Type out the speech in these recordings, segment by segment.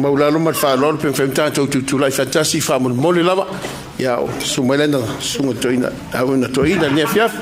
Maulalo ma le faaaloalo pe mafai ona tatou tutulai faatasi faamolemole lava. Ia, o susu mai lana susuga toeaina, auauna toeaina i lenei afiafi.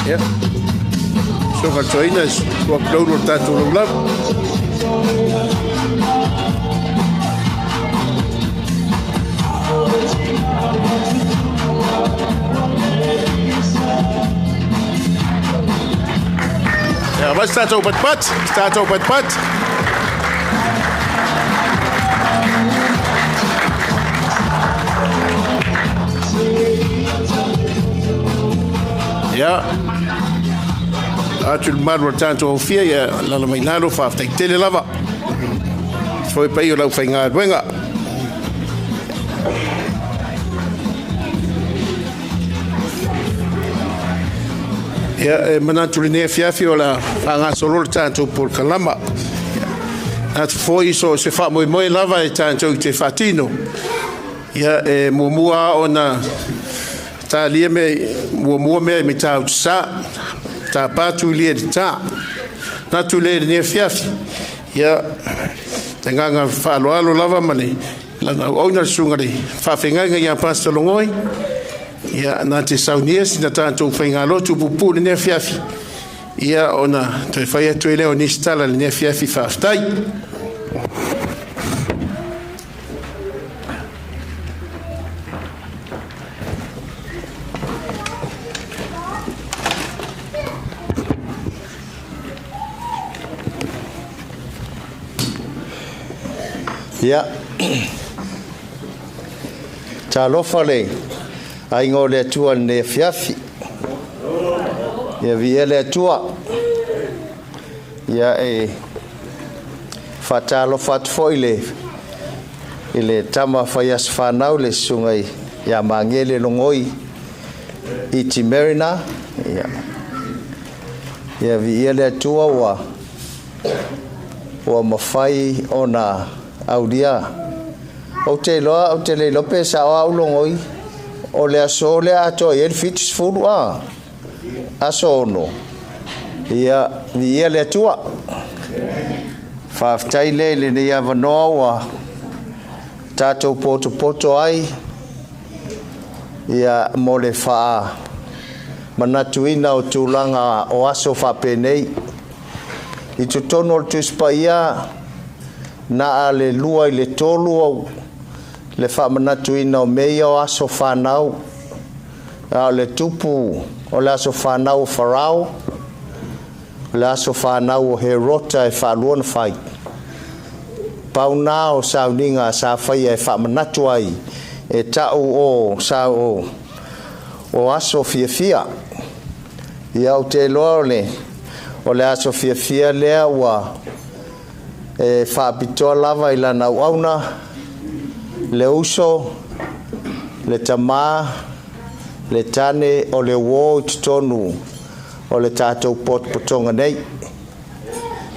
Ia, susuga toeaina, ua apu le tatou laulau. Ia, avatu se tatou patipati, se tatou patipati. Ia, atu le malu o le tatou aufia, ia lala mai lalo, faafetai tele lava. Foi pai o lau faigaluega. Ia, e manatu i lenei afiafi o le a faagasolo le tatou polokalama. Atu foi so o se faamoemoe lava e tatou te faatino, ia e muamua lava ona talia me muamua mea i Matautu Sa, tapa tulia i le ta. Manatu lea i lenei afiafi, ia, le agaga faaaloalo lava ma le lana auauna le susuga i le faafeagaiga ia Pastor Logoi, ia na te saunia sina tatou faigalotu puupuu i lenei afiafi, ia ona toe fai atu ai lea o nisi tala i lenei afiafi. Faafetai. Ia, talofa le aiga o le Atua i lenei afiafi. Ia viia le Atua. Ia e faatalofa atu foi i le tama fai aso fanau le susuga ia Magele Logoi Iti Mariner. Ia viia le Atua ua mafai ona aulia. Ou te iloa, ou te le iloa pe sao au Logoi, o le aso lea atoa i ai le 70 a aso 6. Ia viia le Atua. Faafetai le i lenei avanoa ua tatou potopoto ai, ia mo le faamanatuina o tulaga o aso faapenei. I totonu o le Tusi Paia, na a le 2 i le 3 o le faamanatuina o mea ia o aso fanau. A o le tupu o le aso fanau o Farao, o le aso fanau o Herota e faalua na fai. Pau na o sauniga sa faia e faamanatu ai e tau o sa o aso fiafia. Ia ou te iloa o le aso fiafia lea ua e faapitoa lava i lana auauna, le uso, le tamā, le tane o le uo i totonu o le tatou potopotoga nei.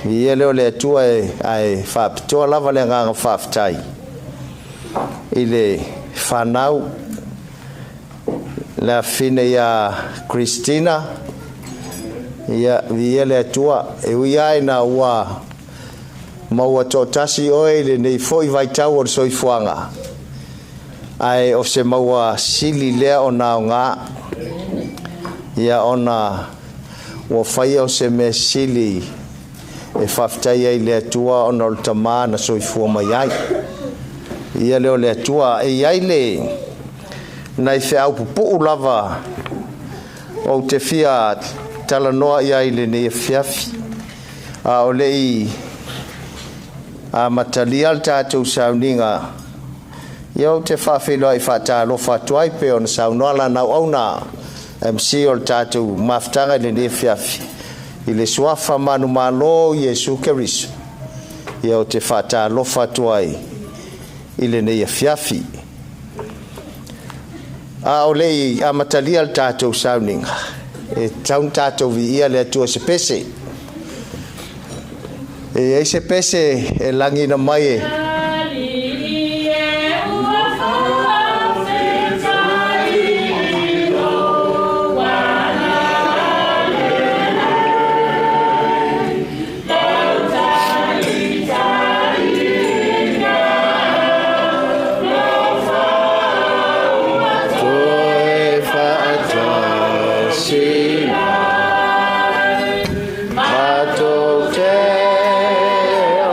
Viia lea o le Atua ae faapitoa lava le agaga faafetai i le fanau, le afine ia Christina. Ia viia le Atua, e ui ai na ua maua toatasi oe i lenei foi vaitau o le soifuaga, ae o se maua sili lea o naoga, ia ona ua faia o se mea sili e faafetai ai le Atua ona o le tamā na soifua mai ai. Ia lea o le Atua, e i ai le nai feau pupuu lava ou te fia talanoa i ai i lenei afiafi. A o lei amatalia le tatou sauniga, ia ou te faafeiloai faatalofa atu ai pe ona saunoa lana auauna MC o le tatou mafutaga i lenei afiafi i le suafa manumalo Iesu Keriso. Ia ou te faatalofa atu ai i lenei afiafi. A o lei amatalia le tatou sauniga, e tatau ona tatou viia le Atua i se pese. E i ai se pese e lagina mai e toe faatasi matou te o.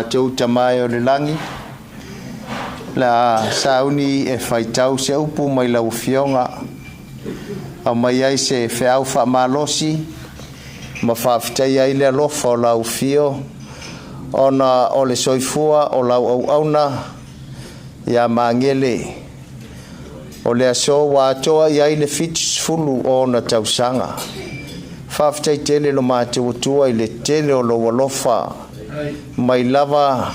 Matou Tama e o le lagi, la sauni e faitau se upu mai lau Afioga, aumai ai se feau faamalosi ma faafetaia ai le alofa o lau Afio, ona o le soifua o lau auauna ia Magele, o le aso ua atoa i ai le 70 o ona tausaga. Faafetai tele lo matou Atua i le tele o lou alofa mai lava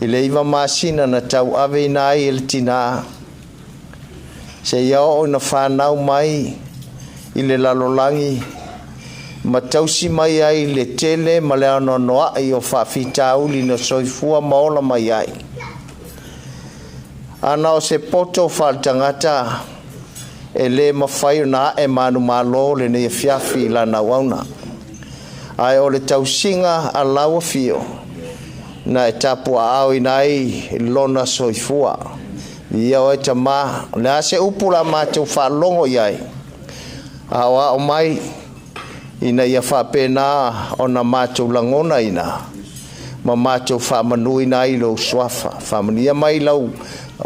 i le 9 masina na tauaveina ai e le tinā, seia oo ina fanau mai i le lalolagi ma tausi mai ai le tele ma le anoanoai o faafitauli na soifua ma ola mai ai. Ana o se poto faaletagata e lē mafai ona ae manumalo lenei afiafi i lana auauna, ae o le tausiga a lau afio na e tapuaaoina ai lona soifua. Ia oe Tamā, o le a se upu la matou faalogo i ai, aoao mai ina ia faapena ona matou lagonaina ma matou faamanuina ai lou suafa. Faamanuia mai lau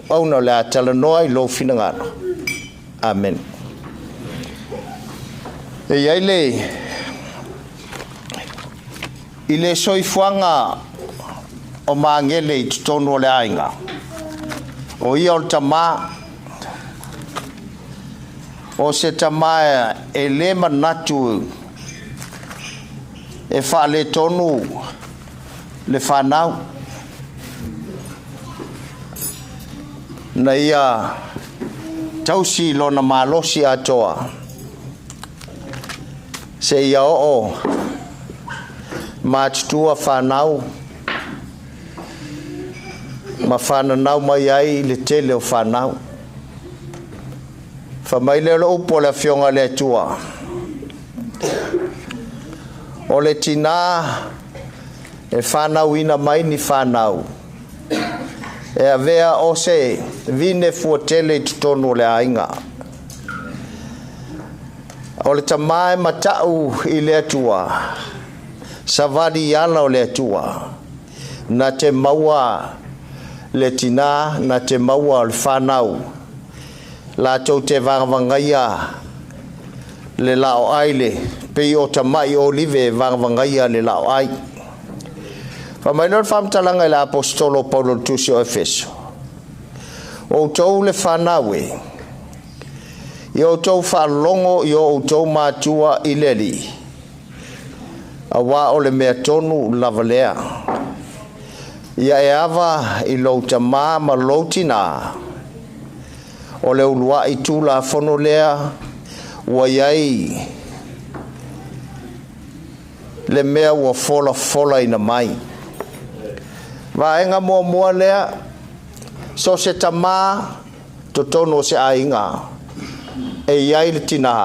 auauna o le a talanoa i lou finagalo. Amen. E i ai le i le soifuaga o Magele i totonu o le aiga, o ia o le tamā, o se tamā e lē manatu e faaletonu le fanau, na ia tausi lona malosi atoa seia oo matutua fanau ma fananau mai ai le tele o fanau. Fai mai lea o le upu a le Afioga a le Atua, o le tinā e fanauina mai ni fanau, e avea o se vine fuatele i totonu o le aiga. O le tamā e mata'u i le Atua, savali i ala o le Atua, na te maua le tinā, na te maua o le fanau, latou te vagavagaia le laoai le pei o tama'i olive e vagavagaia le laoai. Fai mai lea o le faamatalaga i le Aposetolo o Paulo i le Tusi o Efeso, O outou le fanau e, ia outou faalogo i o outou matua i le Alii, auā o le mea tonu lava lea. Ia e ava i lou tamā ma lou tinā, o le uluai tulafono lea ua i ai le mea ua folafolaina mai. Vaega muamua lea, so o se tamā totonu o se aiga, e i ai le tinā,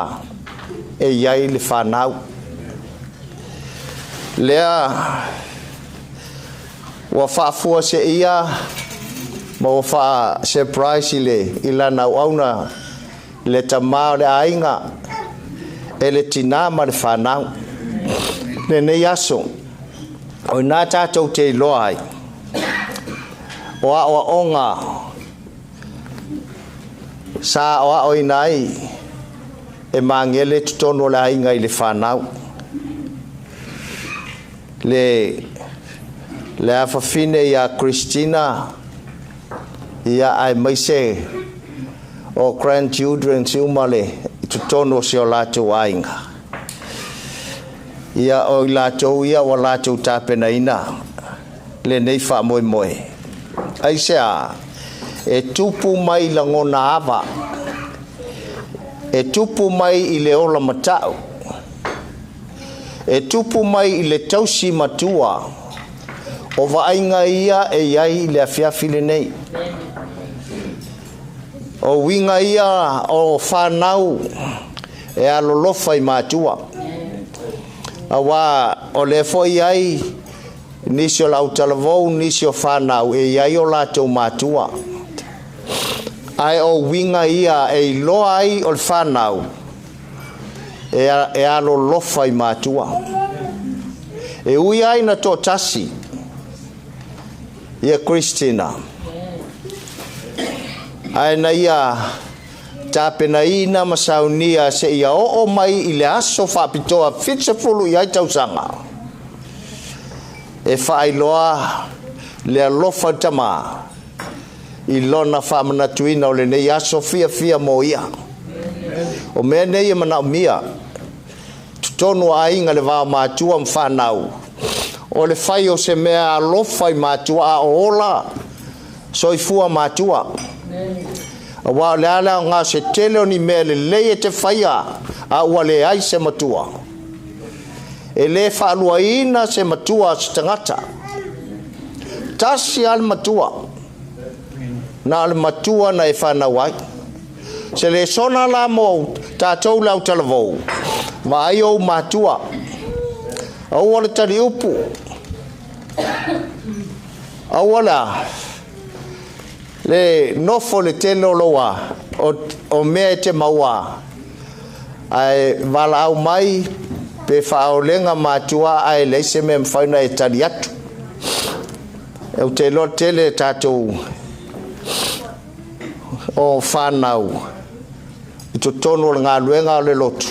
e i ai le fanau. Lea ua faafuaseia ma ua faa-surprise i le i lana auauna le tamā o le aiga e le tinā ma le fanau. Lenei aso, o ina tatou te iloa ai, o aoaoga sa aoaoina ai e Magele totonu o le aiga i le fanau. Le le afafine ia Christina, ia aemaise o grandchildren uma le i totonu o si o latou aiga. Ia o i latou ia ua latou tapenaina lenei faamoemoe. Aisea? E tupu mai lagona ava, e tupu mai i le ola mata'u, e tupu mai i le tausi matua, o vaaiga ia e i ai i le afiafi lenei. O uiga ia o fanau e alolofa i matua. Auā o lea foi e i ai nisi o le autalavou, nisi o fanau e i ai o latou matua. Ae o uiga ia e iloa ai o le fanau e alolofa i matua. E ui ai na toatasi. Ia Christina. Ae na ia tapenaina ma saunia seia oo mai i le aso faapitoa 70 i ai tausaga. E faailoa le alofa tamā i lona faamanatuina o lenei aso fiafia mo ia. O mea nei e manaomia totonu o aiga le va o matua ma fanau. O le fai o se mea alofa i matua a o ola soifua matua. Aua o le ala o ngā se tele o ni mea lelei e te faia a ua leai se matua. E le faaluaina se matua se tagata. Tasi a le matua. Na o le matua na e whanau ai. Se le sona la mo tātou lau talavou. Vaai ou matua. Aua le tali upu. Aua la le nofo le tele o loa o mea e te maua. Ae valaau mai pe faaolega matua ae leai se mea mafai ona e tali atu. Ou te iloa tele tatou o whanau i totonu o le galuega o le lotu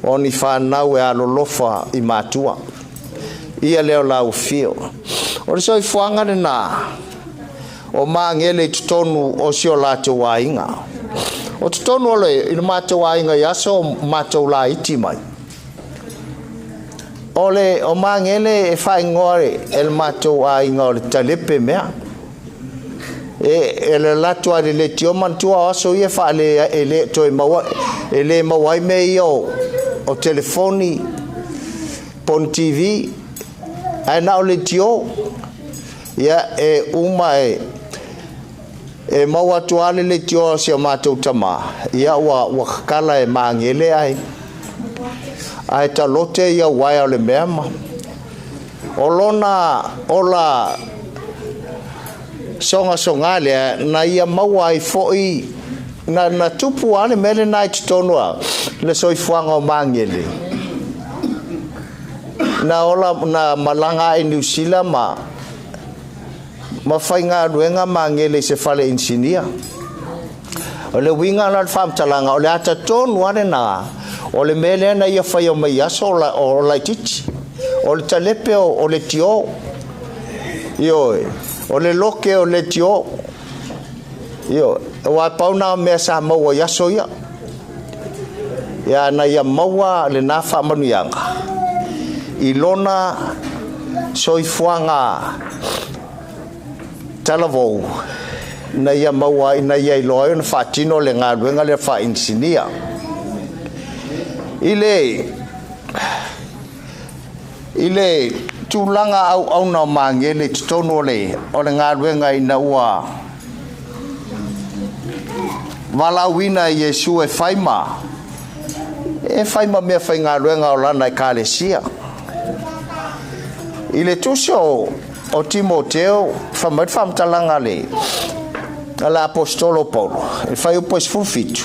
o ni whanau e alolofa i matua. Ia leo lau fio. O le soifuaga lenā o Magele i totonu o si o latou aiga. O totonu o le i le matou aiga i aso o matou laiti mai. O le o Magele e faaigoa e le matou aiga o le talepe mea. E le latou a le leitio manatua o aso ia faale e le toe maua e le maua ai mea ia o telefoni po ni TV ae na o leitio. Ia e uma e maua atu lava le leitio a si o matou tamā. Ia ua kakala e Magele ae talote ia uaea o le mea ma o lona ola sogasoga lea na ia maua ai foi na tupu lava le mea lenā i totonu a le soifuaga o Magele. Na ola na malaga ai Niu Sila ma faigaluega Magele i se fale inisinia. O le uiga la o le faamatalaga o le ata tonu lava lenā o le mea lea na ia faia mai aso o laitiiti. O le talepe o le tio. Ioe, o le loke o le tio. Ioe, aua pau na o mea sa maua i aso ia. Ia na ia maua lenā faamanuiaga i lona soifuaga talavou na ia maua ina ia iloa ai ona faatino le galuega lea faainisinia. I le tulaga auauna o Magele i totonu o le galuega ina ua valaauina e Iesu e fai ma mea faigaluega o lana ekalesia. I le tusi o Timoteo, fai mai le faamatalaga a le apostolo Paulo, e fuaiupu e 17.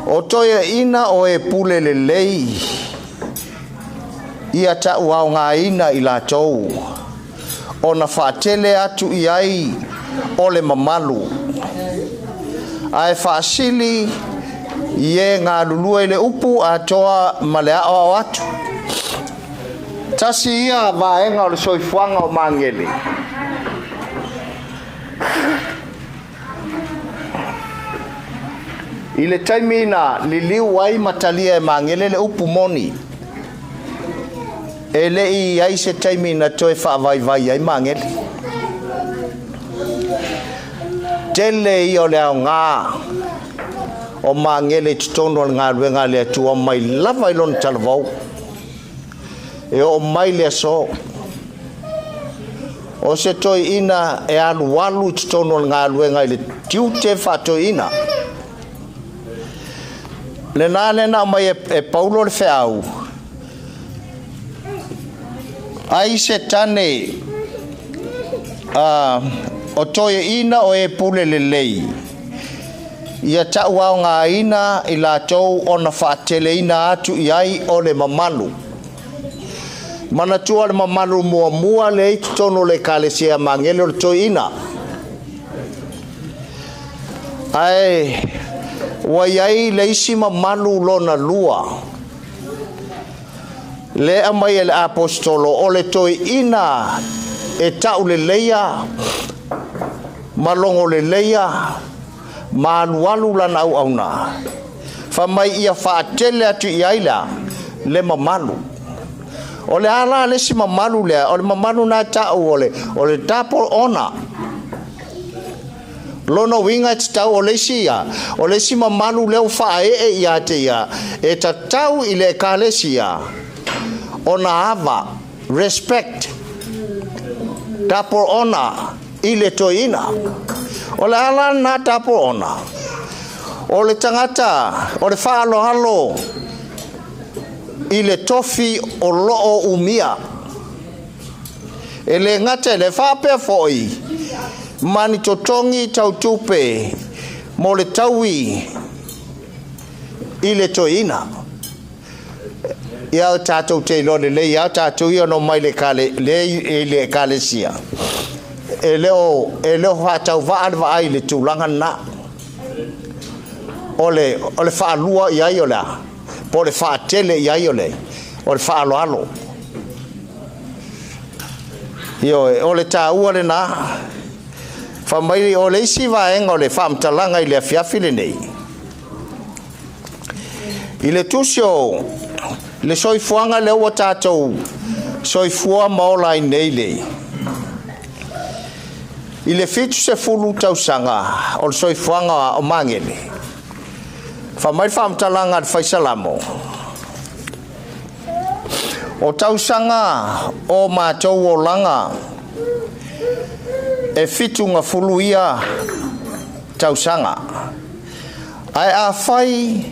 O toeaina o e pule lelei ia tauaogaina i latou ona faatele atu i ai o le mamalu. Ae faasili i e galulue i le upu atoa ma le aoao atu. Tasi ia vaega o le soifuaga o Magele. I le taimi na liliu ai ma talia e Magele le upu moni. E lei ai se taimi na toe faavaivai ai Magele. Tele ia o le aoga o Magele i totonu o le galuega a le Atua mai lava i lona talavou. E oo mai le aso. O se toeaina e alualu i totonu o le galuega i le tiute faatoeaina. Lenā lea na aumai e Paulo le feau. Ai se tane o toeaina o e pule lelei. Ia tauaogaina i latou ona faateleina atu i ai o le mamalu. Manatua le mamalu muamua le i totonu o le Ekalesia Magele o le toeaina. Ae ua i ai le isi mamalu lona lua le aumai e le Aposetolo o le toeaina e tauleleia ma logoleleia ma alualu lana auauna. Fai mai ia faatele atu i ai la le mamalu. O le ala le isi mamalu lea, o le mamalu na ta'u o le double honor. Lona uiga e tatau o le isi ia, o le isi mamalu lea ua faaee ia te ia, e tatau i le Ekalesia ona ava, respect, double honor i le toeaina. O le ala lena double honor. O le tagata, o le faaaloalo i le tofi o loo umia. E le gata i le faapea foi ma ni totogi tautupe mo le taui i le toeaina. Ia tatou te iloa lelei lava tatou ia na omai i le Ekalesia. E le o faatauvaa le vaai i le tulaga lena. O le faalua i ai o le a, po o le faatele i ai o le faaaloalo. Ioe, o le taua lena. Fai mai o le isi vaega o le faamatalaga i le afiafi lenei. I le tusi o le soifuaga lea ua tatou soifua ma ola ai nei le. I le 70 tausaga o le soifuaga o Magele. Fai mai le faamatalaga a le Faisalamo. O tausaga o matou olaga e 70 ia tausaga. Ae afai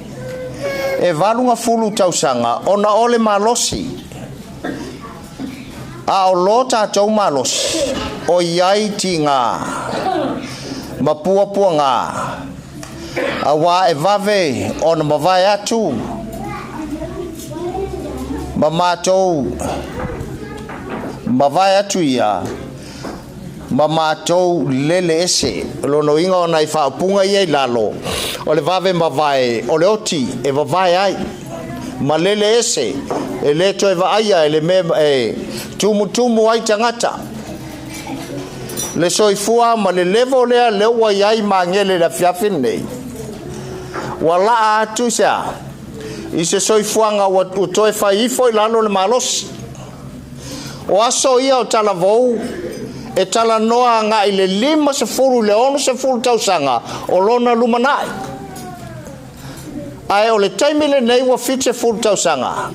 e 80 tausaga ona o le malosi. A o lo tatou malosi o iai tiga ma puapuaga auā e vave ona mavae atu ma matou mavae atu ia ma matou lele ese. Lona uiga ona i faaupuga ia i lalo o le vave mavae o le oti e vavae ai ma lele ese e le toe vaaia e le mea e tumutumu ai tagata. Le soifua ma le level lea lea ua i ai Magele le afiafi lenei. Ua laa atu se a i se soifuaga ua toe fai ifo i lalo le malosi. O aso ia o talavou e talanoa agai le 50 i le 60 tausaga o lona lumanai. Ae o le taimi lenei ua 70 tausaga.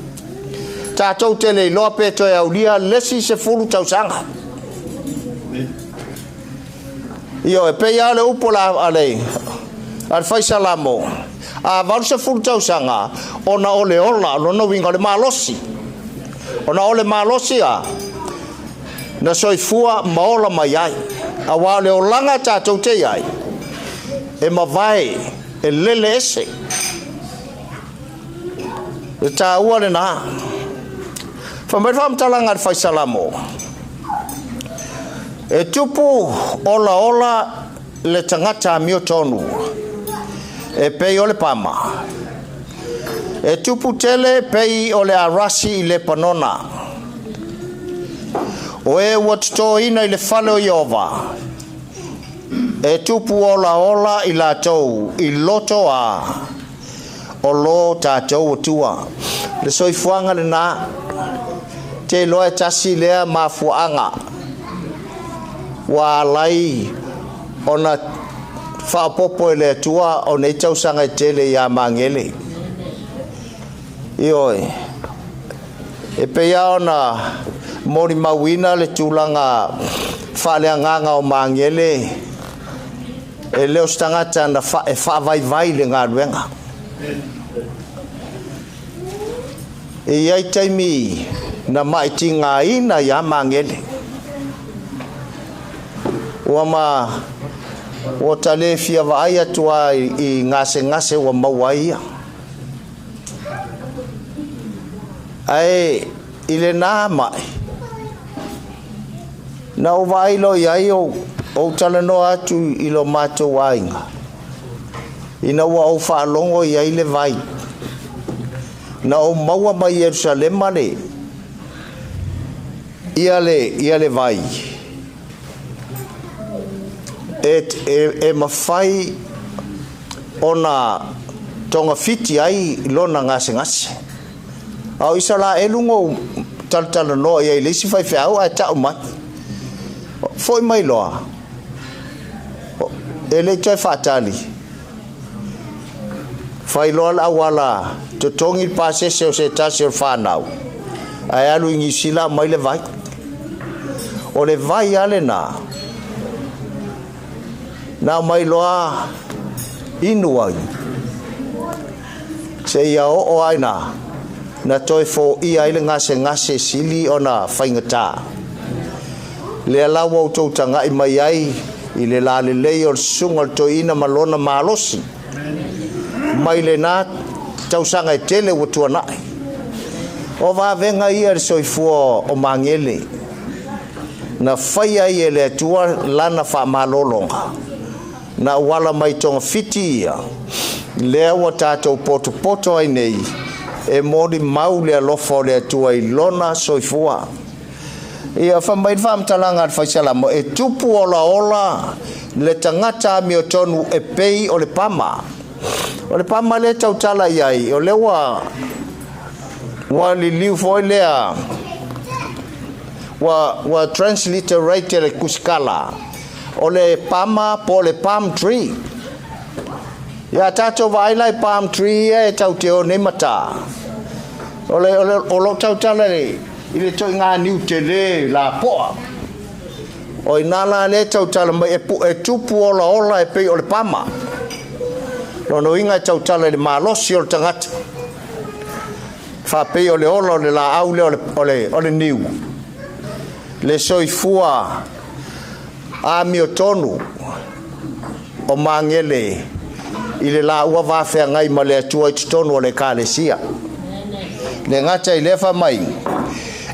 Tatou te le iloa pe toe aulia le isi 10 tausaga. Ioe, e pei lava le upu a le Faisalamo, a 80 tausaga ona o le ola, lona uiga o le malosi. Ona o le malosi a na soifua ma ola mai ai. Auā o le olaga tatou te i ai, e mavae, e lele ese. Le taua lena. Fai mai le faamatalaga a le Faisalamo, e tupu olaola le tagata amiotonu, e pei o le pama. E tupu tele pei o le arasi i Lepanona. O e ua totoina i le fale o Ieova, e tupu olaola i latou i loto a o lo tatou Atua. Le soifuaga lena, te iloa e tasi lea mafuaaga ua alai ona faaopoopo e le Atua o nei tausaga e tele ia Magele. Ioe, e pei lava ona molimauina le tulaga faaleagaga o Magele, e le o se tagata na e faavaivai le galuega. E i ai taimi na maitigaina ia Magele. Ua ma ua ta le fia vaai atu lava i gasegase ua maua ai ia. Ae I lenā ma'i na ou vaai loa i ai ou talanoa atu i lo matou aiga ina ua ou faalogo i ai le vai na ou maua mai Ierusalema le ia le vai e mafai ona togafiti ai lona gasegase. A o Isaraelu go talatalanoa ia i le isi faifeau ae ta'u mai fo'i mai loa e le toe fa'atali fai loa le auala totogi le pasese o se tasi o le fanau ae alu i Niusila mai le vai. O le vai a lenā na mai loa inu ai seia o'o ai na toe fo'ia ai le gasegase sili ona faigatā. Lea la ua outou taga'i mai ai i le lalelei o le susuga o le toeaina ma lona malosi mai lenā tausaga e tele ua tuana'i. O vavega ia le soifua o magele na faia ai e le Atua lana fa'amalōloga na auala mai togafiti ia lea ua tatou potopoto ai nei e moli mau le alofa o le Atua i lona soifua. Ia fa'amai le fa'amatalaga a le faisalamo e tupu olaola le tagata amiotonu e pei o le pama. O le pama lea tautala i ai o lea ua liliu foi lea ua transliterate le kusikala o le pama po le palm tree. Ia tatou vaai la i palm tree ia e tau te o nei matā. O lou tautala i le toʻigā niu telē lapoa. O inā la lea tautala mai e tupu olaola e pei o le pama. Lona uiga e tautala i le malosi o le tagata faapei o le ola o le laau lea o le niu. Le soifua amiotonu o magele i le laua vafeagai ma le Atua i totonu o le ekalesia. Le gata i lea faamai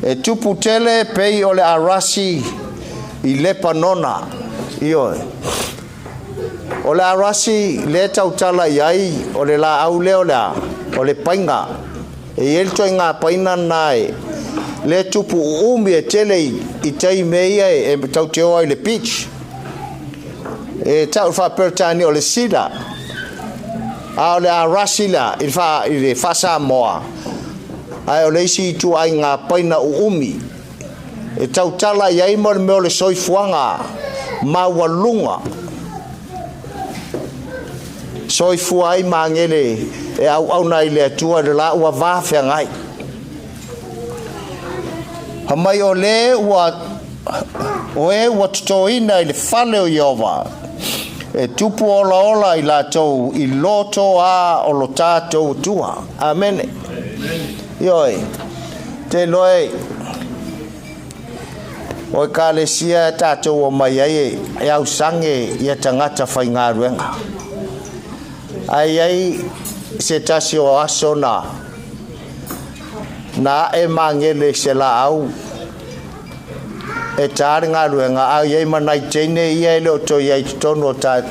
e tupu tele pei o le arasi i Lepanona. Ioe. O le arasi le tautala i ai o le laau lea o le a o le paiga. E i ai le toaiga paina na e le tupu uumi e tele i tai mea ia e tauteoa i le beach. E ta'u fa'aperetani o le sida. A o le arasi la i le fa'asamoa ae o le isi ituaiga paina uumi e tautala i ai mo le mea o le soifuaga maualuga. Soifua ai magele e auauna i le Atua le laua vafeagai. Famai o lē ua o e ua totoina i le fale o Ieova e tupu olaola i latou i loto a o lo tatou Atua. Amene. Ioe. Te loe o ekalesia e tatou o mai ai e ausage ia tagata faigaluega. Ai ai se tasi o aso na e magele se laau e tā le galuega a iai ma nai teine ia e le o toe ai totonu o ta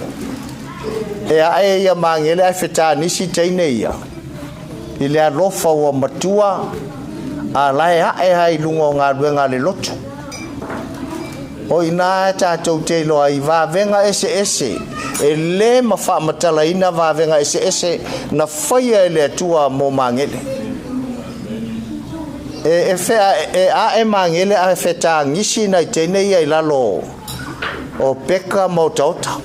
e ae ia magele ae fetānisi teine ia i le alofa ua matua a lae ae ai luga o galuega a le loto. O inā e tatou te iloa i vavega eseese e lē ma faamatalaina vavega eseese na faia e le Atua mo magele. E fea e ae magele ae fetāgisi nai teine ia i lalo o peka ma otaota.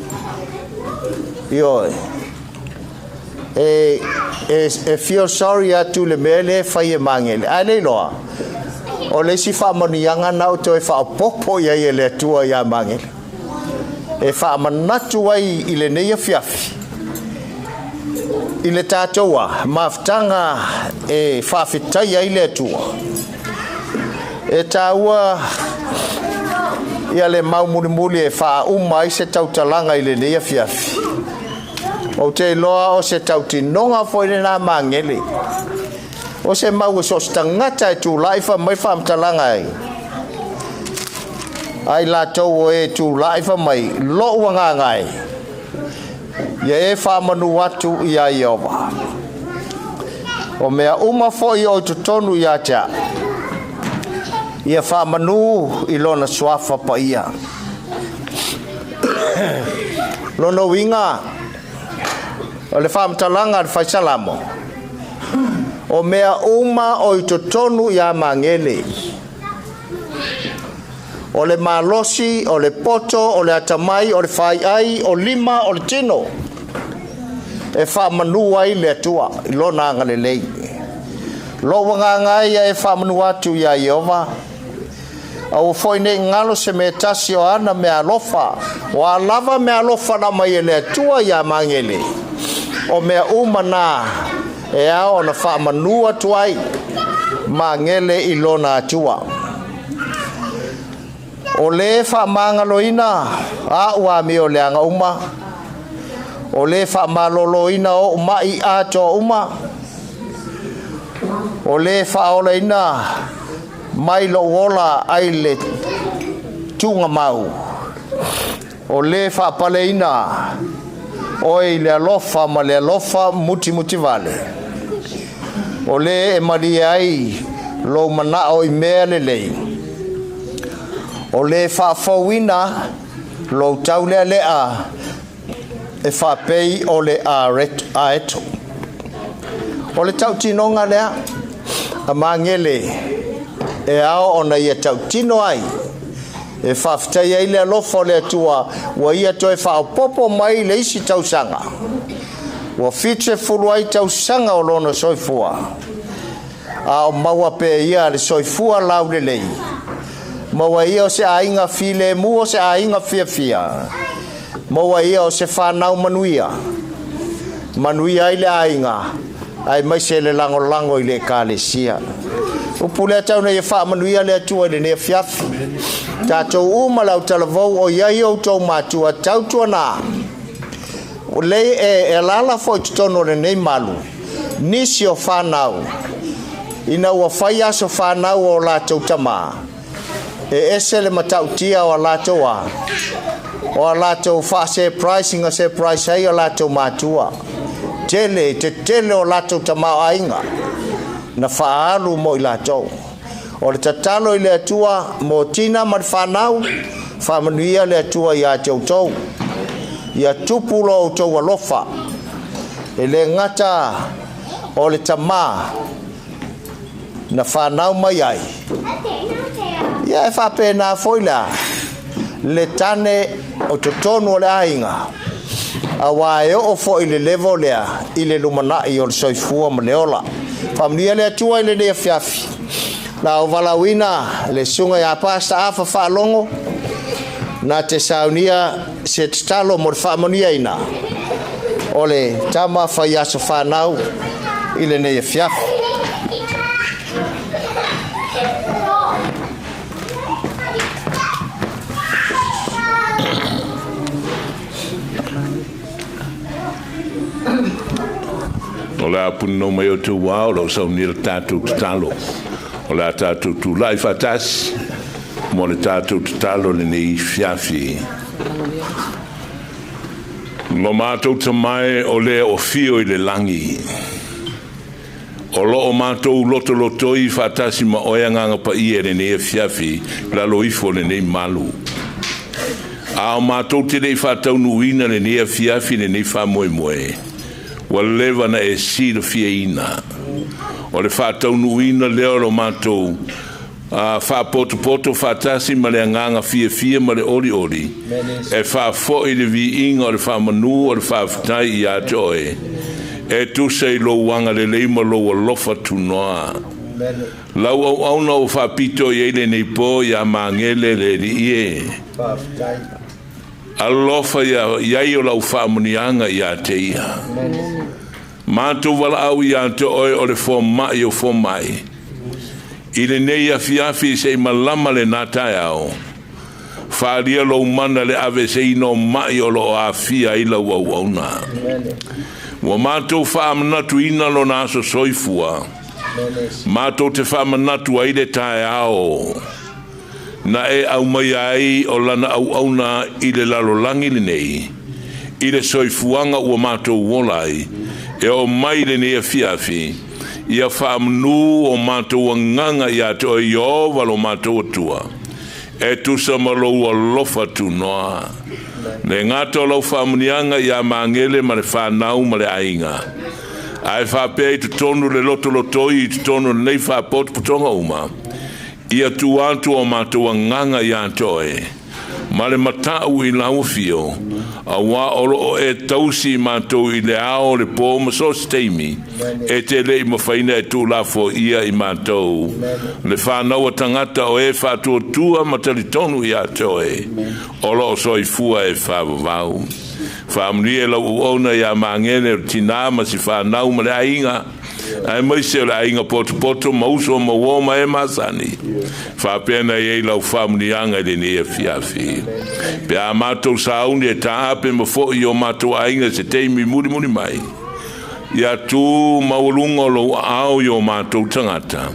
Ioe. E feel sorry atu le mea le fai e magele. Ae le iloa. O le isi faamanuiaga na o toe faaopopo i ai e le Atua iā magele. E faamanatu ai i lenei afiafi. I le tatou a mafutaga e faafetai ai le Atua. E tāua ia le mau mulimuli e faauma ai se tautalaga i lenei afiafi. Ou te iloa o se tautinoga foi lenā magele. O se mau e so o se tagata e tulai fai mai faamatalaga ai, ai latou o e tulai fai mai, Lo'u agaga e, ia e faamanu atu iā Ieova. O mea uma foi o i totonu ia te a'u, ia faamanu i Lona suafa paia. Lona uiga, o le faamatalaga a le Faisalamo, o mea uma o i totonu iā Magele, o le malosi, o le poto, o le atamai, o le faiai, o lima, o le tino, e faamanu ai le Atua i Lona agalelei. Lou agaga e ia e faamanu atu iā Ieova, aua foi ne i galo se mea e tasi o ana meaalofa, o a lava meaalofa na aumai e le Atua iā Magele, o mea uma na e ao ona faamanu atu ai Magele i lona Atua. O lē faamagaloina a'u amioleaga uma, o lē faamaloloina o'u ma'i atoa uma, o lē faaolaina mai lo'u ola ai le tuugamau, o lē faapaleina oe i le alofa ma le alofa mutimutivale, o lē e malie ai lou mana'o i mea lelei, o lē faafouina lou taulealea e faapei o le aeto. O le tautinoga lea a Magele e ao ona ia tautino ai, e faafetai ai le alofa o le Atua ua ia toe faaopoopo mai le isi tausaga, ua 70 ai tausaga o lona soifua, a o maua pea ia le soifua laulelei, maua ia o se aiga filemu, o se aiga fiafia, maua ia o se fanau manuia, manuia ai le aiga, aemaise le lagolago i le Ekalesia. Upu lea tau nei e faamanuia le Atua i lenei afiafi. Tatou uma le autalavou o i ai outou matua tautuana. Lei e alaala foi i totonu o lenei malu nisi o fanau ina ua fai aso fanau o latou tamā, e ese le matautia o a latou a o a latou faa-surprise ina surprise ai o latou matua. Tele, te tele o latou tamaoaiga na faaalu mo i latou. O le tatalo i le Atua mo tina ma le fanau, faamanuia le Atua iā te outou. Ia tupu lo outou alofa, e le gata o le tamā na fanau mai ai, ia e faapena foi la le tane o totonu o le aiga, auā e oo foi le level lea i le lumanai o le soifua ma le ola. Faamanuia le Atua i lenei afiafi. La o valaauina le susuga ia Pastor Afa Faalogo na te saunia se tatalo mo le faamanuiaina o le tama fai aso fanau i lenei afiafi. O le a punina uma mai outou ao, o lo o saunia le tatou tatalo. O le a tatou tulai faatasi mo le tatou tatalo i lenei afiafi. Lo matou Tama e o le o afio i le lagi, o lo o matou lotolotoi faatasi ma oe Agaga Paia i lenei afiafi i lalo ifo o lenei malu. A o matou te le i faataunuuina lenei afiafi lenei faamoemoe, ua leva na e silafiaina. O le faataunuuina lea o lo matou faapotopoto faatasi ma le agaga fiafia ma le olioli, e faafoi le viiga o le faamanu o le faafetai ia te oe, e tusa i lou agalelei ma lou alofa tunoa. Lau auauna ua faapito i ai lenei po ia Magele le Alii e. Alofa ia i ai o lau faamuniaga ia te ia. Matou valaau ia te oe o le fomai o fomai. I lenei afiafi se i malama lena taeao, faaalia lou mana le aveeseina o ma'i o lo o aafia ai lau auauna. Ua matou faamanatuina lona aso soifua. Matou te faamanatu ai le taeao na e aumaia ai o lana auauna i le lalolagi lenei, i le soifuaga ua matou ola ai, e oo mai lenei afiafi, ia faamanū o matou agaga ia te oe Ieova lo matou Atua, e tusa ma lou alofa tunoa. Le gata o lau faamuniaga ia Magele ma le fanau ma le aiga, ae faapea i totonu le lotolotoi i totonu o lenei faapotopotoga uma, ia tu atu o matou agaga ia te oe, ma le matau i lau afio, auā o loo e tausi matou i le ao le po ma so o se taimi, e te lei mafaina e tuulafoia i matou. Le fanau a tagata o e faatuatua ma talitonu ia te oe, o loo soifua e faavavau. Faamanuia lau auauna ia Magele o le tinā ma si fanau ma le aiga, ae maise o le aiga potopoto ma uso ma uo ma e masani. Faapea na iai lau faamuniaga i lenei afiafi. Pe a matou sauni e taape ma foi o matou aiga se taimi mulimuli mai, ia tu maualuga o lou aao i o matou tagata.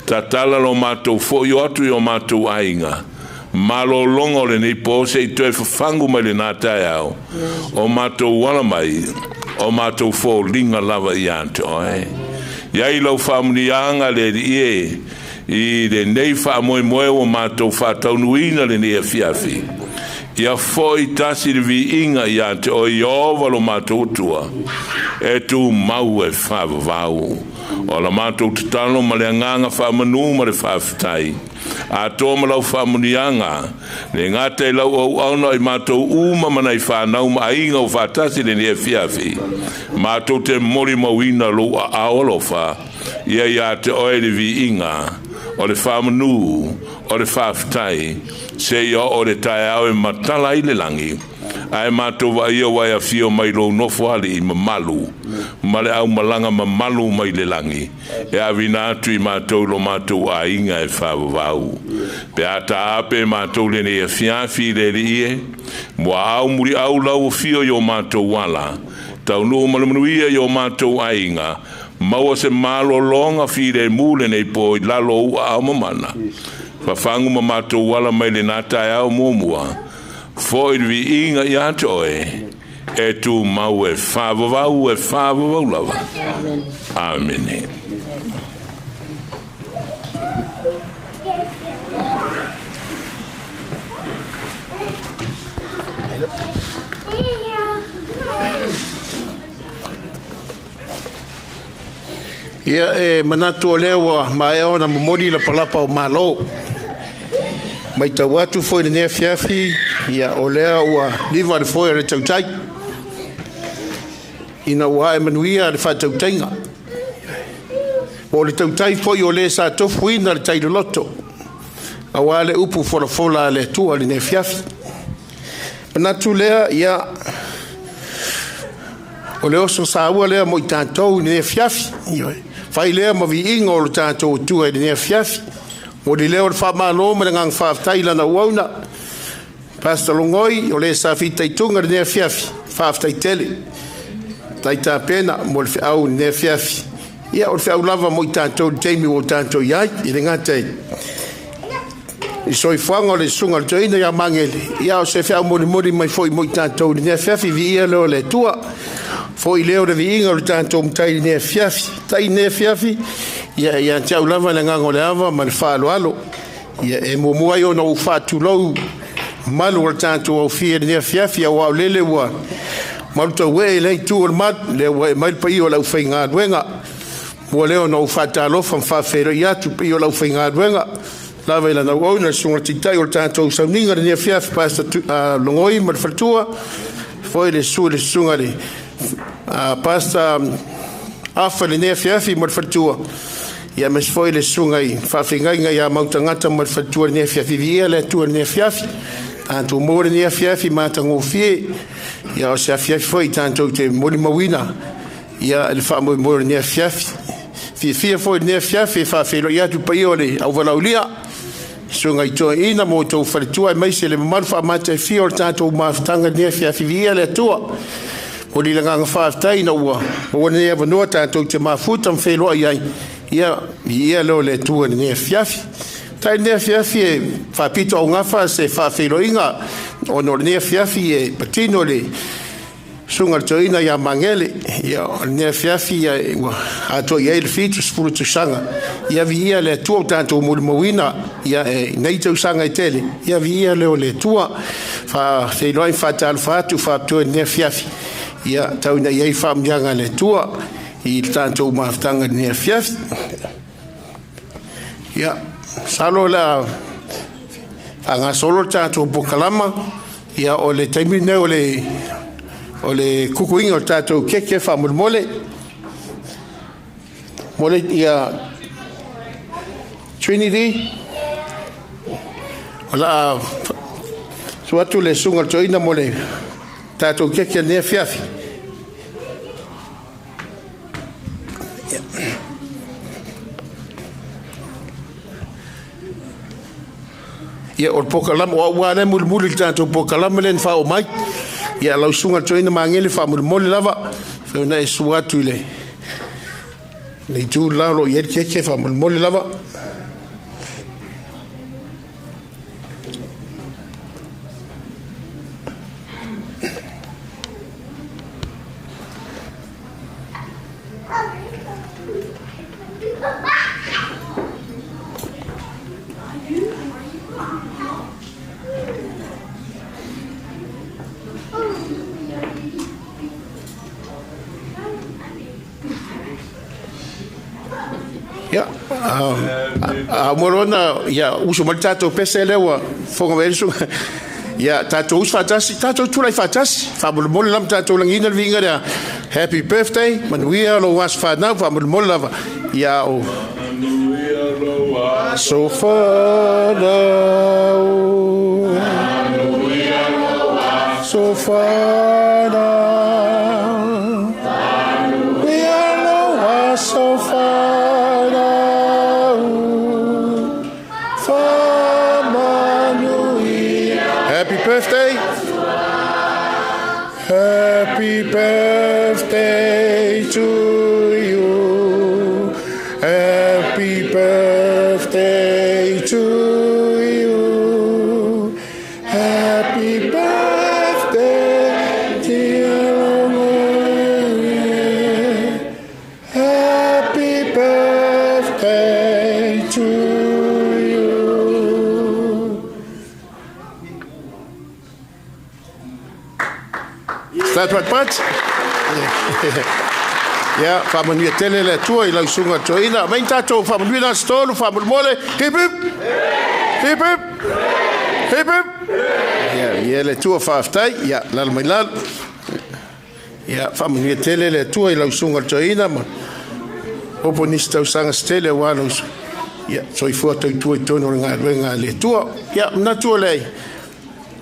Tatala lo matou foi o atu i o matou aiga. Malologa o lenei po se i toe fafagu mai lena taeao. O matou ala mai, o matou foliga lava ia te oe. Iai lau faamuniaga le Alii e, i lenei faamoemoe ua matou faataunuina lenei afiafi. Ia foi tasi le viiga ia te oe Ieova lo matou Atua, e tumau e faavavau. O la matou tatalo ma le agaga faamanū ma le faafetai. Atoa ma lau faamuniaga, le gata i lau auauna i matou uma ma nai fanau ma aiga o faatasi lenei afiafi. Matou te molimauina lou aao alofa, ia ia te oe le viiga, o le faamanū, o le faafetai, se ia oo le taeao e matala ai le lagi, ae matou vaaia ua e afio mai lou nofo alii mamalu, ma le aumalaga mamalu mai le lagi, e avina atu i matou lo matou aiga e faavavau. Pe a taape matou lenei afiafi i le Alii e, muaau muliau lau afio i o matou ala, taunuu ma le manuia i o matou aiga, maua se malologa filemu lenei po i lalo o ou aao mamana. Fafagu ma matou ala mai lena taeao muamua, foi le viiga ia te oe, e tumau e faavavau e faavavau lava. Amene. Ia e manatu o lea ua maea ona momoli lapalapa o malo. Matau atu foi i lenei afiafi, ia o lea ua liva le foe o le tautai, ina ua ae manuia le faatautaiga. Po o le tautai foi o le sa tofuina le tai loloto, aua le upu folafola a le Atua i lenei afiafi. Manatu lea, ia, o le oso saua lea mo i tatou i lenei afiafi. Fai lea ma viiga o le tatou Atua i lenei afiafi. Momoli lea o le faamalo ma le agaga faafetai i lana auauna. Pastor Logoi, o le sa fitaituga i lenei afiafi, faafetai tele. Tai tapena mo le feau i lenei afiafi. Ia, o le feau lava mo i tatou i le taimi ua tatou i ai, i le gata i soifuaga o le susuga o le toeaina ia Magele, ia o se feau molimoli mai foi mo i tatou i lenei afiafi, viia lea o le Atua. Foi lea o le viiga o le tatou matai i lenei afiafi. Tai i lenei afiafi, ia ia te au lava le agaga o le ava ma le faaaloalo. Ia e muamua ai ona ou faatulou malu o le tatou aufia i lenei afiafi, aua o lele ua malutauee i le itu o le malu, lea ua e mai le paia o le aufaigaluega. Mua lea ona ou faatalofa ma faafeiloai atu paia o le aufaigaluega, lava i lana auauna le susuga i le Taitai o le tatou sauniga i lenei afiafi, Pastor Logoi ma le faletua, foi le susu i le susuga i le Pastor Afa i lenei afiafi ma le faletua, ia aemaise foi le susuga i faafeagaiga ia Mautagata ma le faletua i lenei afiafi. Viia le Atua i lenei afiafi. Tatou maua lenei afiafi matagofie, ia o se afiafi foi tatou te molimauina ia le faamoemoe o lenei afiafi. Fiafia foi i lenei afiafi e faafeiloai atu paia o le auvalaulia, susuga i toeaina ma outou faletua, aemaise le mamalu faamatafia o le tatou mafutaga i lenei afiafi. Viia le Atua. Momoli le agaga faafetai ina ua maua lenei avanoa tatou te mafuta ma feiloai ai. Ia, viia lea o le Atua i lenei afiafi. Tai lenei afiafi e faapito augafa se faafeiloaiga ona o lenei afiafi e patino le susuga i le toeaina ia Magele. Ia, o lenei afiafi ua atoa i ai le 70 tausaga. Ia viia le Atua ua tatou molimauina ia e nei tausaga e tele. Ia viia lea o le Atua. Faafeiloai ma faatalofa atu faapitoa i lenei afiafi. Ia tau ina i ai faamanuiaga a le Atua i le tatou mafutaga i lenei afiafi. Ia, masalo o le a faagasolo le tatou polokalama. Ia, o le taimi lenei o le kukuiga o le tatou keke faamolemole. Mole ia Trinity, o le a susu atu le susuga i le toeaina mo le tatou keke i lenei afiafi. Ia, o le polokalama, o au lava lea e mulimuli i le tatou polokalama lea na faaoo mai. Ia, lau susuga i le toeaina Magele faamolemole lava, fai ona e susu atu i le itu le la o lo o i ai le keke faamolemole lava. Ia, a uma loa ona ia usu mai le tatou pese lea ua fofoga mai ai le susuga. Ia, tatou usu faatasi, tatou tulai faatasi. Faamolemole lava tatou lagiina le viiga lea. Happy birthday, manuia lou aso fanau, faamolemole lava. Ia, o aso fanau. Aso fanau. Manuia lou aso fanau. Faamanuia. Happy birthday. Happy birthday to you. Happy birthday to you. Happy birthday, dear Mary. Happy birthday to you. Start what part? Ia, faamanuia tele le Atua i lau susuga toeaina. Aumai tatou faamanuia na se tolu, faamolemole. Hip hip! Hip hip! Hip hip! Ia, ia le Atua faafetai. Ia, lalo mai lalo. Ia, faamanuia tele le Atua i lau susuga toeaina ma opo nisi tausaga se tele aua lau ia, soifua tautua i totonu o le galuega a le Atua. Ia, manatu o le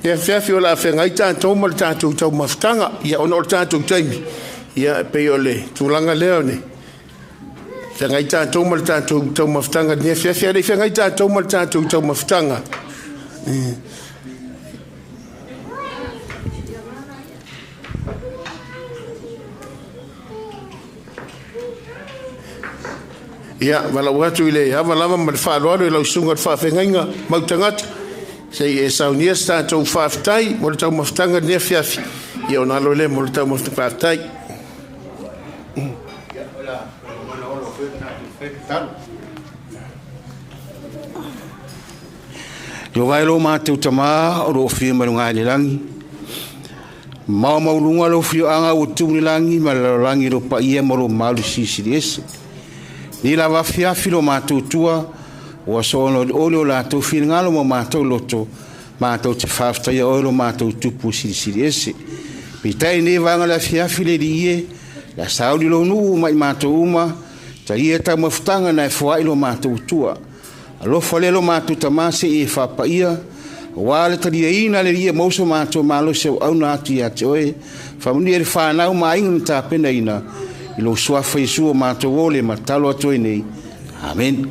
le afiafi o le a feagai tatou ma le tatou taumafataga. Ia, ona o le tatou taimi, ia, e pei o le tulaga lea o le feagai tatou ma le tatou taumafataga i lenei afiafi. Ae le i feagai tatou ma le tatou taumafataga, ia, valaau atu i le ava lava ma le faaaloalo i lau susuga i le faafeagaiga mau tagata, se i e saunia se tatou faafetai mo le taumafataga i lenei afiafi. Ia, ona alo lea mo le taumafataga faafetai. Ieova e lo matou Tamā o lo o afio mai luga i le lagi, maumaualuga lou afioaga ua tu i le lagi ma le lalolagi i lou paia ma lou mamalu silisili ese. Nei lava afiafi lo matou tua, ua soona olioli o latou finagalo ma matou loto, matou te faafetaia oe lo matou Tupu silisili ese. Peitai nei vaega le afiafi le alii e, le a sauni lou nuu ma i matou uma, talia taumafataga na e foai lo matou tua. Alofa lea lo matou Tamā se i e faapaia, aua le taliaina le alii e maua so matou malosi auauna atu ia te oe, faamanuia i le fanau ma aiga na tapenaina, i lou suafa Iesu o matou o le matalo atu ai nei. Amen.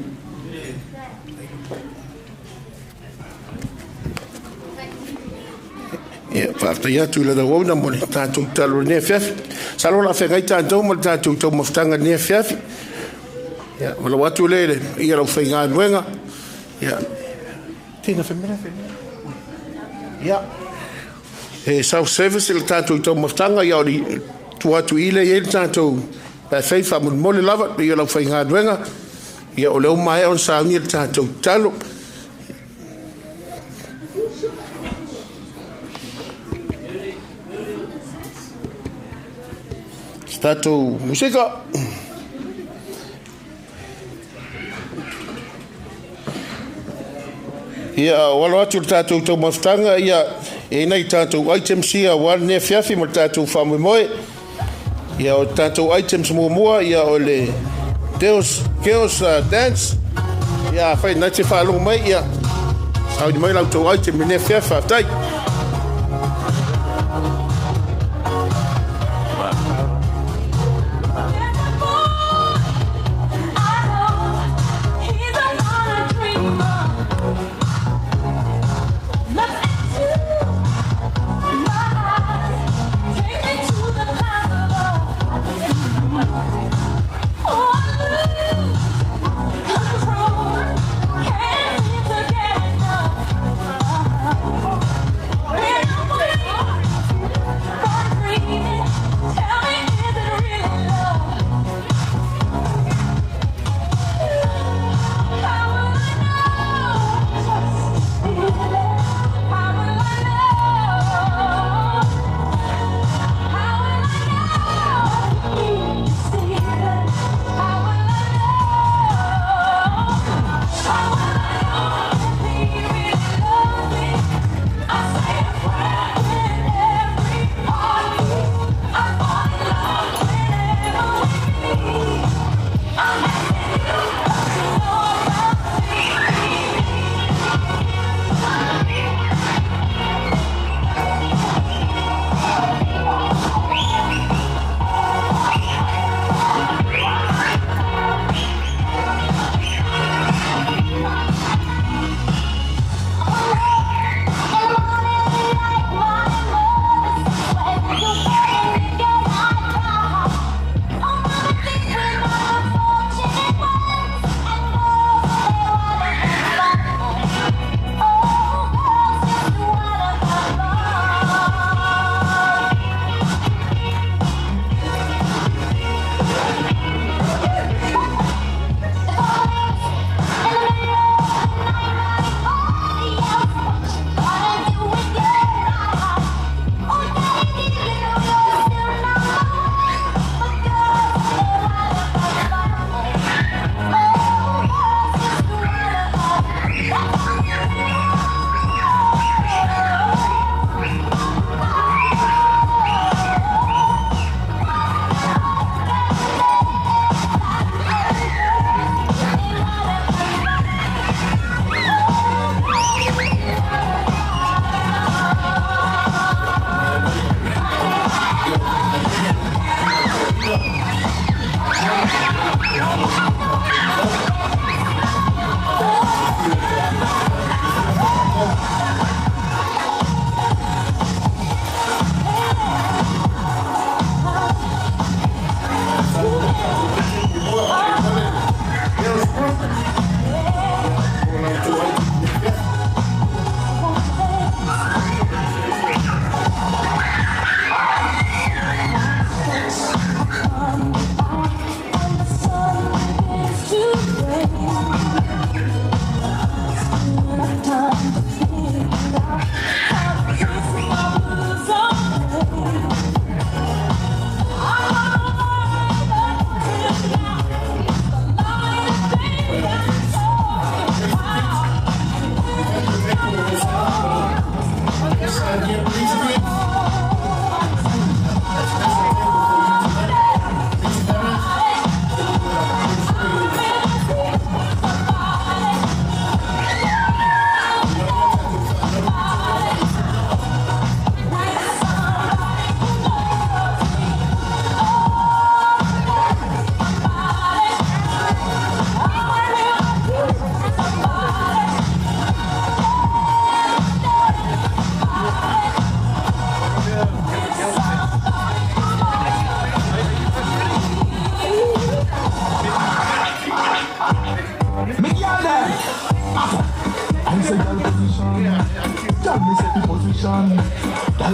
Ia, faafetai atu i le auauna mo le tatou tatalo i lenei afiafi. Masalo o le a feagai tatou ma le tatou taumafataga i lenei afiafi. Ia, walau atu le le ia lau faigaluega. Ia, tina femela femela. Ia, e self service le tatou taumafataga ia o le tua atu i le i ai le tatou pae faamolemole lava ia lau faigaluega. Ia o le uma e on sauni le tatou talo. Tatou musika. Ia, o alo atu le tatou taumafataga, ia, e nei tatou items ia ua le fiafi ma le tatou faamoemoe. Ia, o tatou items muamua, ia, o le Deus, Chaos Dance. Ia, fai na te faalogo mai, ia, sauni mai lau tou item le fiafi, faafetai. Control. Can't seem to get enough.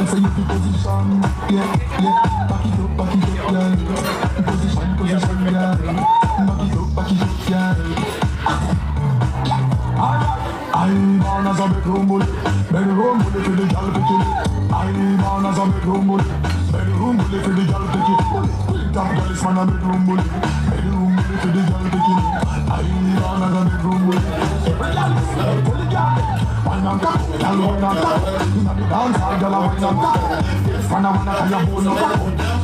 Girl, say you fi position. Yeah, yeah. Back it up, girl. Position, position, girl. Back it up, girl. I born as a bedroom bully, bedroom bully for the girl picking. I born as a bedroom bully, bedroom bully for the girl picking. Top girl is man a bedroom bully, bedroom bully for the girl picking. I born as a bedroom bully. Every girl is tell the girl, wine on top, girl wine on top. Inna the dance hall, girl a wine on top. Yes, man a wanna tie your bone up.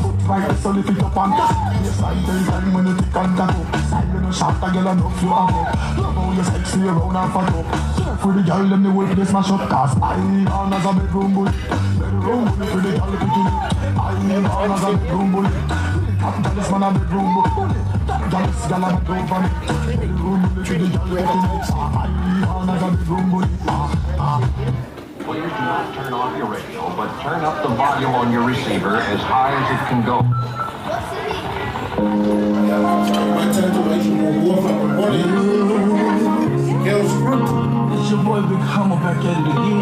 Foot right, so lift it up on top. Yes, I tell time when you tick and tack up. Style you no shot, a girl enough you have up. Love how you sexy round and fat up. For the girl, them the whole place mash up. Cause I born as a bedroom bully, bedroom bully for the girl picking. I born as a bedroom bully. Top girl is man a bedroom bully. Top girl is girl a bedroom for me. Bedroom bully for the girl picking. I born as a bedroom bully. Please do not turn off your radio, but turn up the volume on your receiver as high as it can go. It's your boy Big Hummer back at it again.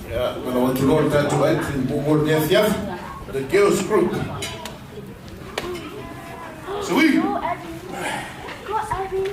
Yeah, but I want to know that to the girls group. So we. Go, Abby. Go, Abby.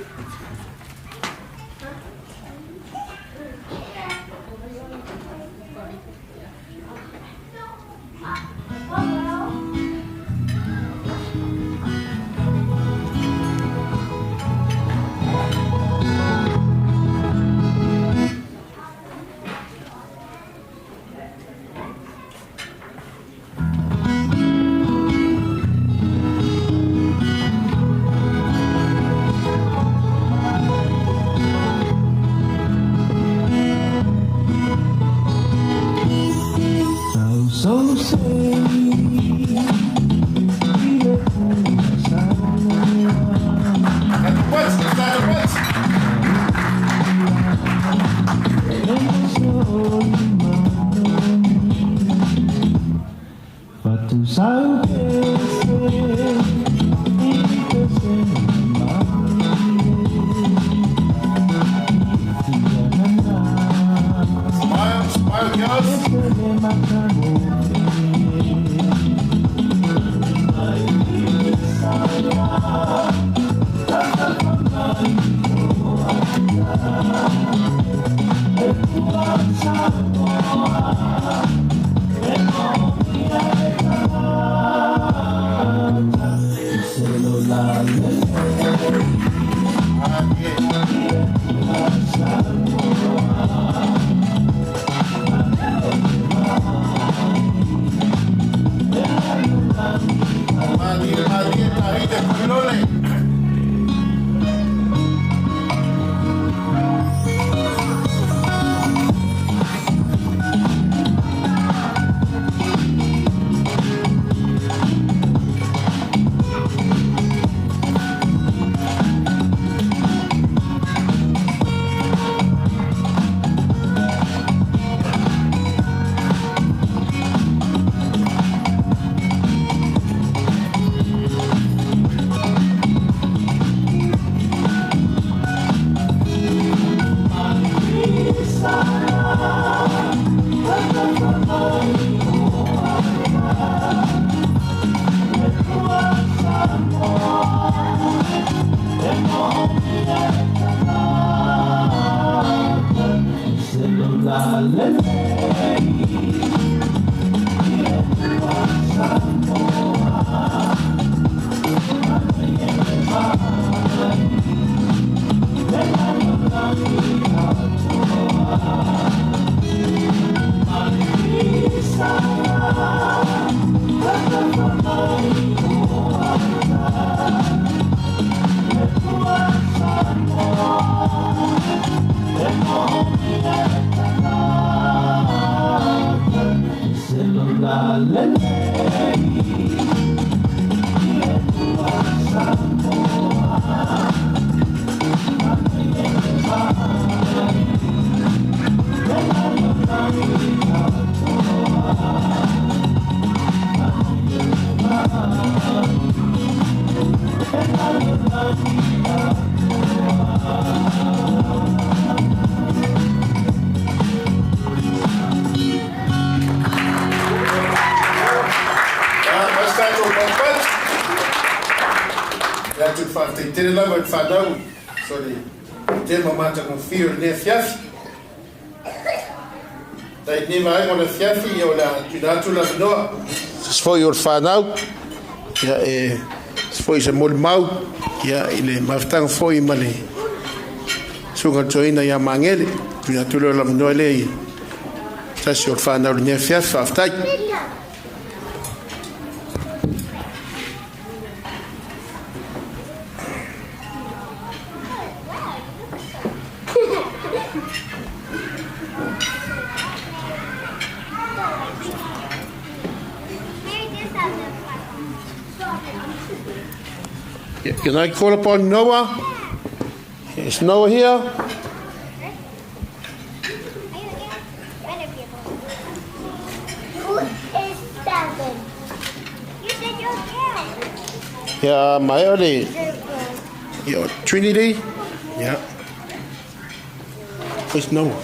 Faafetai tele lava i le fanau so le tema matagofie o lenei afiafi. Tai lenei vaega o le afiafi, ia o le a tuuina atu le avanoa se foi o le fanau, ia e se foi se molimau, ia i le mafutaga foi ma le susuga toeaina ia Magele. Tuuina atu lea o le avanoa lea i tasi o le fanau i lenei afiafi. Faafetai. Can I call upon Noah? Is Noah here? Who is 7? You said you're 10. Yeah, my early. Yeah, Trinity. Yeah. Where's Noah?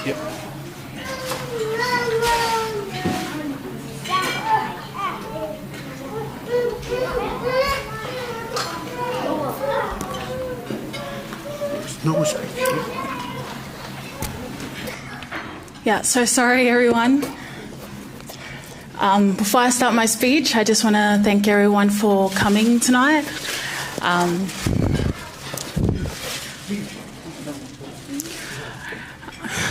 Yeah. Noah's. Yeah, so sorry everyone. Before I start my speech, I just want to thank everyone for coming tonight.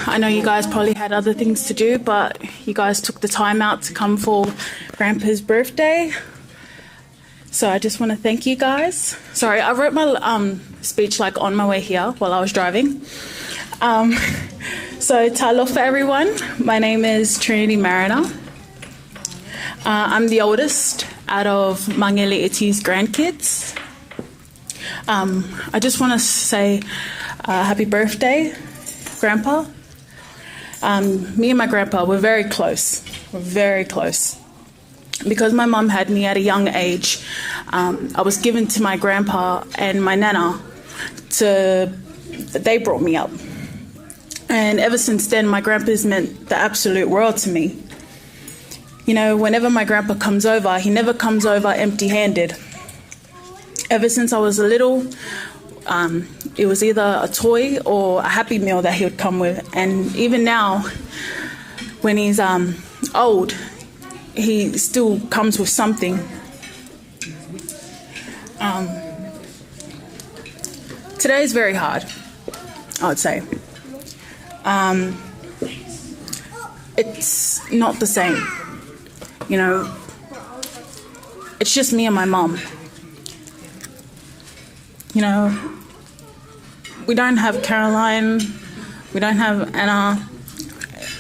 I know you guys probably had other things to do, but you guys took the time out to come for Grandpa's birthday. So I just want to thank you guys. Sorry, I wrote my speech like on my way here while I was driving. So talofa everyone. My name is Trinity Mariner. I'm the oldest out of Magele Iti's grandkids. I just want to say happy birthday, Grandpa. Me and my grandpa, we're very close. We're very close. Because my mum had me at a young age, I was given to my grandpa and my nana they brought me up. And ever since then, my grandpa's meant the absolute world to me. You know, whenever my grandpa comes over, he never comes over empty-handed. Ever since I was a little, it was either a toy or a Happy Meal that he would come with. And even now, when he's old, he still comes with something. Today is very hard, I would say. It's not the same. You know, it's just me and my mum. You know, we don't have Caroline, we don't have Anna.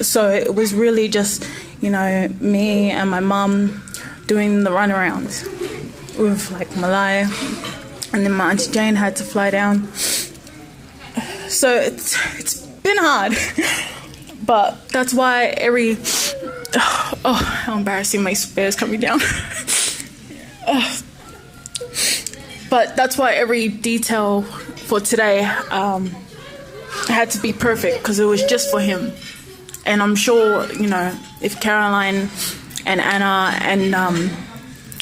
So it was really just, you know, me and my mum doing the runarounds with like Malai, and then my Auntie Jane had to fly down. So it's been hard, but that's why every, oh, how embarrassing, my spare's coming down. But that's why every detail for today had to be perfect, because it was just for him. And I'm sure, you know, if Caroline and Anna and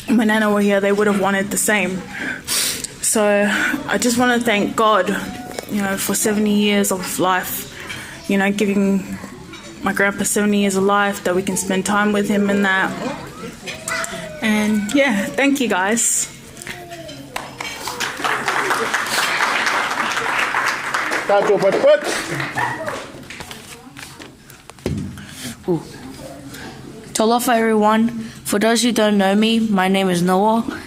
my nana were here, they would have wanted the same. So I just want to thank God, you know, for 70 years of life. you know, giving my grandpa 70 years of life, that we can spend time with him and that. And yeah, thank you guys. Tātou patipati. Talofa everyone. For those who don't know me, my name is Noah.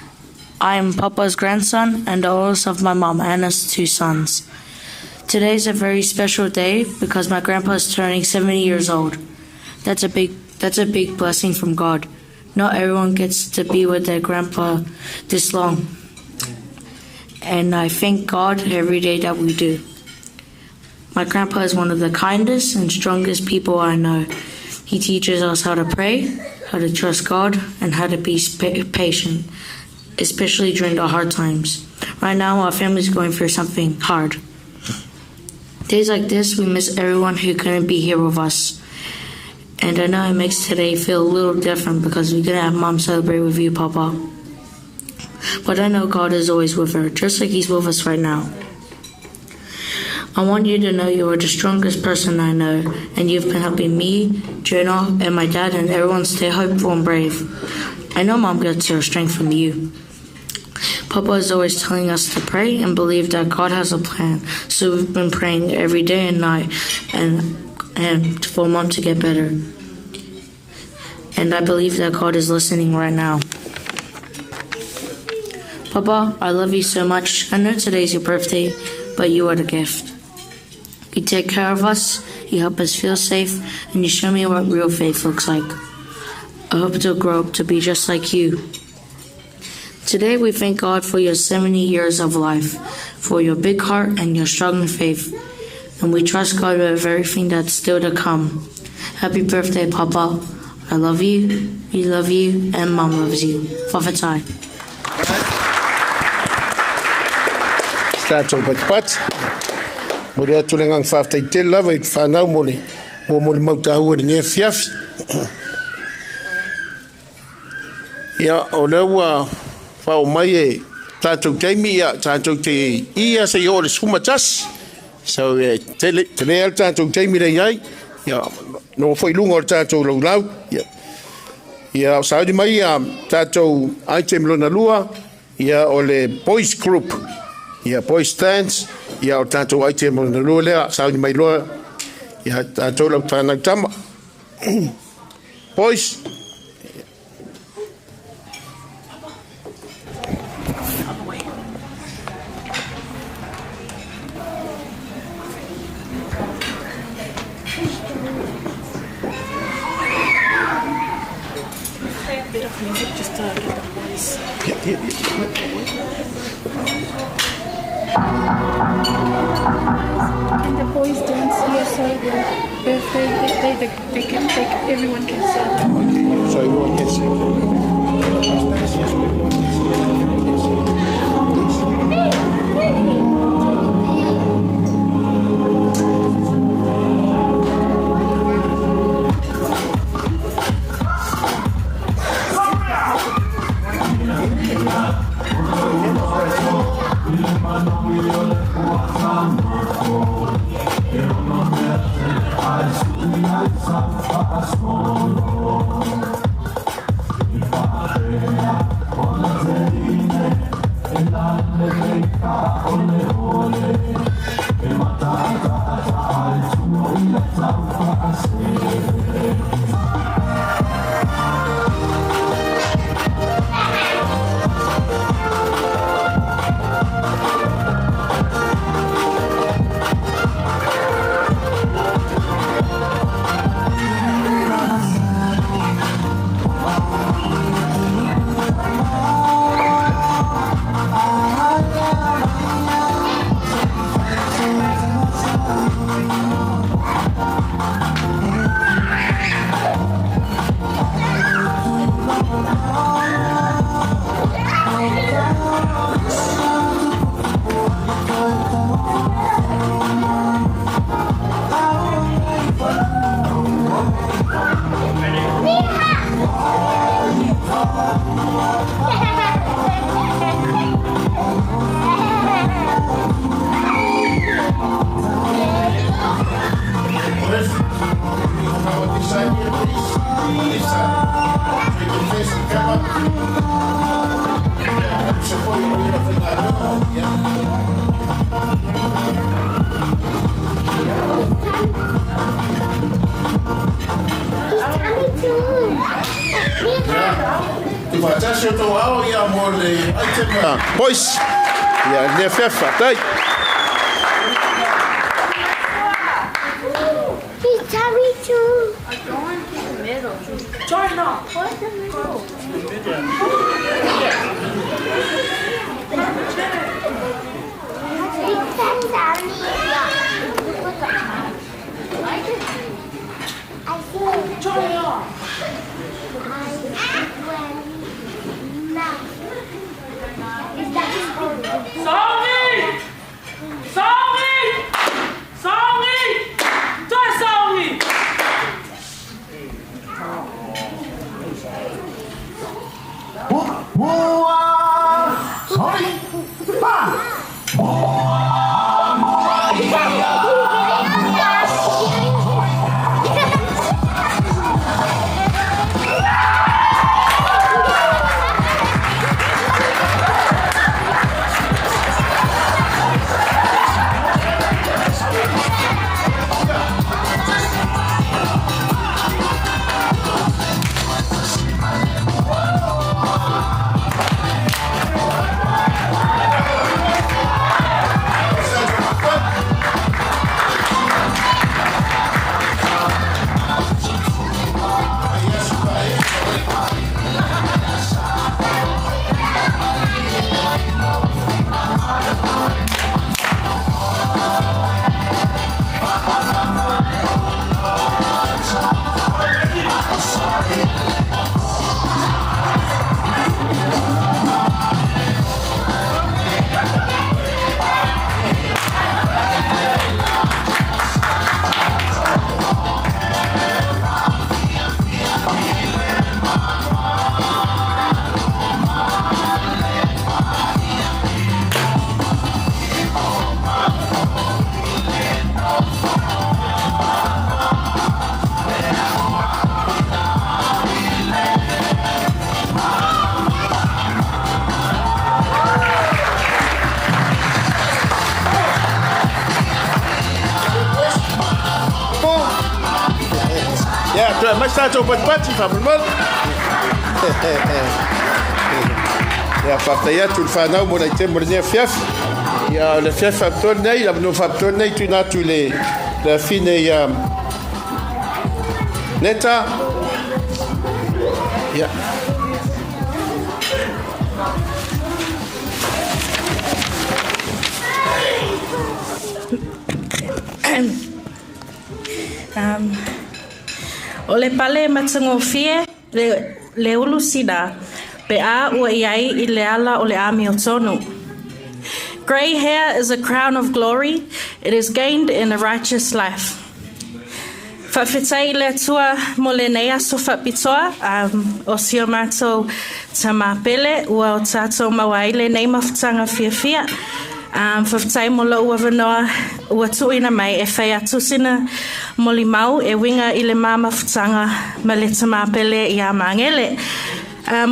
I am Papa's grandson and the oldest of my mom Anna's two sons. Today is a very special day because my grandpa is turning 70 years old. That's a big that's a big blessing from God. Not everyone gets to be with their grandpa this long. And I thank God every day that we do. My grandpa is one of the kindest and strongest people I know. He teaches us how to pray, how to trust God, and how to be patient, especially during the hard times. Right now, our family's going through something hard. Days like this, we miss everyone who couldn't be here with us. And I know it makes today feel a little different because we couldn't have Mom celebrate with you, Papa. But I know God is always with her, just like He's with us right now. I want you to know you are the strongest person I know, and you've been helping me, Jonah, and my dad, and everyone stay hopeful and brave. I know Mom gets her strength from you. Papa is always telling us to pray and believe that God has a plan, so we've been praying every day and night and, and for Mom to get better. And I believe that God is listening right now. Papa, I love you so much. I know today's your birthday, but you are the gift. You take care of us, you help us feel safe, and you show me what real faith looks like. I hope to grow up to be just like you. Today we thank God for your 70 years of life, for your big heart and your strong faith, and we trust God with everything that's still to come. Happy birthday, Papa. I love you, we love you, and Mom loves you. Fafatai. Tātou patipati. Mo le atu le ngang whāwhtai tele lava i te whānau mo le mo mo le mautāua le nea fiafi. Ia, o le ua whao mai e tātou taimi, ia, tātou te ia se i o le suma tasi. So, e, tele, tele al tātou taimi rei ai, ia, no foi lunga o le tātou laulau. Ia, ia o saudi mai ia tātou item lona lua, ia o le boys group. Ia boys dance, ia o tātou item lona lua lea, saudi mai loa, ia tātou lau tānau tama. Boys. Play a bit of music just to get the boys. Can the boys dance here so the birthday they, they, they, they can they, everyone can see. Okay, so everyone can see. se o tau ao ia mo le item boys. Ia, le afiafi faafetai. Sauni! Sauni! Sauni! Toe sauni! Mua! Sorry! Pa! Ia, toe aumai se tatou patipati faamolemole. Ia, faafetai atu i le fanau mo le aitemo o lenei afiafi. Ia, o le afiafi faapitoa lenei, le avanoa faapitoa lenei tuuina atu i le le afine ia Neta. Ia. Um, o le pale matagofie le, le ulu sina, pe a ua i ai i le ala o le amiotonu. Grey hair is a crown of glory, it is gained in a righteous life. Faafetai i le Atua mo lenei aso faapitoa, um, o si o mātou tama pele, ua o tātou maua ai lenei mafutaga fiafia. Um, faafetai mo lou avanoa ua tuuina mai e fai atu sina molimau e uiga i le ma mafutaga ma le tama pele iā Magele.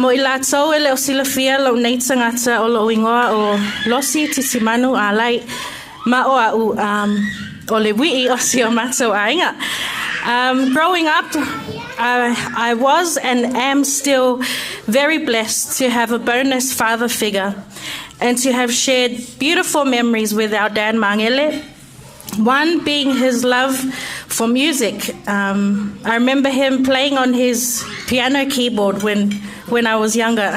Mo i latou e le o silafia lou nei tagata o lou igoa o Losi Titimanu Alai ma o a'u um, o le wii o si o matou aiga. Growing up, I was and am still very blessed to have a bonus father figure and to have shared beautiful memories with our dad Mangele. One being his love for music. I remember him playing on his piano keyboard when, when I was younger.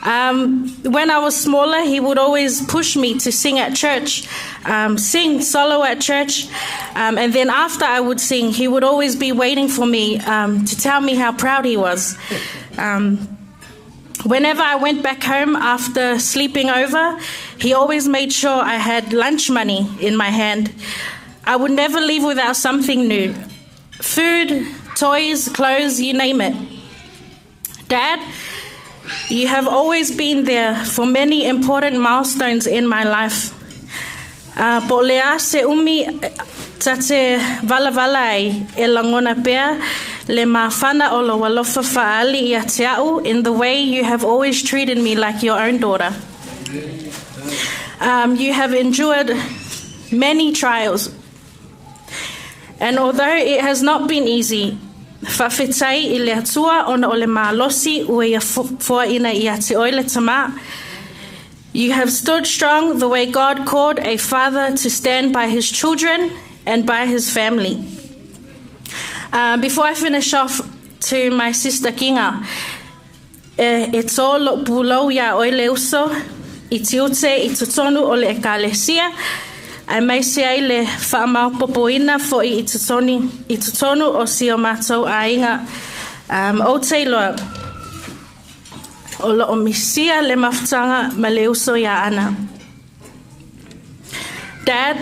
When I was smaller, he would always push me to sing at church, sing solo at church. And then after I would sing, he would always be waiting for me to tell me how proud he was. Whenever I went back home after sleeping over, he always made sure I had lunch money in my hand. I would never leave without something new food, toys, clothes, you name it. Dad, you have always been there for many important milestones in my life. Po o le a se umi ta te valavala ai e lagona pea le mafana o lou alofa faaali ia te a'u in the way you have always treated me like your own daughter. You have endured many trials. And although it has not been easy, Faafetai i le Atua ona o le malosi ua ia foaina ia te oe le tamā. You have stood strong the way God called a father to stand by his children and by his family. Before I finish off to my sister Kinga, e tō lo'u pulou iā oe le uso i tiute i totonu o le Ekalesia, aemaise ai le faamaopoopoina fo'i i totoni i totonu o si o matou aiga. Ou te iloa o lo'o misia le mafutaga ma le uso iā Ana. Dad,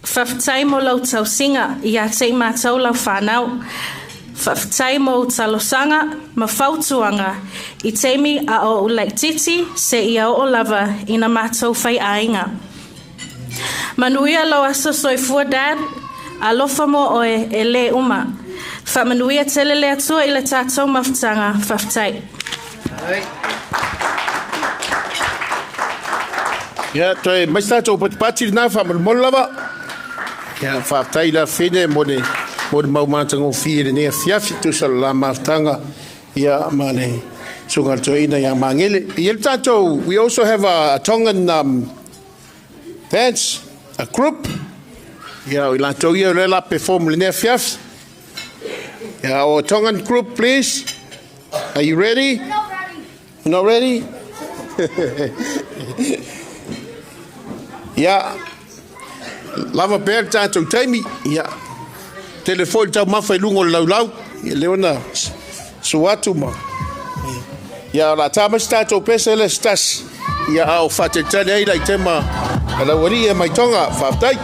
faafetai mo lou tausiga ia te i matou lau fanau. Faafetai mo ou talosaga ma fautuaga i taimi a o ou laitiiti seia oo lava ina matou faiaiga. Manuia lou aso soifua Dad, alofa mo oe e lē uma. Faamanuia tele le Atua i le tatou mafutaga. Faafetai. Ia, toe mai se tatou patipati lenā faamolemole lava. Ia, faafetai i le afafine mo le molimau matagofie i lenei afiafi, tusa o le la mafutaga ia ma le susuga i le toeaina ia Magele. E i ai le tatou, we also have a Tongan dance, a group. Ia, o i latou ia o lea o le a perform i lenei afiafi. Ia, our Tongan group, please. Are you ready? We're not ready. You're not ready? Ia, lava pea le tatou taimi. Ia, tele foi le taumafa i luga o le laulau. Ia, lea ona sua atu ma... Ia, o le a ta mai se tatou pese lea se tasi. Ia, a o faatalitali ai le aitema a laualii e mai Tonga. Faafetai.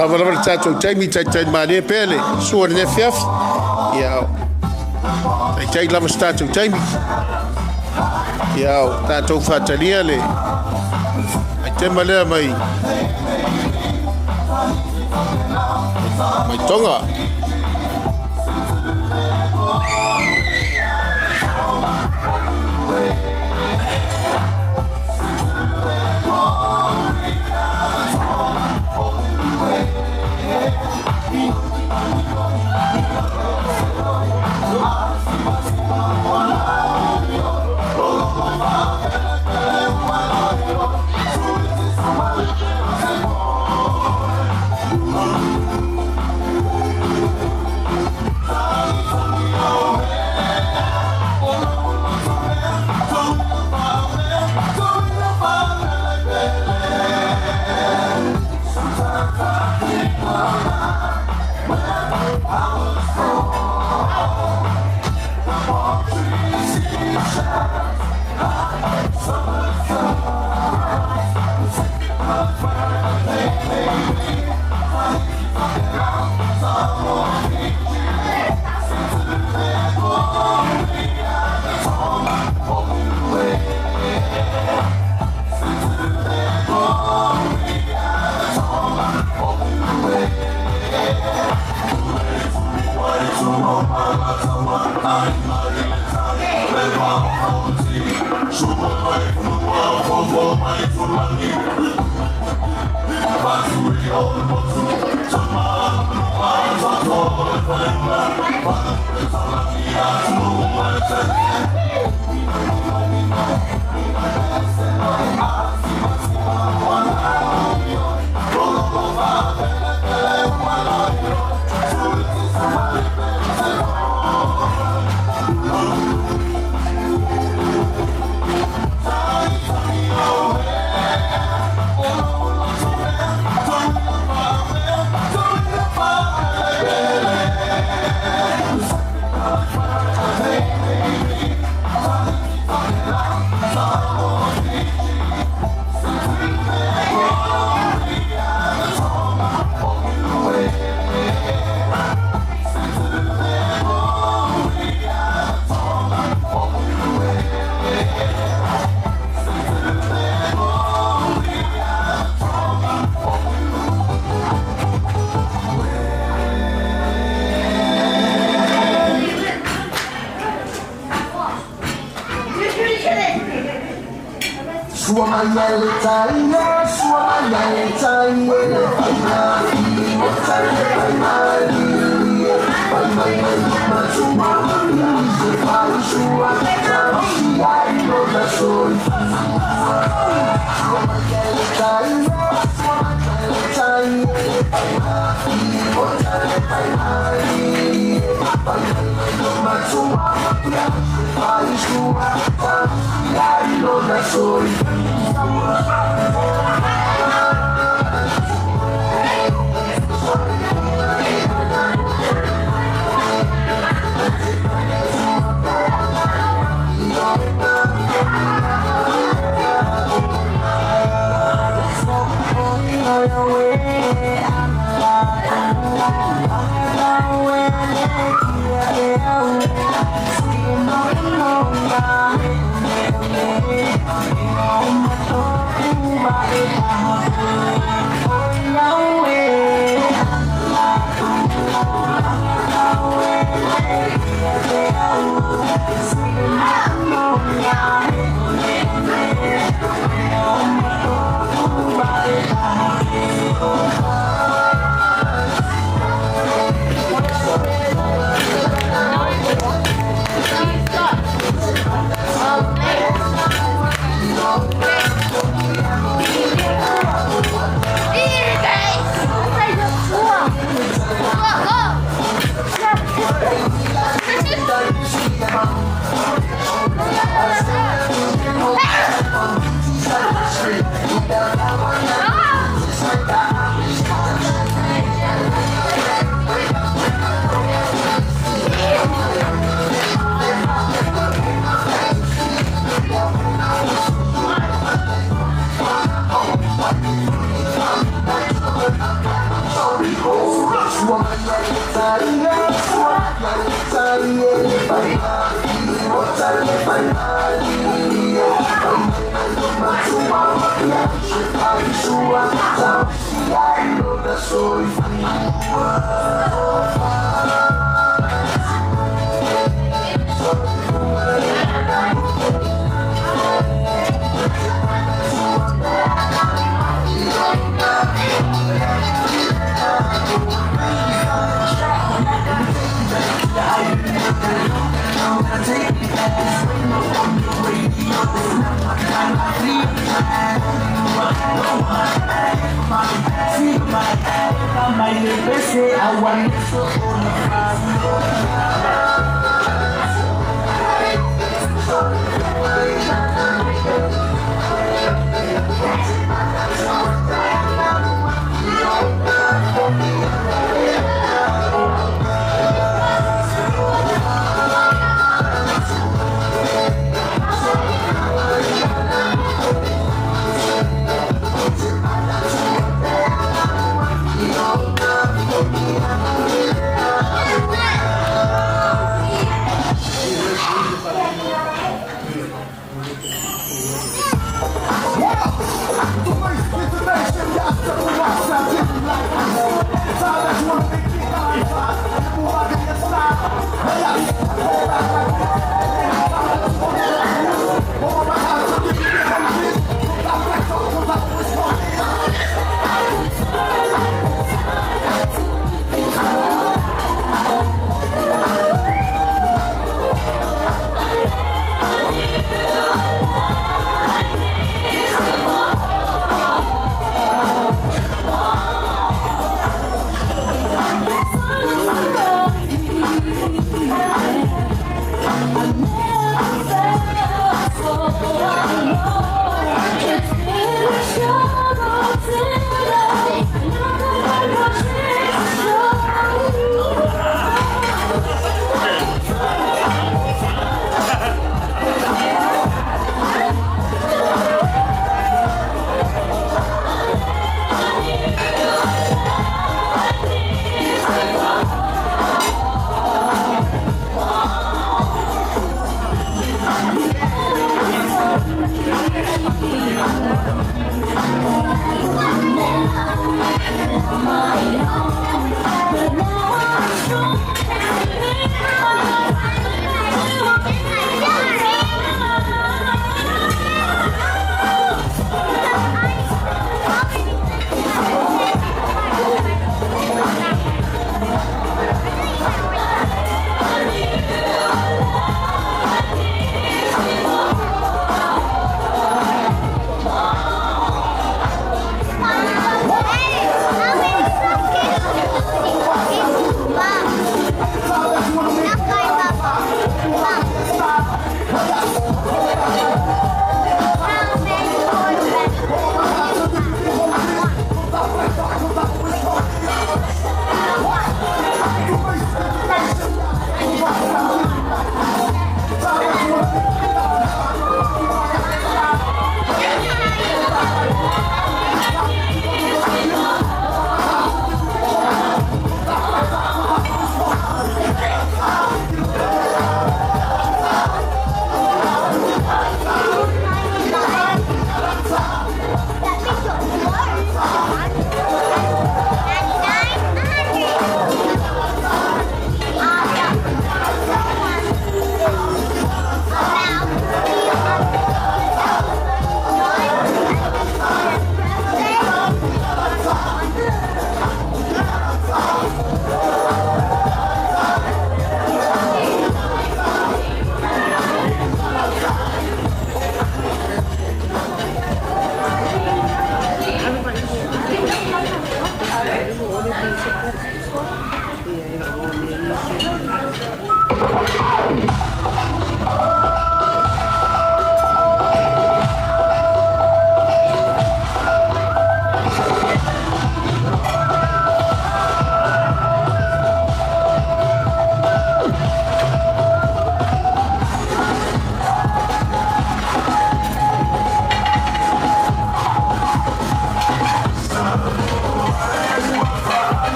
Lava lava le tatou taimi, taitai malie pea le sua i lenei afiafi. Ia, taitai lava se tatou taimi. Ia, o tatou faatalia le aitema lea mai mai Tonga.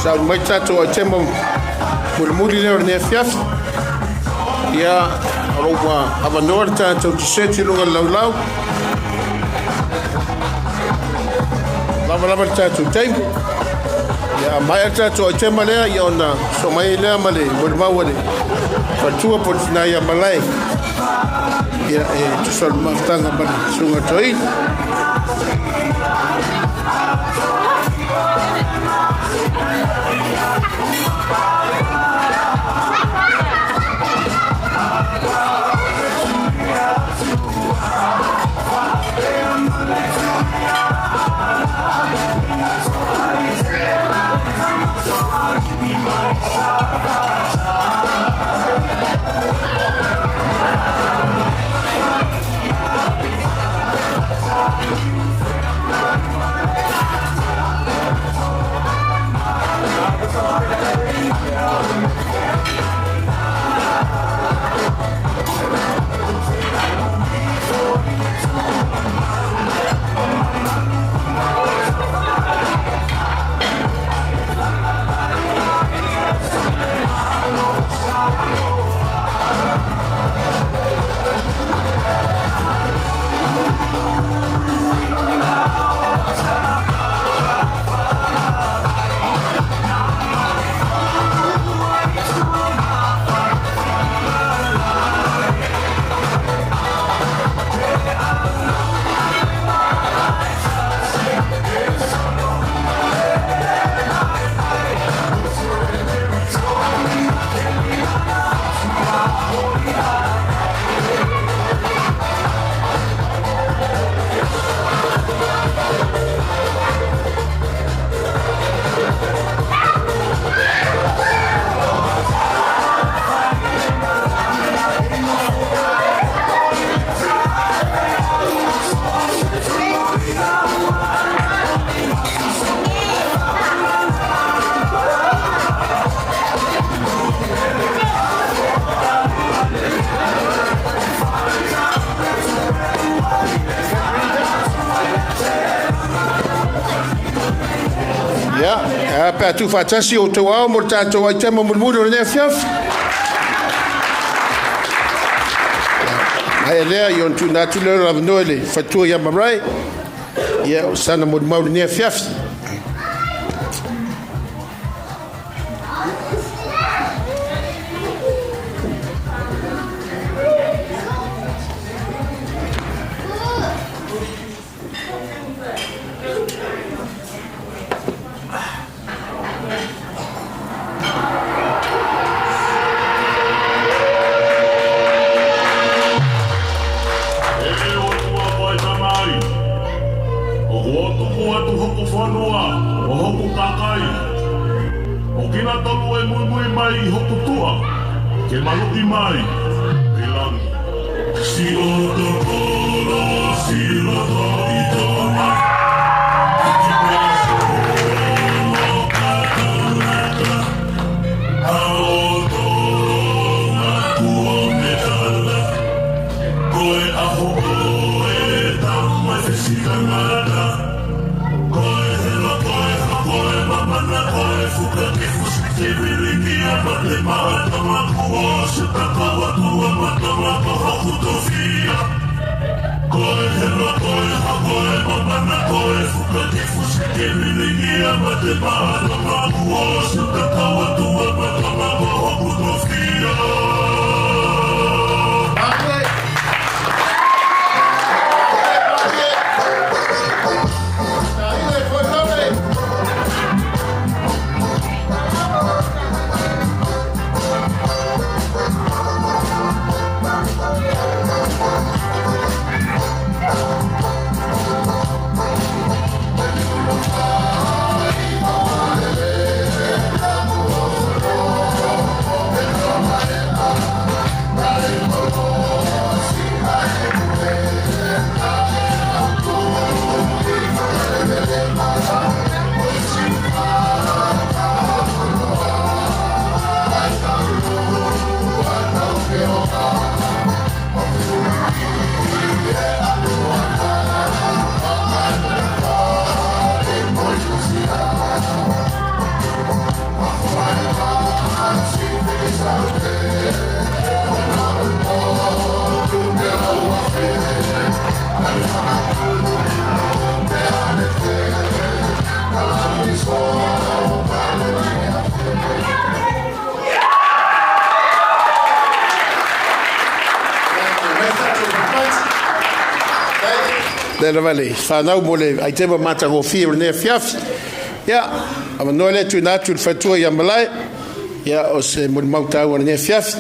Sauni mai tatou aitema mulimuli lea o lenei afiafi. Ia, o lo o ua avanoa le tatou tiseti i luga o le laulau. Lava lava le tatou taimi. Ia, a maea le tatou aitema lea, ia ona sosoo mai ai lea ma le molimau a le faletua po o le tina ia Malae. Ia, e tusa o le mafutaga ma le susuga toeaina. Ia, e a pe a tuufaatasi outou ao mo le tatou aitema mulimuli o lenei afiafi. Maea lea, ia ona tuuina atu lea o le avanoa i le faletua ia Marae, ia o sana molimau i lenei afiafi. E o tua mai tamai. O ko tuku atu hoku whanua, o hoku kakai. O kina tolu e mui mui mai i hoku tua, ke maluki mai, e langi. Si o to koro, si roto i tōna. Lea lava le whanau mo le aitema matagofie o lenei afiafi. Ia, avanoa lea tuuina atu i le faletua ia Malae, ia o se molimau taua o lenei afiafi.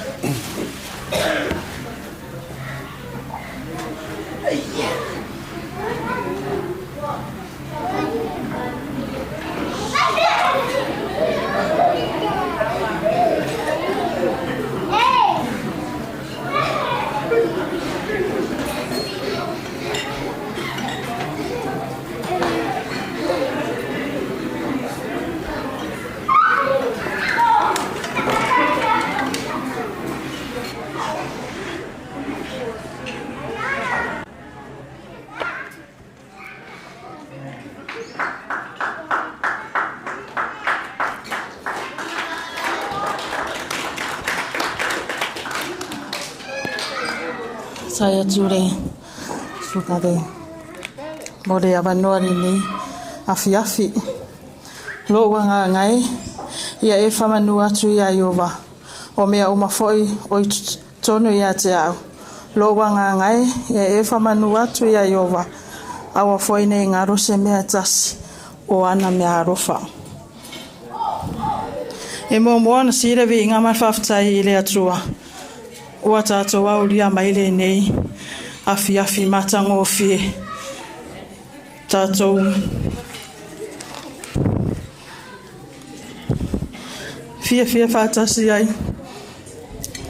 Sai atu le suka le mo le avanoa lenei afiafi. Lou agaga e, ia e faamanu atu iā Ieova, o mea uma foi o i totonu ia te au. Lou agaga e, ia e faamanu atu iā Ieova, aua foi nei galo se mea e tasi o ana mea alofa. E muamua ona sii le viiga ma le faafetai i le Atua ua tatou aulia mai lenei afiafi matagofie tatou fiafia faatasi ai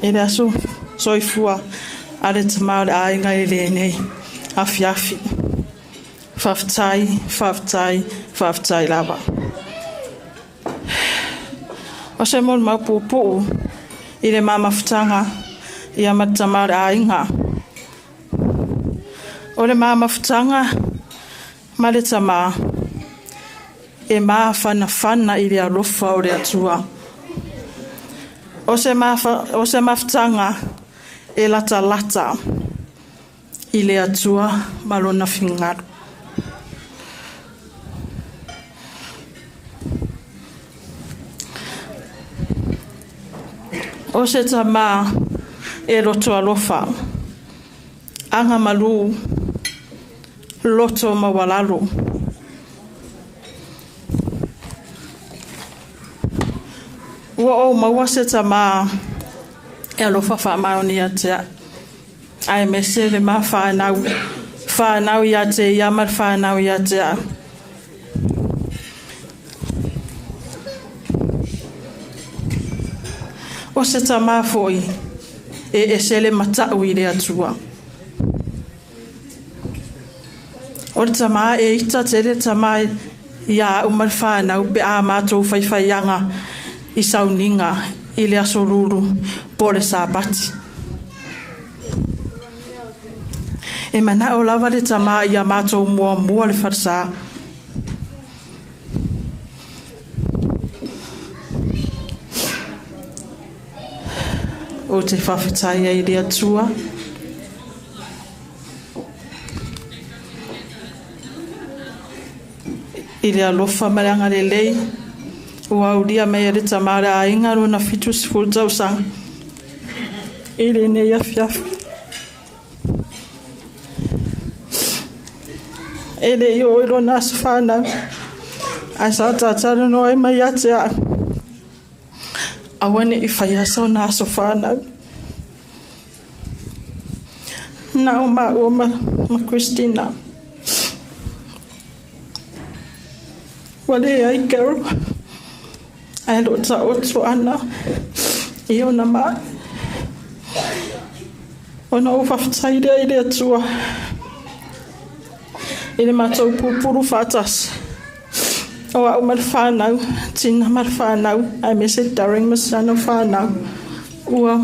i le aso soifua a le Tama o le Aiga i lenei afiafi. Faafetai, faafetai, faafetai lava. O se molimau puupuu i le mamafutaga ia ma le tama o le aiga. O le mamafutaga ma le tama, e mafanafana i le alofa o le Atua. O se, mafa, o se mafutaga e latalata i le Atua ma lona finagalo. O se tamā e loto alofa, aga malū, loto maualalo. Ua ou maua se tamā e alofa faamaonia ia te a'u, aemaise le ma fanau, fanau ia te ia ma le fanau ia te a'u. O se tamā fo'i e ese le mata'u i le Atua. O le tamā e ita tele tamā ia a'u ma le fanau pe a matou faifaiaga i sauniga i le aso lulu po o le Sapati. E mana'o lava le tamā ia matou muamua le falesā. Ou te faafetai ai i le Atua. I le alofa ma le agalelei ua aulia mai e le tama o le aiga lona 70 tausaga i lenei afiafi. E le i oo i lona aso fanau, ae sa tatalanoa ai mai ia te au, aua ne i faia sona aso fanau. Na o maua ma, ma Christina. Ua leai Carol, ae lo o taoto ana i ona maʻi. Ona ou faafetai lea i le Atua i le matou pupulu faatasi. O au ma le fanau, tina ma le fanau, aemaise Darren ma si ana fanau, ua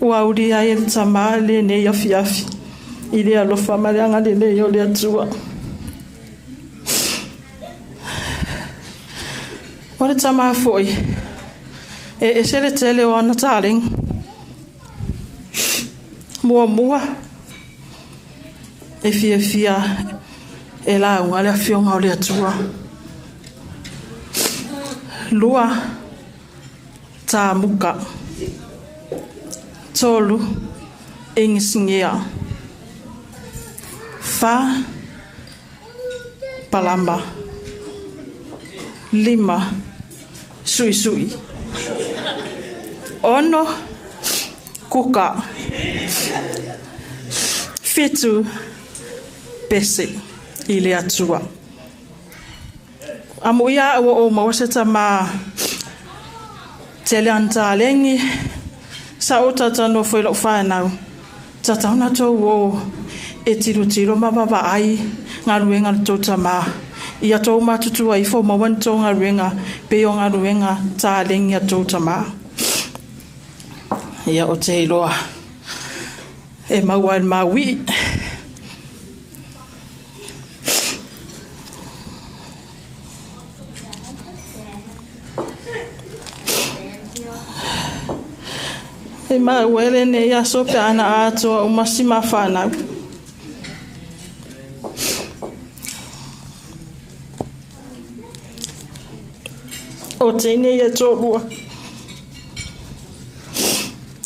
ua aulia ai e le tamā lenei afiafi i le alofa ma le agalelei o le Atua. O le tamā foi, e ese le tele o ana taleni. Muamua, e fiafia e lauga le afioga o le Atua. Lua, tamuka. Tolu, inisinia. Fa, palama. Lima, suʻisuʻi. Ono, kuka. Fitu, pese i le Atua. Amuia ua ou maua se tamā tele ana taleni sa ou talatalanoa foi i la'u fanau, tatau ona tou ō e tilotilo ma vaavaai galuega a le tou tamā. Ia tou matutua ifo maua ni tou galuega pei o galuega taleni a tou tamā. Ia ou te iloa e maua ai le mauii. E maua ai lenei aso pe a na atoa uma si ma fanau. O teine ia toʻalua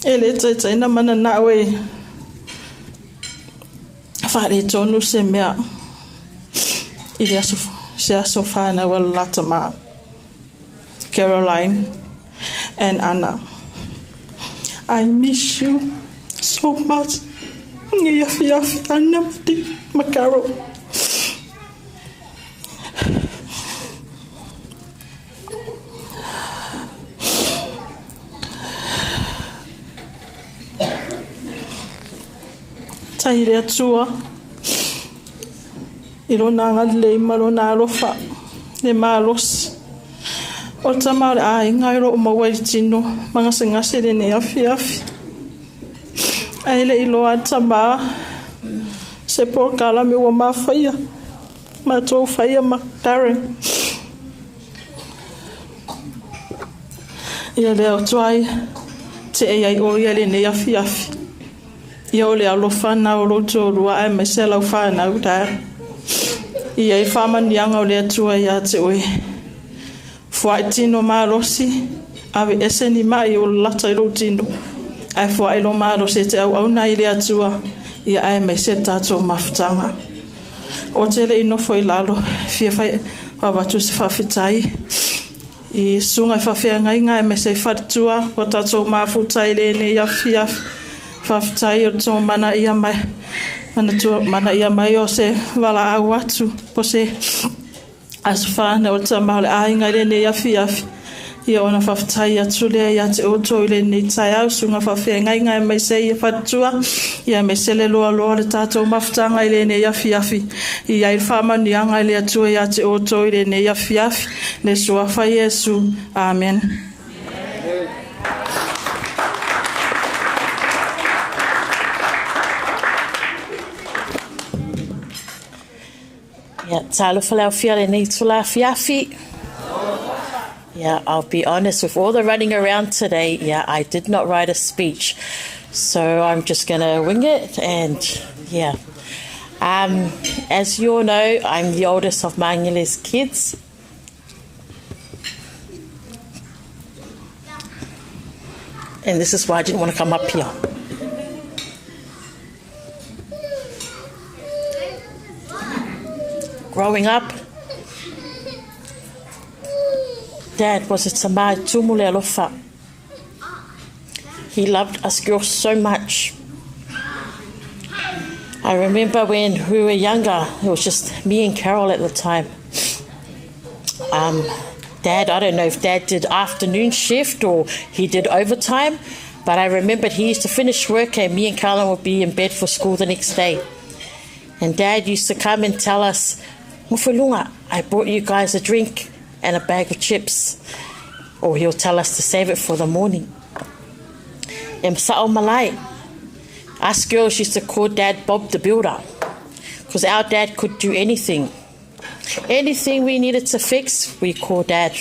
e le taitai na mananao e faaletonu se mea i le aso, se aso fanau a le la tamā, Caroline and Anna. I miss you so much. Nei afiafi Anna ma Carol. Tahi le Atua i lona agalelei ma lona alofa le malosi. O le tama o le aiga e loo maua i le tino ma gasegase lenei afiafi. Ae le i iloa e le tamā se polokalame ua mafaia, matou faia ma Darren. Ia le Atua e te'e ai oe ia lenei afiafi. Ia o le alofa na o lou toalua aemaise lau fanau Dad. Ia i faamanuiaga o le Atua ia te oe. Foai tino malosi, aveese ni ma'i o lalata i lou tino. Ae foai lo malosi e te auauna i le Atua, ia aemaise le tatou mafutaga. O te le i nofo i lalo, fia fai avatu se faafetai i susuga i faafeagaiga aemaise i faletua ua tatou mafuta i lenei afiafi. Faafetai o le tomana ia mai, manaia mai o se valaau atu po se aso fanau o le tama o le aiga i lenei afiafi. Ia ona faafetai atu lea ia te outou i lenei taeao, susuga faafeagaiga aemaise ia faletua, ia aemaise le loaloa o le tatou mafutaga i lenei afiafi. Ia ai le faamanuiaga i le Atua ia te outou i lenei afiafi. Le suafa Iesu. Amen. Yeah, talofa le aofia lenei itula afiafi. Yeah, I'll be honest, with all the running around today, yeah, I did not write a speech. So I'm just going to wing it and, yeah. As you all know, I'm the oldest of Magele's kids. And this is why I didn't want to come up here. Growing up, Dad was a tamai tumu le alofa. He loved us girls so much. I remember when we were younger, it was just me and Carol at the time. Dad, I don't know if Dad did afternoon shift or he did overtime, but I remembered he used to finish work and me and Carolyn would be in bed for school the next day. And Dad used to come and tell us, Mufulunga, I brought you guys a drink and a bag of chips. Or he'll tell us to save it for the morning. And sa'o malai, us girls used to call Dad Bob the Builder, because our dad could do anything. Anything we needed to fix, we called Dad.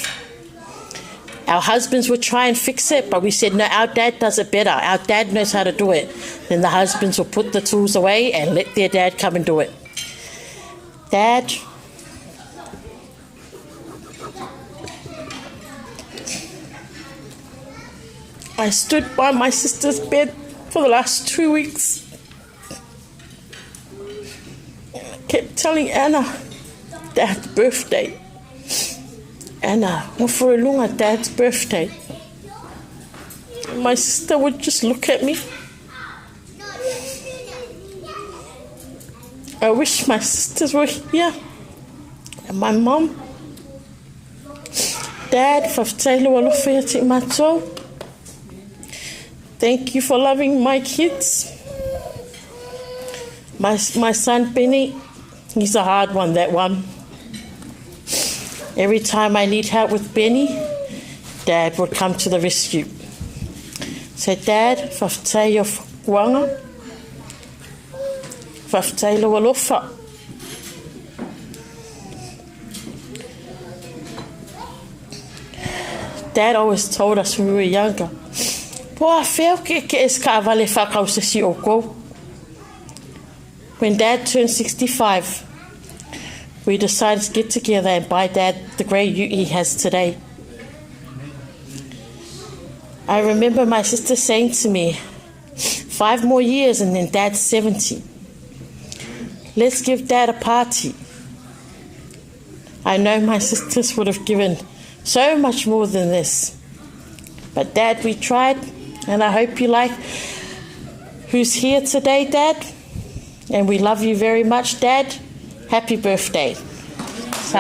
Our husbands would try and fix it, but we said, no, our dad does it better. Our dad knows how to do it. Then the husbands will put the tools away and let their dad come and do it. Dad, I stood by my sister's bed for the last 2 weeks. I kept telling Anna, Dad's birthday. Anna, Mufurulunga, Dad's birthday. My sister would just look at me. I wish my sisters were here. And my mum. Dad, faafetai alofa ia te matou. Thank you for loving my kids. My son, Benny, he's a hard one, that one. Every time I need help with Benny, Dad would come to the rescue. So, Dad, faafetai o wanga, faafetai lo alofa. Dad always told us when we were younger, Poa feo ke ke es ka vale whakau se si o kou. When Dad turned 65, we decided to get together and buy Dad the grey ute he has today. I remember my sister saying to me, 5 more years and then Dad's 70. Let's give Dad a party. I know my sisters would have given so much more than this. But Dad, we tried, and I hope you like who's here today, Dad. And we love you very much, Dad. Happy birthday. So.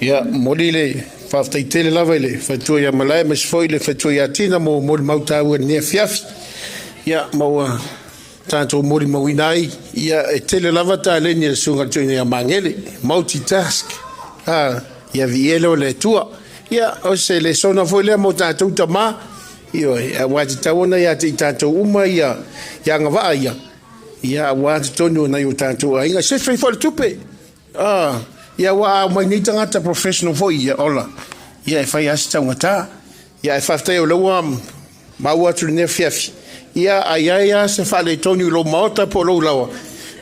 Ia, moli le faafetai tele lava i le faletua ia Malae ma se foi le faletua ia Tina mo molimau taua i lenei afiafi. Ia, ma ua tatou molimauina ai, ia, e tele lava taleni a le susuga i le toeaina ia Magele, multitask, a, ia viia lea o le Atua. Ia, o se lesona foi lea mo tatou tamā, ioe, aua e tatau ona ia te i tatou uma ia, ia agavaa ia, Ia aua totonu o nai o tatou aiga. Se fai foi le tupe. Ah, ia ua a mai nei tagata professional foi ia ola. Ia e fai lava se taugata. Ia ae faafetai o lea ua maua atu i lenei afiafi. Ia a i ai lava se faaletonu i lou maota po o lou laoa,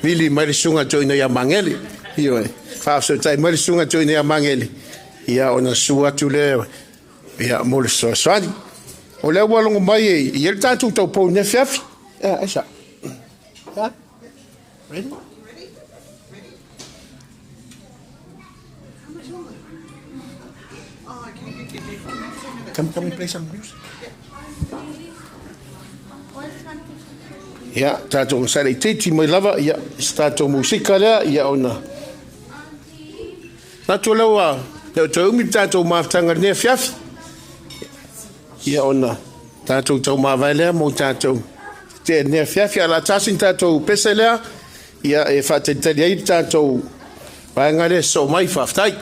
vili mai le susuga toeaina ia Magele. Ioe, faafesootai mai le susuga toeaina ia Magele, ia ona susu atu lea ia mo le fesoasoani. O lea ua logo mai e i ai le tatou taupou i lenei afiafi. Ia, aisa. Yeah. Ready? Come, come and play some music. Ia, tatou sa le teiti mai lava, ia, se tatou musika lea, ia ona. Natu lea ua, lea ua toe umi le tatou mafutaga i lenei afiafi. Ia ona tatou taumavae lea mo tatou tetee i lenei afiafi. Ae o le a tasi le tatou pese lea, ia e faatalitali ai le tatou vaega lea e sosoo mai. Faafetai.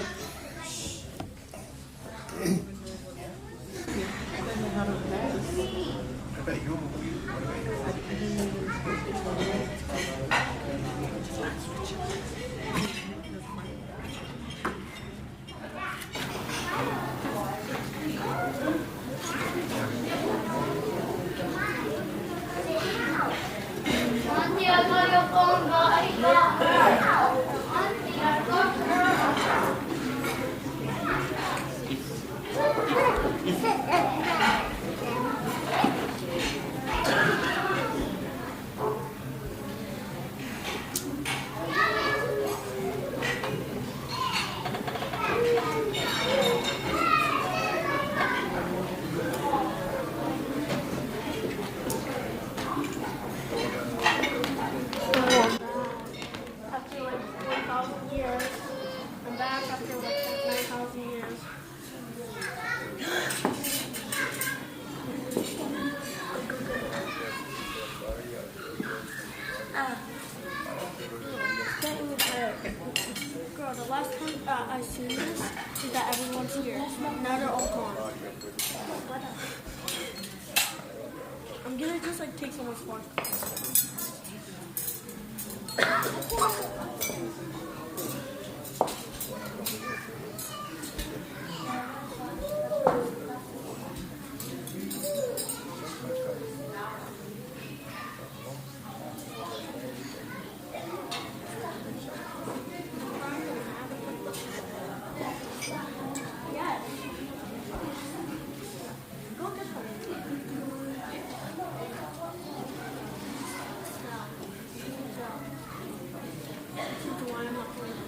After like 1,000 years. I'm back after like 9,000 years. Ah. Getting tired. Girl, the last time I seen this is that everyone's here. Now they're all gone. What? I'm gonna just like take someone's phone. Yes. Go get some. This is why I'm not playing.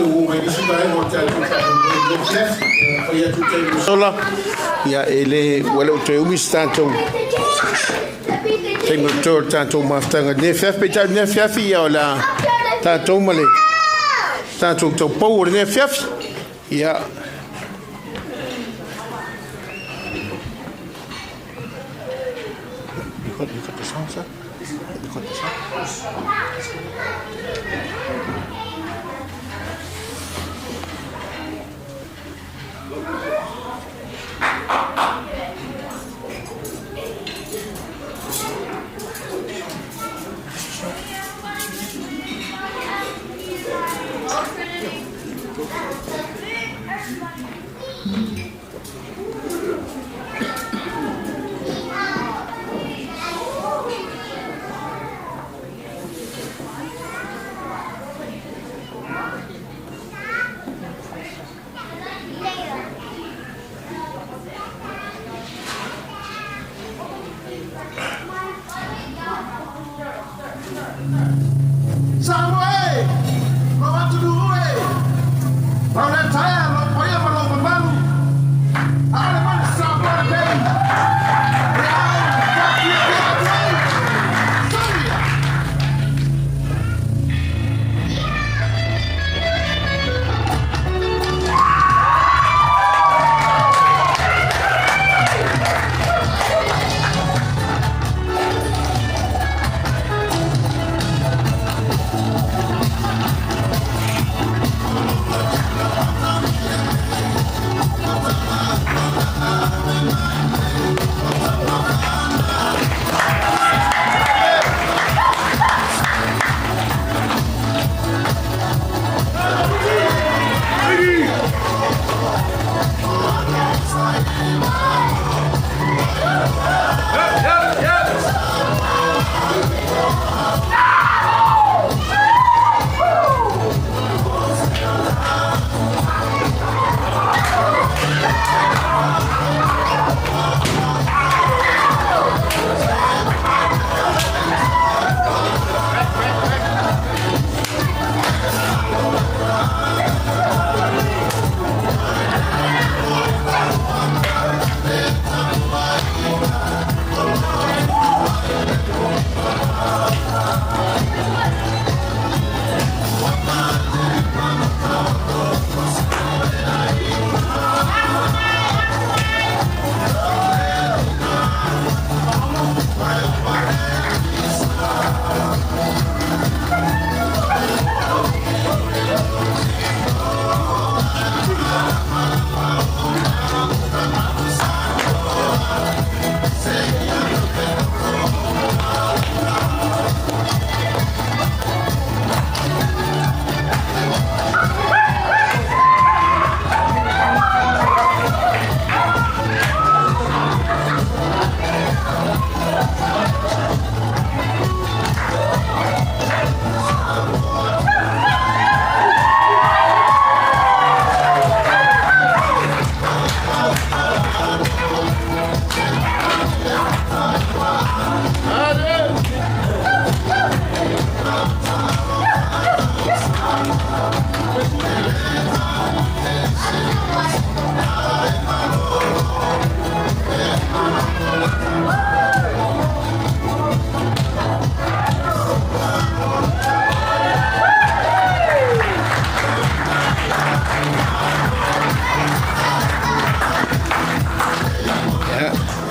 tatou oo mai i le isi vaega o le tatou faamoemoe i lenei afiafi. Ia, fai atu le taimi ua sola, ia, e le, ua le o toe umi se tatou taimi o totoe o le tatou mafutaga i lenei afiafi. Peitai o lenei afiafi, ia, o le a tatou ma le tatou taupou o lenei afiafi. Ia, You got, you got the song, sir? You got the song? Samoa e! Lou atunuu e! Lau lea taea, lou paia ma lou mamalu. Aole mai le Samoa lenei. E ao faafiafia atu ai. Soia!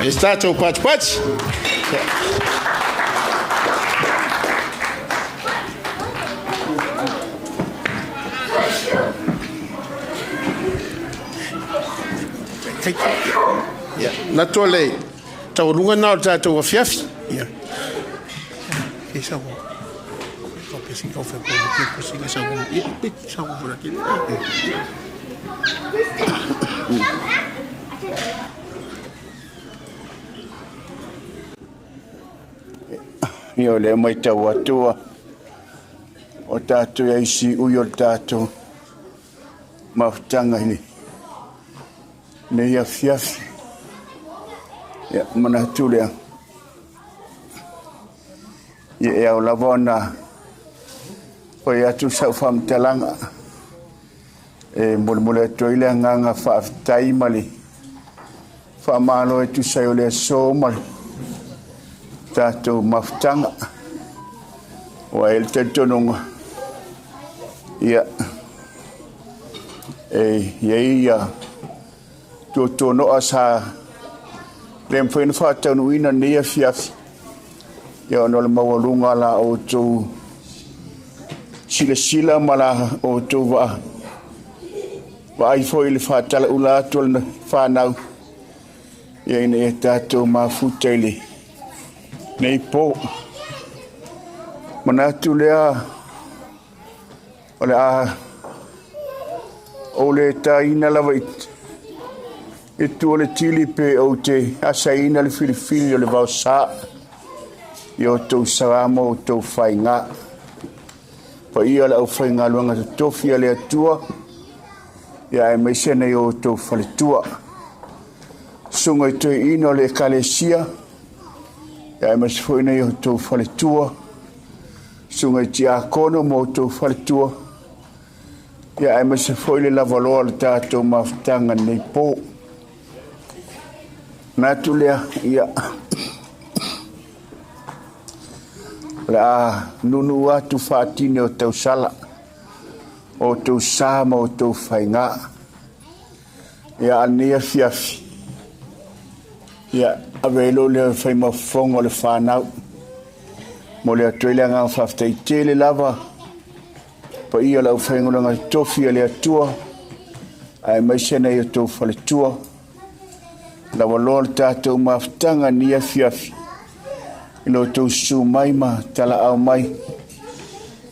E se tatou patipati. Ia, na toa le taualuga na o le tatou afiafi. Ia. Ia o lea matau atu ua o tatou i ai siui o le tatou mafutaga i lenei afiafi. Ia manatu lea, ia e ao lava ona fai atu sau faamatalaga. E molemole atu ai le agaga faafetai ma le faamalo e tusa ai o le aso ma le tatou mafutaga. Ua e le talitonuga, ia, e i ai ia tuatuanoa sa le mafai ona faataunuuina lenei afiafi, ia ona o le maualuga o la outou silasila ma la outou vaai foi i le faatalaula atu o le fanau, ia ina ia tatou mafuta i lenei po. Manatu lea o le a ou le taina lava i tua o le tili pe ou te asaina le filifili o le vaosa i outou sa ma outou faiga. Paia le aufaigaluega totofi a le Atua, ia aemaise nei o outou faletua. Susuga i toeaina o le Ekalesia, ia aemaise foi nei o outou faletua. Susuga i tiakono ma outou faletua, ia aemaise foi le lavaloa o le tatou mafutaga nei po. Manatu lea, ia, o le a nunu atu faatine o tausala, o outou sa ma outou faiga. Ia, a lenei afiafi, ia, ave ai lou leo e fai ma fofoga o le fanau. Momoli atu ai le agaga faafetai tele lava, paia o le aufaigaluega totofi a le Atua, aemaise nai outou faletua. Lavaloa le tatou mafutaga ni afiafi i lo outou susu mai ma talaau mai,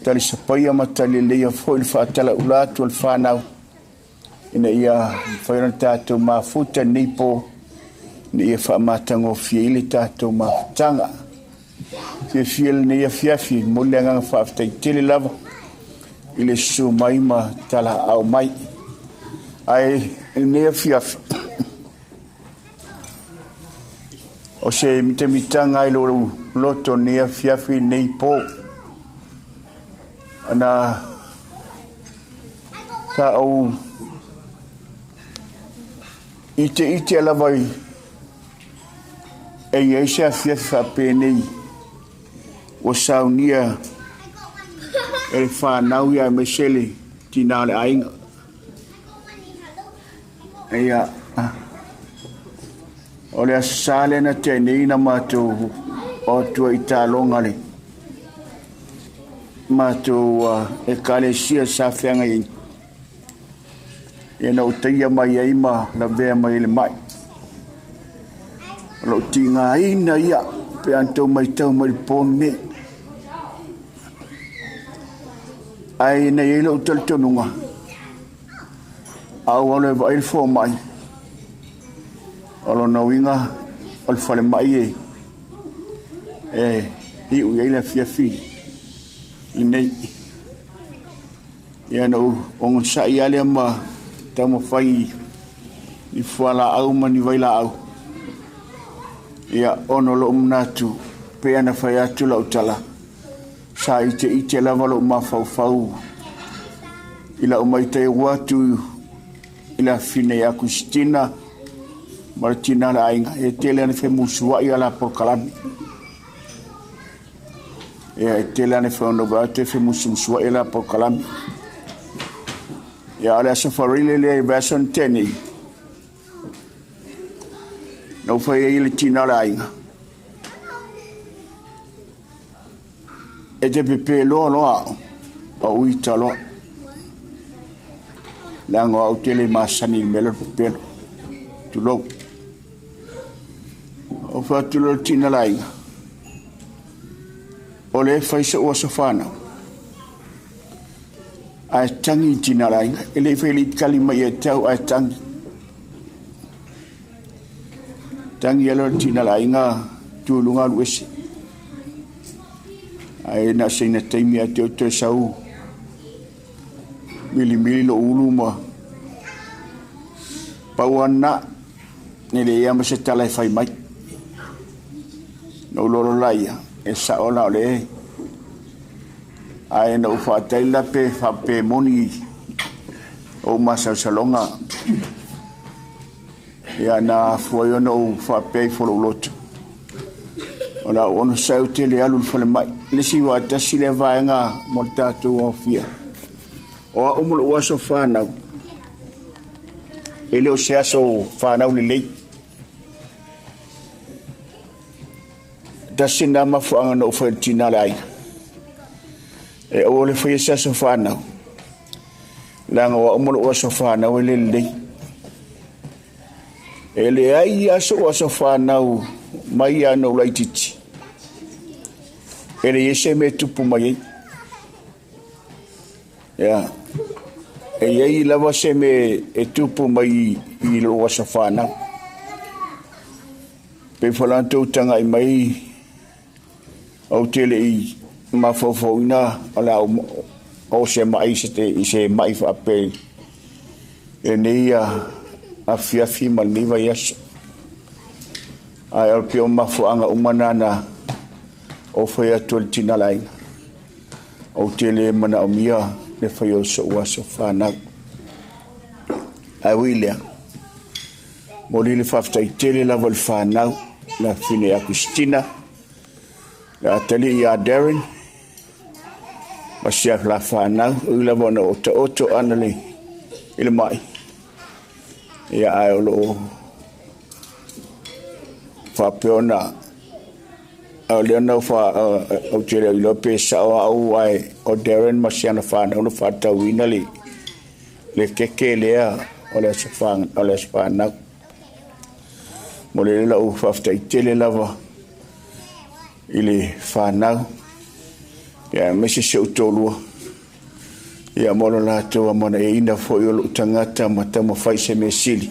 talisapaia ma talileleia foi le faatalaula atu o le fanau, ina ia mafai ona tatou mafuta lenei po, ina ia faamatagofie ai le tatou mafutaga. Fiafia lenei afiafi, momoli le agaga faafetai tele lava i le susu mai ma talaau mai. Ae i lenei afiafi, o se mitamitaga ai lou loto lenei afiafi lenei po, ana sa ou iteite lava i e i ai se afiafi faapenei ua saunia e le fanau ia aemaise le tinā o le aiga. Ia, o le Aso Sa lea na tea nei na matou o atu ai i taaloga le matou Ekalesia sa feagai ai. Ia na ou taia mai ai ma lavea mai ai le mai. O lou tigaina ia pe a na tou matau mai i le po lenei. Ae na i ai lou talitonuga, a ou alu e vaai le fomai, o lona uiga o le falemai e iu i ai le afiafi lenei. Ia na ou ogasai lava lea ma taumafai i fualaau ma ni vailaau. Ia, ona o lou manatu, pei ona fai atu lau tala, sa iteite lava lou mafaufau i lau matau atu i le afafine ia Christina ma le tina o le aiga, e tele lava ina femusuai a la polokalame. Ia, e tele lava ina feonovoa atu e femusumusuai a la polokalame. Ia, o le Aso Faraile lea i vaiaso na tea nei, na ou fai ai i le tina o le aiga, e te pepe loa loa au, a ou ita loa. Leaga o au tele masani i le mea lea o le pepelo. Tulou. Ou fai atu loa i le tina o le aiga, o lea e fai so'u aso fanau. Ae tagi i tina o le aiga. E le i fai le i tali mai ia te au ae tagi. Tagi loa le tina o le aiga tu i luga alu ese. Ae na o seina taimi lava te au toe sau milimili lou ulu ma pau lava lena. E leai lava ma se tala e fai mai. Na ou lolo laia, e sao la o le ae na ou faatali la pe faapea moni ou masalosaloga ia na afua ai ona ou faapea ifo lou loto o le a ou onosai ou te le alu i le falemai. Le isi tasi lea vaega mo le tatou aofia. O au ma lou aso fanau, e le o se aso fanau lelei. Tasi lena mafuaaga na ou fai i le tina o le aiga. E aua le faia se aso fanau. Leaga o au ma lou aso fanau e le lelei. E leai lava sou aso fanau mai lava ona ou laitiiti. E leai se mea e tupu mai ai. Ia, e i ai lava se mea e tupu mai i lou aso fanau. Pei foi la ona outou tagai mai ou te le i mafaufauina o le a oo se mai i se mai faapea i lenei afiafi ma lenei vaiaso. Ae o le pei o mafuaaga uma na na ou fai atu ai i le tina o le aiga, ou te le manaomia le faia o sou aso fanau. Ae ui i lea, momoli le faafetai tele lava i le fanau, le afafine ia Christina, le atalii ia Darren, ma si a la fanau, ui lava ona otaoto ana le i le mai. Ia ae o lo o faapea ona o lea na ou te le o iloa pe sao au ae o Darren ma si ana fanau na faatauina le keke lea o le aso fanau. Momoli ai lau faafetai tele lava i le fanau ia aemaise si ou toalua ia mo lo latou amanaiaina foi o lou tagata ma taumafai se mea sili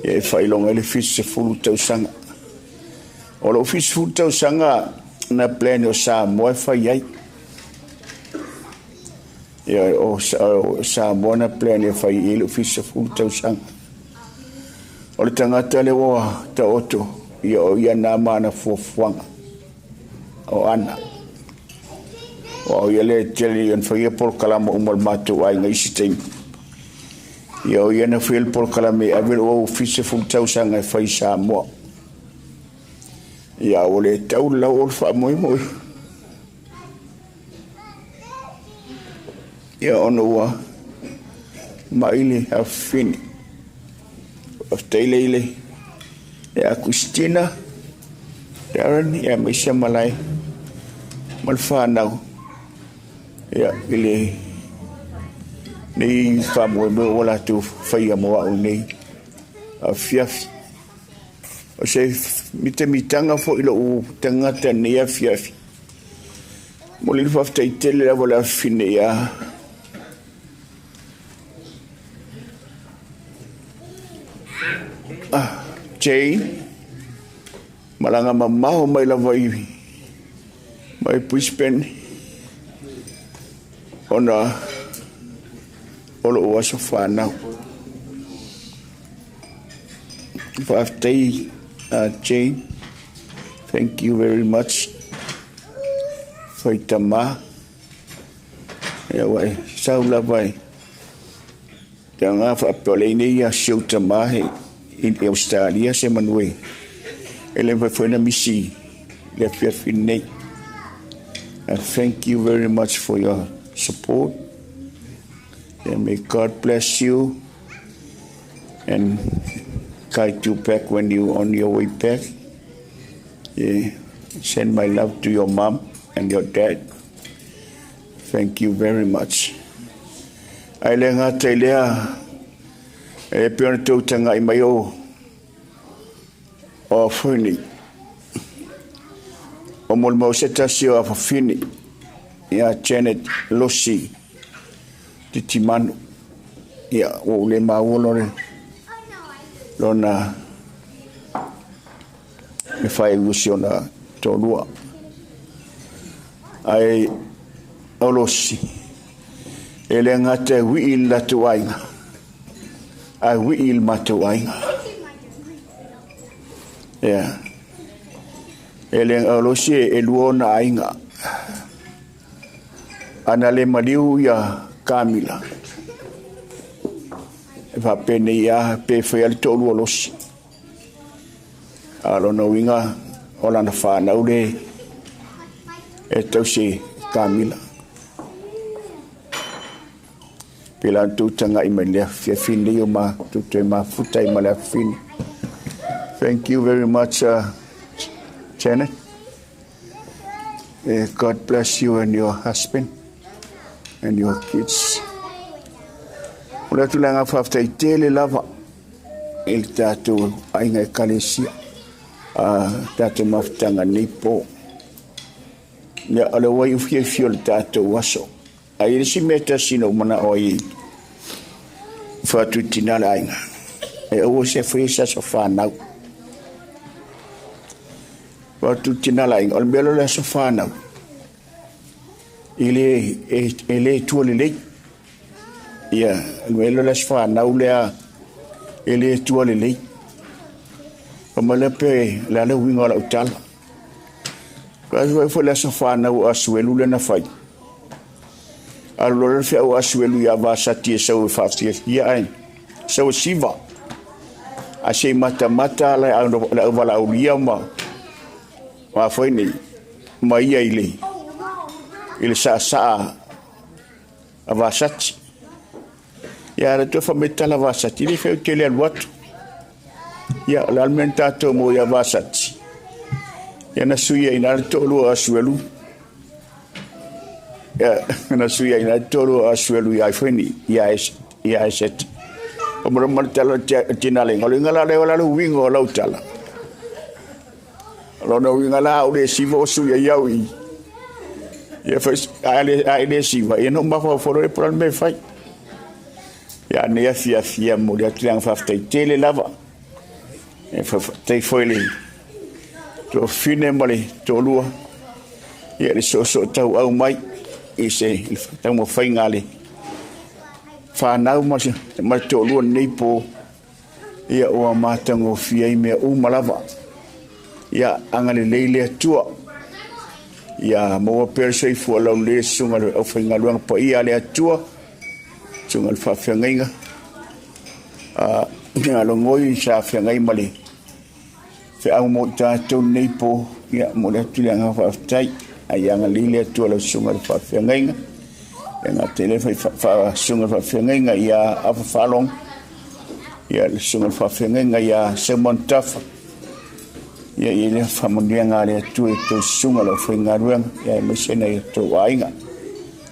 ia e faailoga ai le 70 tausaga. O lou 70 tausaga na plan o Samoa e fai ai. Ia o Samoa na plan e fai ai lou 70 tausaga. O le tagata lea ua taoto, ia o ia na ma ana fuafuaga o ana. Aua o ia lea e tele ona faia polokalama uma o le matou aiga i isi taimi. Ia o ia na faia le polokalame e ave lou 70 tausaga e fai i Samoa. Ia ua le tau le lau o le faamoemoe. Ia ona ua mai le afafine. Faafetai le ile ia Christina, Darren, ia aemaise malae ma le fanau ia i le nei faamoemoe ua latou faia mo au nei afiafi. O se mitamitaga foi i lou tagata i lenei afiafi. Momoli le faafetai tele lava i le afafine ia Jane, malaga mamao mai lava i mai Brisbane ona o lou aso fanau. Faafetai Jane, thank you very much. Faitama, ia ua e sau lava i te aga faapea o lea nei ia si ou tama he i Australia se manu e e le mafai foi ona misi le afiafi lenei. Thank you very much for your support. And may God bless you and guide you back when you on your way back. Yeah. Send my love to your mom and your dad. Thank you very much. Ae le gata i lea, e pei ona tou tagai mai o o afuni. O molimau se tasi o afafini ia Janet Losi Titimanu. Ia, ua ou le maua lona, lona le faaiu o si ona toalua. Ae o Losi, e le gata e wii i le latou aiga, ae wii i le matou aiga. Ia. E le o Losi e lua ona aiga. Ana le maliu ia Kamila. E faapenei a pe faia le toalua losi. A lona uiga o lana fanau le e tausi kamila. Pe la tou taga'i mai le afiafi nei o matou toe mafuta ai ma le afafine. Thank you very much, Janet. God bless you and your husband and your kids. O le atu le aga faafetai tele lava i le tatou aiga ekalesia a tatou mafutaga nei po. Ia, o le ua iu fiafia o le tatou aso. Ai le isi mea tasi na ou manao ai faatuitina le aiga. E aua se fai se aso fanau. Faatuitina le aiga. O le mea lea o le aso fanau. E le tua lelei. Ia, o le mea lea o le aso fanau lea e le tua lelei. O mai lea pe le a le uiga o lau tala. Ka foi le aso fanau o Asuelu lea na fai. Alu loa le feau Asuelu ia Vasati e sau e faafiafia ai. Sau e siva. A sei matamata le auvalaulia ma foi nei. Ma ia i le saasaa a Vasati. Ia le toe faametala Vasati, le feau tele alu atu. Ia, o le almea tatou mo ia Vasati. Ia na suia ina le toalua Asuelu. Ia na suia ina le toalua Asuelu ia foi ni ia eset. O mo mo tala tina le ngolo ngala le wala lu wingo lau tala. Lo no winga la o le sivo o suia iau i. Ia foi a le siva ia no ma fo le por me fai. Ia ne afia fia mo le atu fa tele lava. E fa te foi le to fine mo le toalua. Ia le soso tau au mai i se tau mo whainga le whanau ma le toalua nei po. Ia o a mātango fia i mea uma lava. Ia anga le leile atua. Ia maua pere soifua lau le sunga le au whainga luanga pa ia le atua. Sunga le whaawhiangaiga. Ia longoi sa whiangai ma le wheau mo tātou nei po. Ia mo le atu le anga whaaftai. Ai anga lile atua lau sunga le whaawhiangaiga. Ia ngā tele wha sunga le whaawhiangaiga ia afa whalong. Ia le sunga le whaawhiangaiga ia Simon Tafa. Ia i le whamunia le atua i tau sunga lau whaingaruanga. Ia e maisena i tau ainga.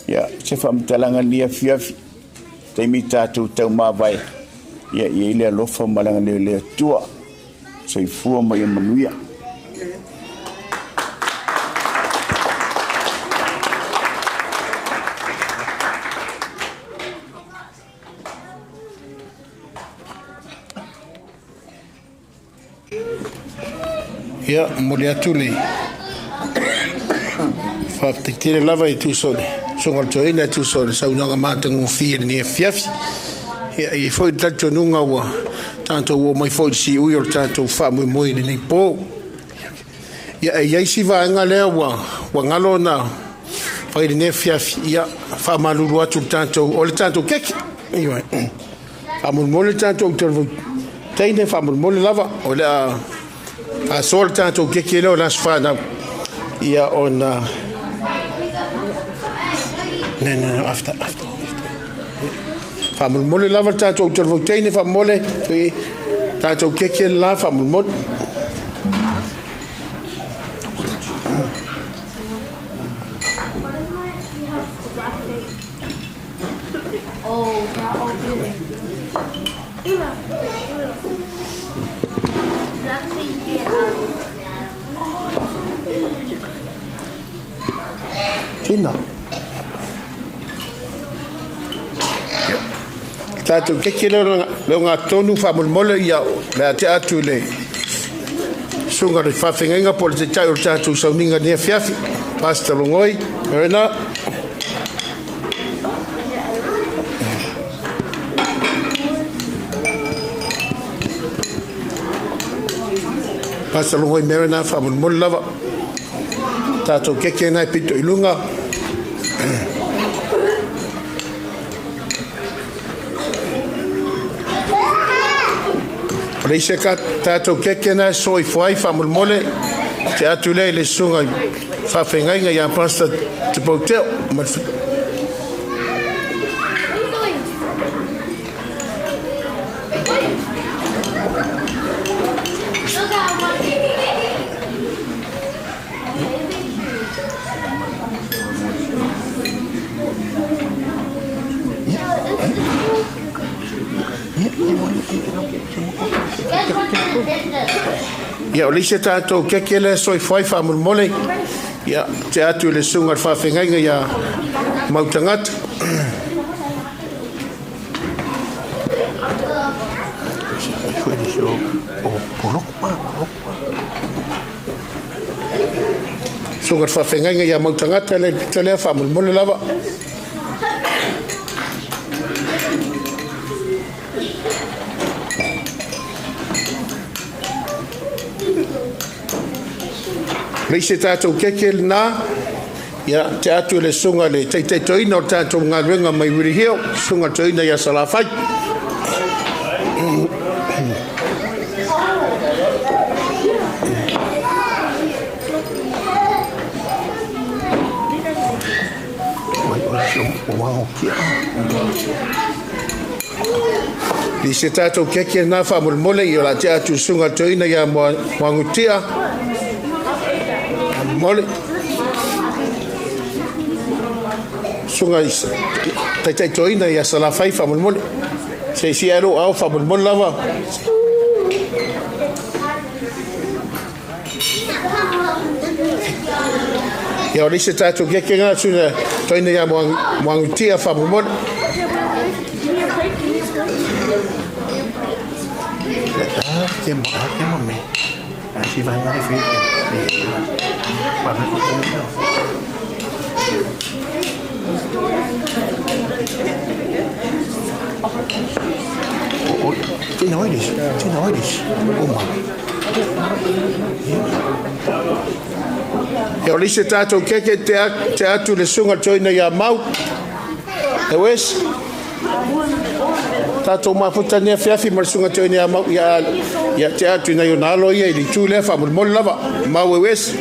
Ia se whamutalanga nia fiafi. Taimi tātou tau māwai. Ia i le alofa malanga le le atua. Soifua mai manuia. Ia, mo le atu le whaatetele lava i tūso le songa le toeina i tūso le saunaga mātangofie le nia fiafi. Ia, i foi le talitonuga ua tātou ua mai foi le siui o le tātou faamoemoe i lenei pō. Ia, e iai si vaega lea ua ngalo na fai lenei fiafi. Ia, faamalulu atu le tātou, o le tātou keke. Ia, faamolemole le tātou talavou teine, faamolemole lava, o le a so le tātou keke lea o le aso whanau. Ia, ona... No, after. Faamolemole lava le tātou talavou teine, faamole, tātou keke la, faamolemole. Tina. Tātou keke leo ngā tonu faamolemole ia le ate atu le sunga le whawhengainga po le te tai o le tātou sauninga nia fiafi. Pastor Longoi, Marina. Pastor Longoi, Marina, faamolemole lava. Tātou keke nai pito i lunga. O le isi ka tātou keke na soifua ai faamolemole te atu lea i le susuga i faafeagaiga ia Pastor Tupauteo ma le Ia, o le isi tātou keke lea soifua ai faamolemole, ia, te atu i le susuga i le faafeagaiga ia Mautagata. Susuga i le faafeagaiga ia Mautagata le pito lea faamolemole lava. Le isi tātou keke lena, ia, te atu i le susuga i le taitaitoina o le tātou galuega mai Wirihio, susuga toeaina ia Salafai. Le isi tātou keke lena faamolemole, ia o la te atu i le susuga toeaina ia Moagutia. Mole. Susuga i taitaitoina ia Salafai faamolemole. Se isi ae lou ao faamolemole lava. Ia o le isi tātou keke ngā susuga toeaina ia Moagutia faamolemole. Ia o le isi tātou keke te atu le susuga toeaina ia Mau. E wes. Tātou mafuta ni afiafi ma le susuga toeaina ia Mau ia te atu ina i ona alo ia i le itu lea faamolemole lava. Mau e wes.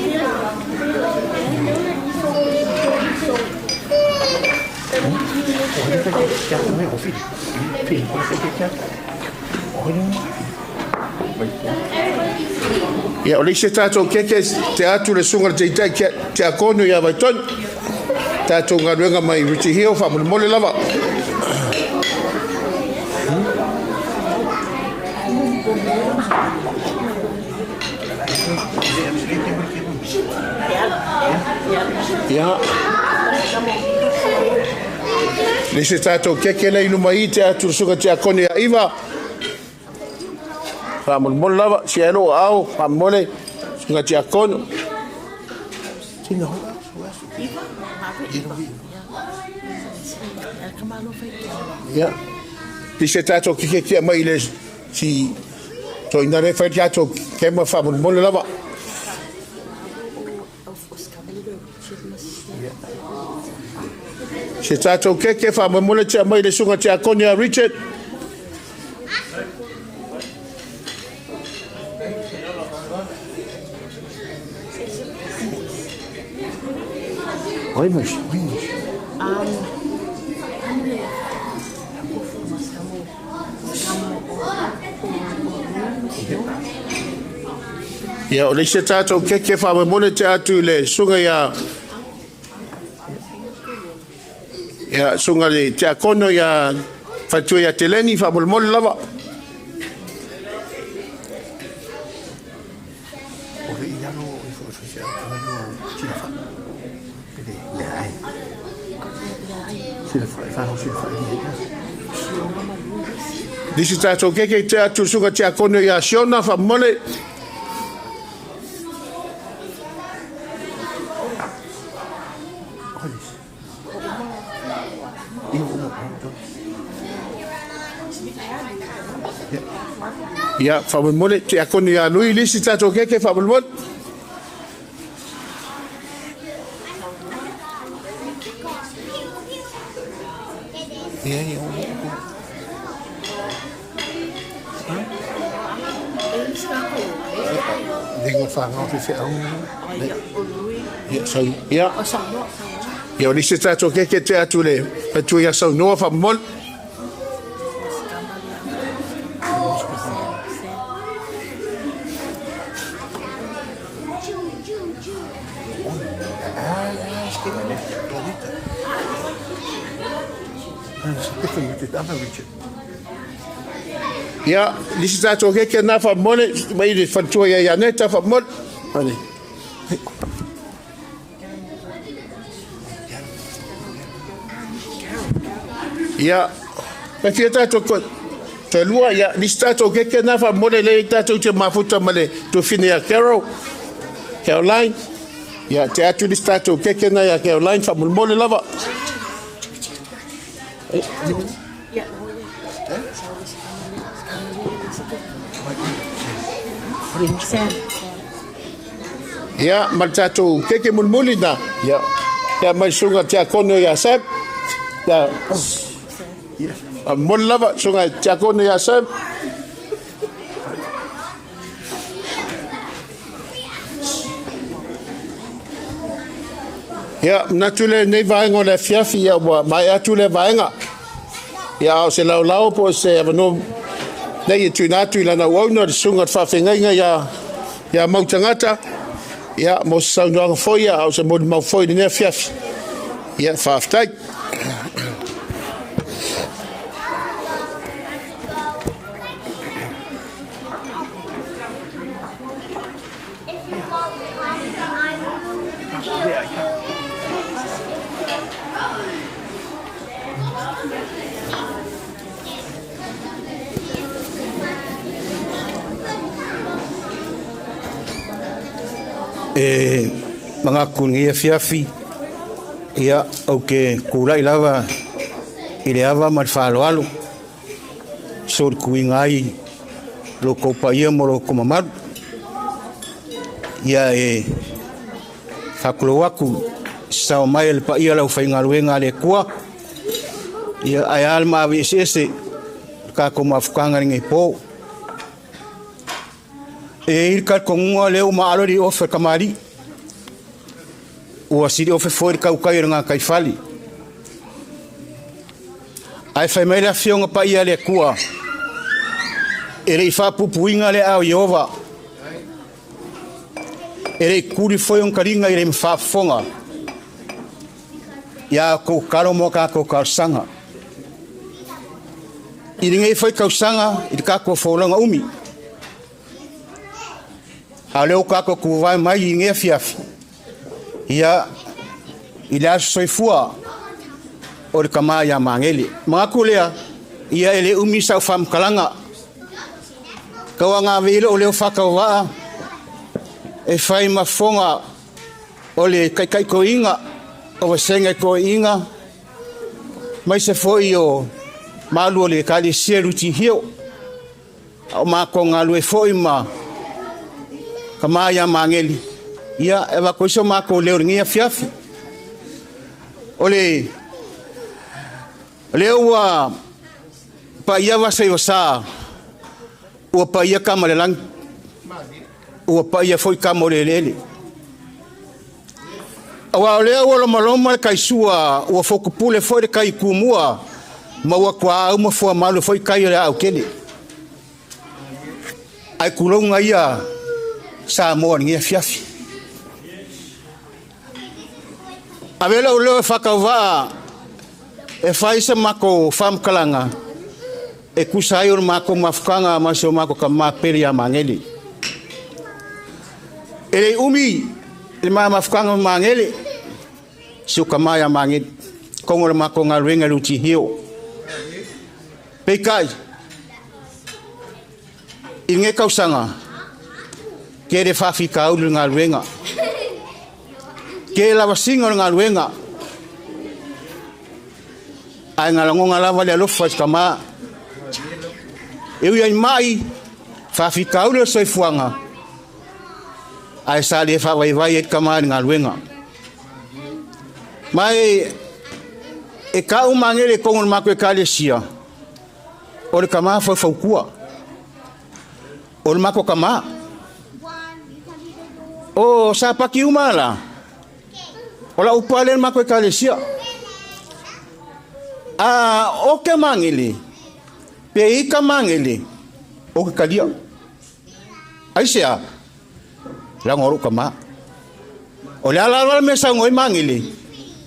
Ia o le isi tātou keke te atu le susuga le taitai te akono ia Vaitonu. Tātou galuega mai Richie Hill faamolemole lava. Ia. Le isi tātou keke lea i luma i te atu le susuga te akono ia Iva. Faamolemole lava, si ae lou ao, faamolemole, susuga te akono. Ia. Le isi tātou keke kia mai le si toina le whai tātou kema faamolemole lava. Se tātou keke faamolemole tea mai le susuga te akono ia Richard. Oi, mas, oi, mas. Ia, o le isi tātou keke faamolemole te atu i le susuga ia ia susuga le te akono ia Fatua ia Teleni faamolemole lava. Le isi tātou keke te atu susuga te akono ia Siona faamolemole. Ia, faamolemole, te akono ia Lui, le isi tātou keke faamolemole. Ia, ia, Ia. Ia o nisi tatou keke te atu le atu ia saunoa faamomoli. Ia, nisi tatou keke na faamomoli mai le faletua ia Ianeta faamomoli. Ane. Ia, e fia tatou toe lua, ia, nisi tatou keke na faamomoli le tatou te mafuta ma le tuafine ia Carol, Caroline. Ia, te atu nisi tatou keke na ia Caroline faamolemole lava. Ia, ma le tatou keke mulimuli na. Ia, ia mai suga tiakono ia Sam. Ia, momoli lava suga tiakono ia Sam. Ia, manatu le nei vaega o le afiafi, ia ua maea atu le vaega. Ia, a o se laolao po o se avanoa nei e tuuina atu i lana auauna le susuga o le faafeagaiga ia Mautagata, ia, mo se saunoaga foi, a o se molimau foi i lenei afiafi. Ia, faafetai. E magaku lenei afiafi, ia ou te kula'i lava i le ava ma le faaaloalo so le tuiga ai lo tou paia ma lo tou mamalu. Ia e faatulou atu sao mai le paia o le aufaigaluega a le Atua, ia ae a le maave eseese le tatou mafutaga i lenei po. E i ai le talitonuga lea ua maalo le ofe o le kamali'i, ua sili ofe foi le tautai o le gataifale. Ae fai mai le afioga paia a le Atua, e le i faapupuiga le aao Ieova, e le i tuli foi ona taliga i le faafofoga ia outou tatalo mo a tatou talosaga. I lenei foi tausaga i le tatou folauga umi, a o lea ua tatou tuvae mai i lenei afiafi, ia i le aso soifua o le tama ia Magele. Manatu lea, ia e le umi sau faamatalaga, tauagavei loo leo faatauvaa e fai ma fofoga o le taitaitoiga o vasega e toeaiina mai se foi o malu o le ekalesia Lutihio, a o matou galue foi ma tama ia Mageli, ia e avatu ai so matou leo i lenei afiafi. O le lea ua paia vasa i vasa, ua paia tama le lagi, ua paia foi tama o le eleele. Aua o lea ua lomaloma le taisua, ua fotupule foi le tai tumua, ma ua tuaau ma fuamalu foi tai o le aautele. Ae tulouna ia Samoa i lenei afiafi. Ave lou leo e faatauvaa e fai se matou faamatalaga e tusa ai o le matou mafutaga ma si o matou tama pele ia Magele. E le umi le ma mafutaga ma Magele, si o tama ia Magele, kongo le matou galuega i Lutihio. Peitai, i lenei tausaga, tele faafitauli o le galuega, tele lavasiga o le galuega, ae galagona lava le alofa i se tama. E ui ai mai faafitauli o le soifuaga, ae sa le faavaivai ai le tama i le galuega. Ma e tau Magele i totonu o le matou ekalesia, o le tama faufautua, o le matou tama. O Sapaki uma la, o la upu ale ma koe ekalesia. A o ke mangele, pe i ka mangele, o ke kalia. Ai sea, la ngoro ka ma. O le ala ala me sa ngoi mangele,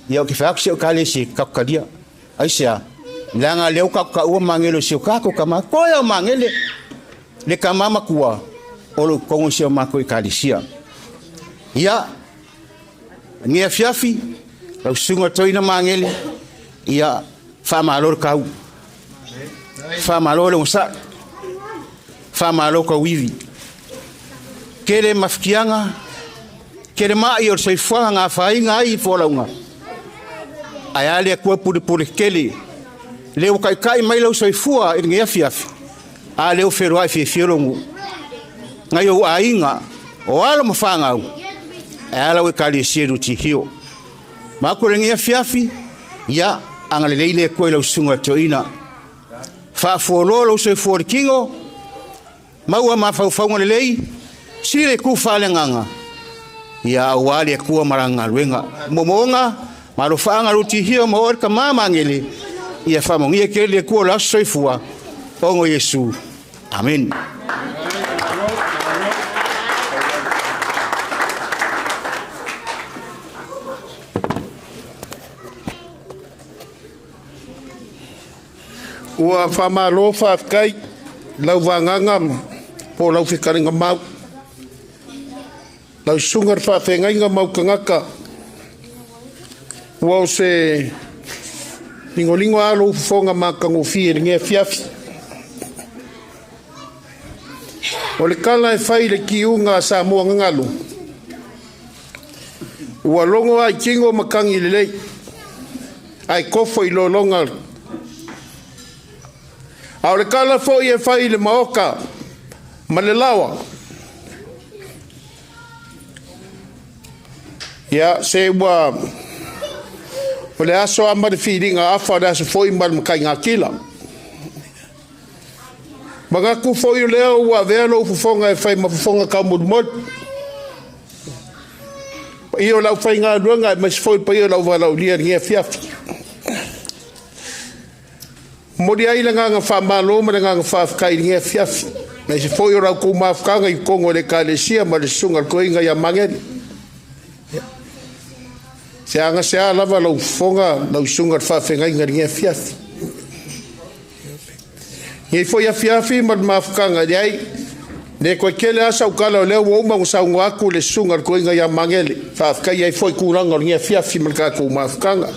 ia o ke whaak se o ekalesia, ka kalia. Ai sea, langa leo ka ka ua mangele se o kako ka ma, koe o mangele, le ka mama kua, o lo kongo se o mako ekalesia. Ia, ngia fiafi, lau sunga toina mangele, ia, whamalo kau. Whamalo le ngosa. Whamalo ka wiwi. Kere mawhikianga, kere mai o soifuanga ngā whainga ai i fōlaunga. Ai ale kua pure pure kele. Leo kai kai mai lau soifua i ngia fiafi. A leo wheroa i whiwhirongu. Ngai o ainga, o alo mawhangau. Ai ala o kali sieru tihio. Mako le ngia fiafi, ia, anga le leile koe lau sunga toina. Whaafuoloa lau soifua le kingo, maua mawhaufaunga le lei, sile ku whale nganga. Ia awali e kua maranga luenga. Momonga, marofanga rutihio ma oe ka mamangele. Ia whamongia ke le kua lau soifua. Ongo Yesu. Amen. Ua whamalo whaafkai, lau wanganga, po lau whikaringa mau. Lau sungar whaafengainga mau kangaka. Ua o se lingolingo alo ufufonga makangofi e ringe fiafi. O le kala e whai le kiunga a Samoa ngangalo. Ua longo ai kingo makangi lelei. Ai kofo i lolonga. A o le kala fo i e whai le maoka ma le lawa. Ia se ua o le aso a mare whiringa afa o le aso fo i mare makai ngā kila. Magaku fo i leo ua vea lo ufufonga e whai mafufonga ka murumori. Pa i o lau whai ngā ruanga e maisi fo i pa i o lau walau lia ngia fiafi. Mori ai le nganga whamalo ma le nganga whaafkai ngia fiafi. Maisi fo i o rau kou mawhakanga i kongo le kalesia ma le sunga koinga ia mangeri. Se anga se a lava lau fonga lau sunga whaafengai ngā ngia fiafi. Ngei foi a fiafi ma le mawhakanga ni ai. Ne koe kele asa ukala o leo uma o saungo aku le sunga koinga ia mangele. Whaafkai ai foi kuranga o ngia fiafi ma le kākou mawhakanga.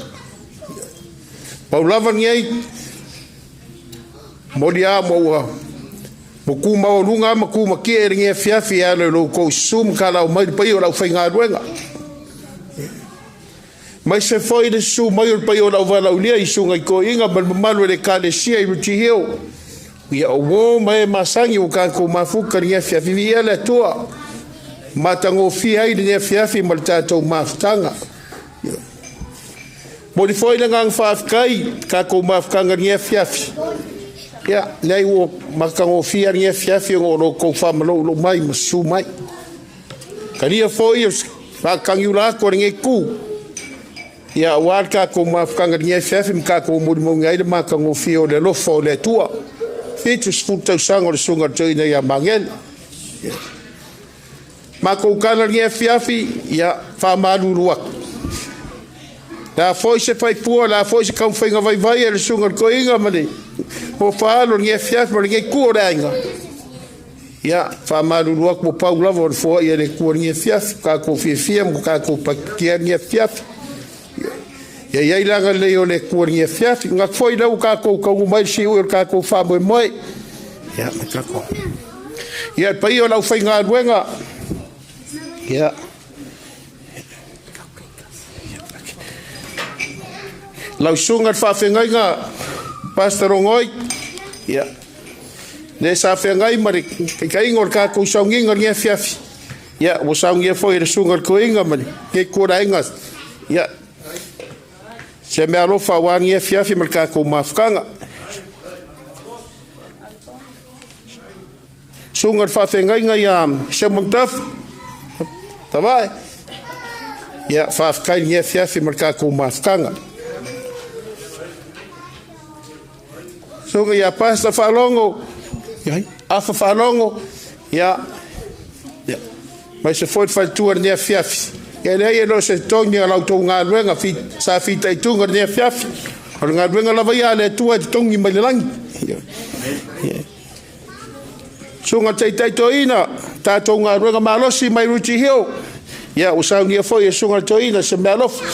Pau lava ngei mori a maua. Mo ku mau lunga ma ku makia e ngia fiafi e ala lo kou sum ka lau mai pai o lau whainga ruenga. Mai se foi le su mai o pai o lau walau lia i sunga i ko inga ma mamalu le kalesia i rutihio. Ia o wō mai masangi o kākou mafuka ngia fiafi ia le atua. Matangofia ai le ngia fiafi ma le tātou mafutanga. Mori foi le ngang whaafkai kākou mafutanga ngia fiafi. Ia, nei o makangofia ngia fiafi o lo kou whamalo lo mai ma su mai. Karia foi o whakangiula ako ngia ku. Ia o kākou mafutanga ngia fiafi ma kākou murimonga ai le makangofia o le lofa o le atua. Fitu sfuta usango le sunga toina ia mangele. Mako ukana ngia fiafi ia whamaluru aku. La foi se whaipua, la foi se kaumwhainga vaivai e le sunga le koinga ma le o whaalo ngia fiafi ma le ngai kua le ainga. Ia whamaluru aku mo pau lava o le foa ia le kua ngia fiafi, kākou fiafia mo kākou pakia ngia fiafi. Ia iai langa lei o le kua ngia fiafi, ngā foi lau kākou kaungu mai si ui o le kākou whamoe moe. Ia, me kākou. Ia, pai o lau whainga aluenga. Ia. Lau sunga le whaafengainga, Pastor Rongoi. Ia. Le sa whengai ma le kaikainga o le kākou saunginga ngia fiafi. Ia, o saungia foi le sunga le koinga ma le kei kura inga. Ia. Se mea alofa wa ngia fiafi ma le kākou mafukanga. Sunga le whaafengainga ia Semong Taf. Tavae. Ia, faafetai i lenei afiafi ma le tatou mafutaga. Susuga ia Pastor Faalogo, Afa Faalogo, ia, ia, aemaise foi le faletua i lenei afiafi. Ia leai e le o se totogi o la outou galuega fi, sa fitaituga i lenei afiafi. O le galuega lava ia a le Atua e totogi mai le lagi. Ia. Ia. Susuga Taitai Toeaina, tatou galuega malosi mai Ruti Hill. Ia, ua saunia foi e Susuga Toeaina se meaalofa.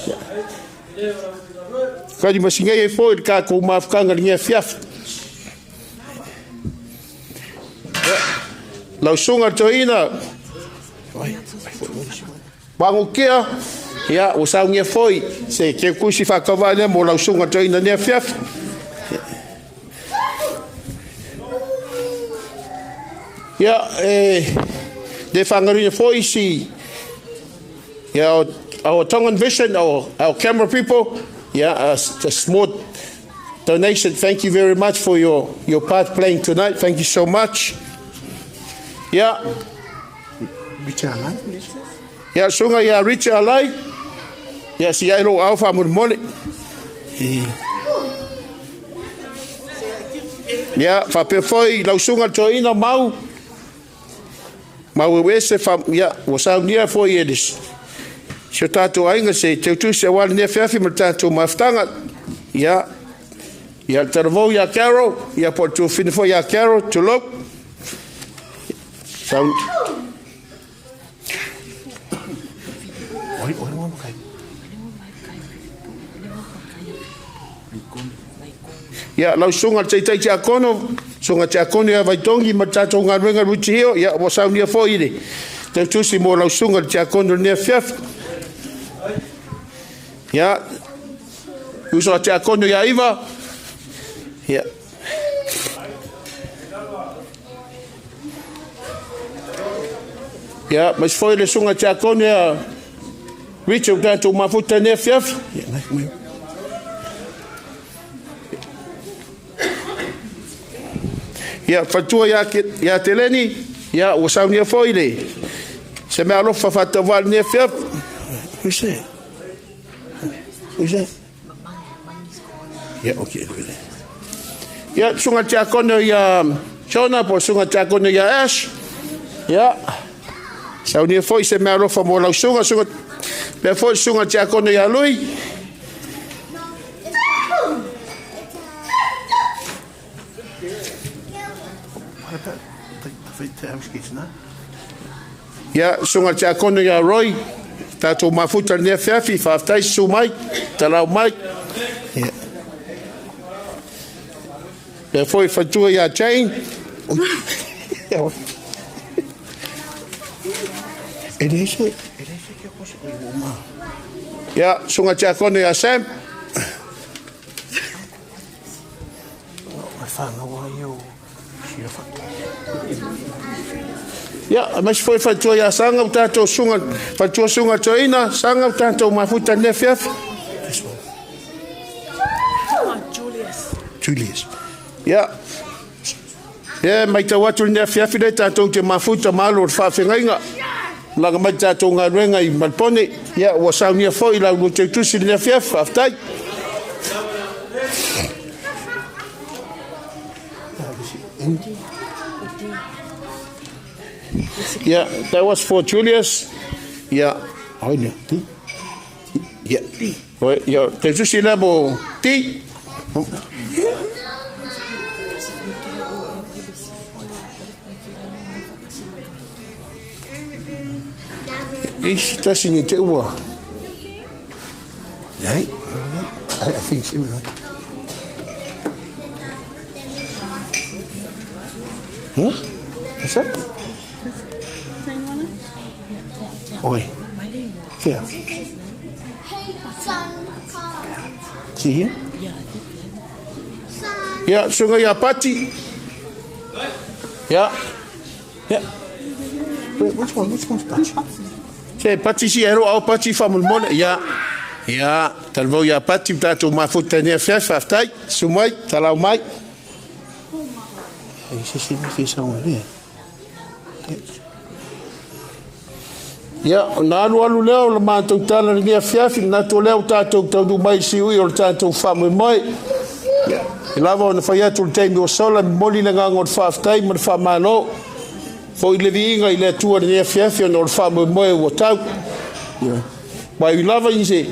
Ia. Kali masingai ai foi le tatou mafutaga i lenei afiafi. Ia. Lau Susuga Toeaina, Magokia, ia, ua saunia foi se teutusi faatauva'a lea mo lau Susuga Toeaina i lenei afiafi. Ia, e le faagaluina foi isi, yeah, our Tongan Vision, our camera people, yeah, a small donation. Thank you very much for your part playing tonight. Thank you so much. Yeah. Richard Alai. Yeah, sunga ia Richard Alai. Yeah, si ai lo au fa molemole. Ia, faapea foi lau susuga toeaina mau, mau ese fa, ia, ua saunia foi e le si o tatou aiga se teutusi aua lenei afiafi ma le tatou mafutaga. Ia, ia le talavou ia Carol, ia po o le tuafafine foi ia Carol, tulou. Sau... Oi, oi, oi, Ia, lau susuga le Taitai Tiakono, susuga Tiakono ia Vaitogi ma le tatou galuega i Ruti Hill, ia, ua saunia foi i le tautusi mo lau susuga le Tiakono i lenei afiafi. Ia, uso a Tiakono ia Iva, ia. Ia, mais foi le susuga Tiakono ia Richard, o tatou mafuta i lenei afiafi. Ia, nai, mai. Ia, faletua ia, ia Teleni, ia, ua saunia foi le se mea alofa faatauvaa i lenei afiafi. Who's that? Who's that? Ia, okay. Ia, susuga tiakono ia Shona, po o susuga tiakono ia Ash. Ia, saunia foi se mea alofa mo lau susuga, susuga, pea foi susuga tiakono ia Lui. Ia, susuga tiakono ia Roy, tatou mafuta i lenei afiafi, faafetai susu mai, talau mai. Ia. Pea foi faletua ia Jane. E leai se, e leai se kia kosi o i ma. Ia, susuga tiakono ia Sam. Ia, aemaise foi faletua ia Saga o tatou susuga, faletua susuga toeaina, Saga o tatou mafuta i lenei afiafi. Julius. Julius. Ia, ia matau atu i lenei afiafi lea tatou te mafuta ma alo o le faafeagaiga. Malaga mai le tatou galuega i Malpone. Ia, ua saunia foi la ulua teutusi i lenei afiafi. Faafetai. Yeah, that was for Julius. Yeah. Oh, yeah. Yeah. Yeah. Teutusi lea mo T. I se tasi nei te ua. Nei. I think so. Huh? What's that? Oi. Here. See here? Yeah, sunga ia Pati. Yeah. Yeah. Wait, which one? Which one's Pati? Se Pati si ero au Pati faamolemole. Ia. Ia, talavou ia Pati o tatou mafuta i lenei afiafi, faafetai. Susu mai, talau mai. E se se me fia saoga lea. Ia, ona alualu lea o le matou tala i lenei afiafi, manatu o lea ua tatou taunuu mai i le siui o le tatou faamoemoe. Ia, e lava ona fai atu i le taimi ua sola, e momoli le agaga o le faafetai ma le faamalo foi le viiga i le Atua i lenei afiafi ona o le faamoemoe ua tau. Ia, ma e ui lava i se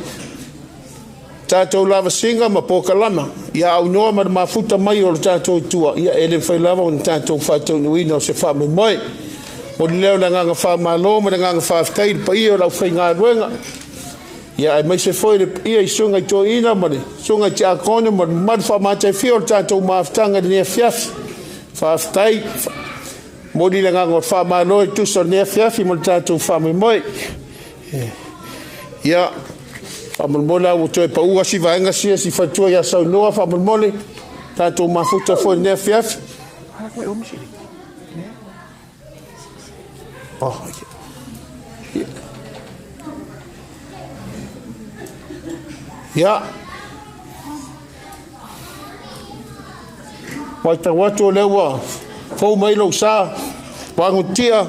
tatou lavasiga ma polokalama, ia aunoa ma le mafuta mai o le tatou Atua, ia e le mafai lava ona tatou faataunuuina o se faamoemoe. Momoli lea o le agaga faamalo ma le agaga faafetai i le paia o le aufaigaluega, ia aemaise foi le paia i susuga i toeaiina ma le susuga i tiakono ma le mamalu faamataifia o le tatou mafutaga i lenei afiafi. Faafetai, momoli le agaga o le faamalo e tusa o lenei afiafi ma le tatou faamoemoe. Ia, faamolemole a ua toe pau si vaega sia si faletua ia saunoa faamolemole tatou mafuta foi i lenei afiafi. Oh, ia. Matau atu o lea ua fou mai lou sa, vagotia.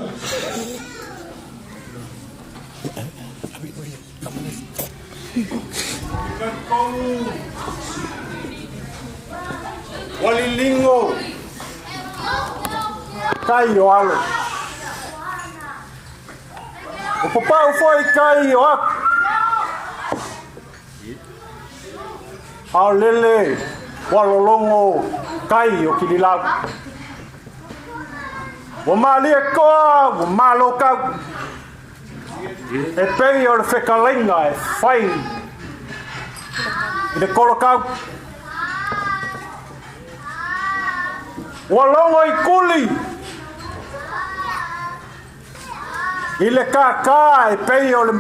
Ua liligo kai o alo. O papau foi kai o aku. Ao lele ua lologo kai o kililau. Ua malie koa, ua malo kau. E pei o le fekalaiga e fai i le kolokau. Ua logo i kuli i le kākā e pei o le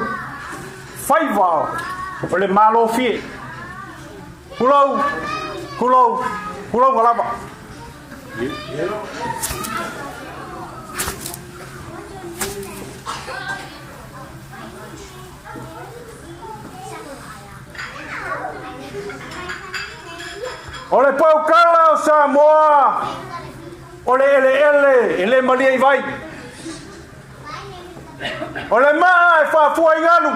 faiva o le malofie. Hulou, hulou, hulou lava. O le paukala o Samoa, o le eleele e le malie i vai. O le maa e faafua i galu,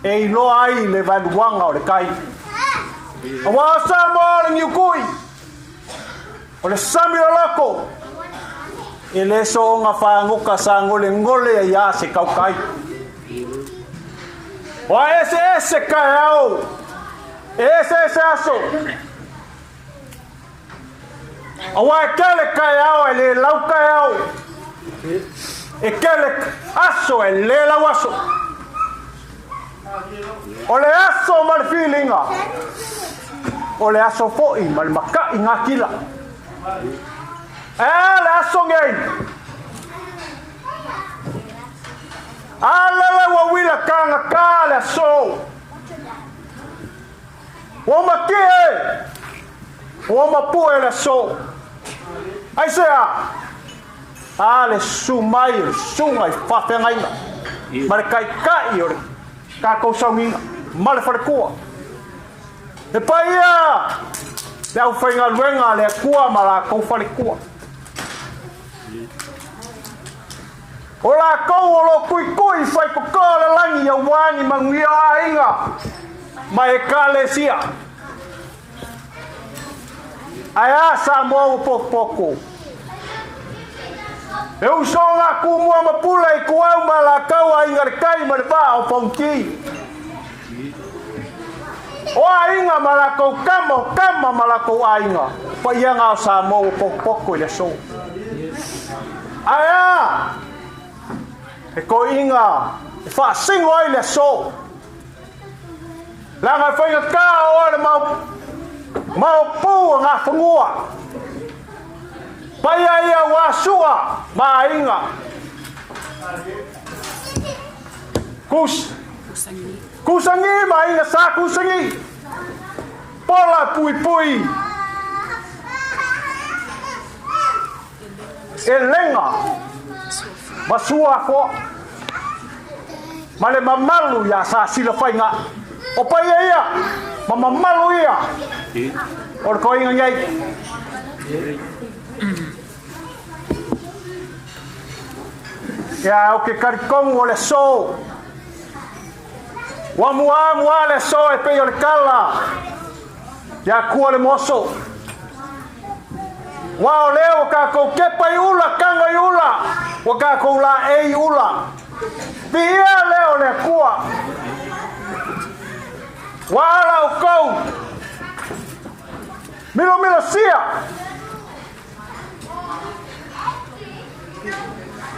e iloa ai le vaeluaga o le kai. Aua o Samoa o le niukui, o le sami o loko, e le soonga whaangoka sa ngole ngole ai a se kaukai. O a ese ese kai ao, ese ese aso. Aua e kele kai ao e le lau kai ao, e kele aso e le lau aso. O le aso ma le feelinga, o le aso foi ma le makai ngā kila. E le aso ngei. A lele ua wila kanga ka le aso. Ua maki e, ua mapu e le aso. Ai se a, a le su mai, le sunga i whawhengainga. Ma le kai kai o le kākou saunginga, ma le wharekua. E pai ia, le au whaingaluenga le akua ma la kou wharekua. O la kou o lo kui kui whai koko le langi au wani manguia a inga ma e kalesia. Ai a Samoa ua pokopoko. E uso ngā kumua mapula i kuau ma la kau a inga le kai ma le vaa o paunki. O a inga ma la kou kama o kama ma la kou a inga. Pa ia ngā o Samoa ua pokopoko i le aso. Ai a, e ko inga, e whaasingo ai le aso. Langa e whainga kā o le mau pū o ngā whangua. Pai ai ia wā sua ma inga. Kusangi ma inga sa kusangi. Pola pui pui. E lenga. Masua ko. Ma le mamalu ia sa sila whainga. O pai ai ia. Ma mamalu ia. O le koinga ngai. Ia o ke karikongu o le so. Ua mua mua le so e pei o le kala. Ia kua le moso. Ua o leo kākou kepa i ula, kanga i ula. Ua kākou la e i ula. Pia leo le kua. Ua ala o kou. Milo milo sia.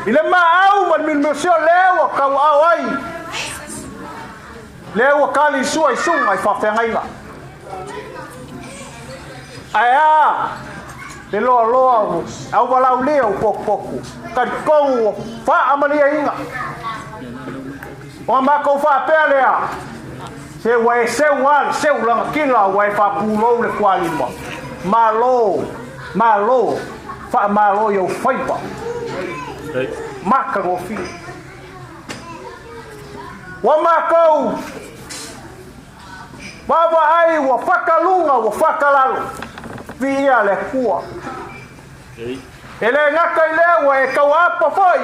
I le maau ma le milo sia leo kau au ai. Leo kali sua i sunga i whawhiangaiga. Ai a, le loa loa, au walau lea o poku poku. Karikongu o whaamalia inga. O mākou whaapea lea. Se ua e seu ale, seu langa kila ua e whapulou le kualima. Malo, malo, whaamalo i au whaipa. Maka ngō. Ua mākou, wawa ai, ua whakalunga, ua whakalalo. Via le kua. E le ngaka i lea ua e kauapa foi.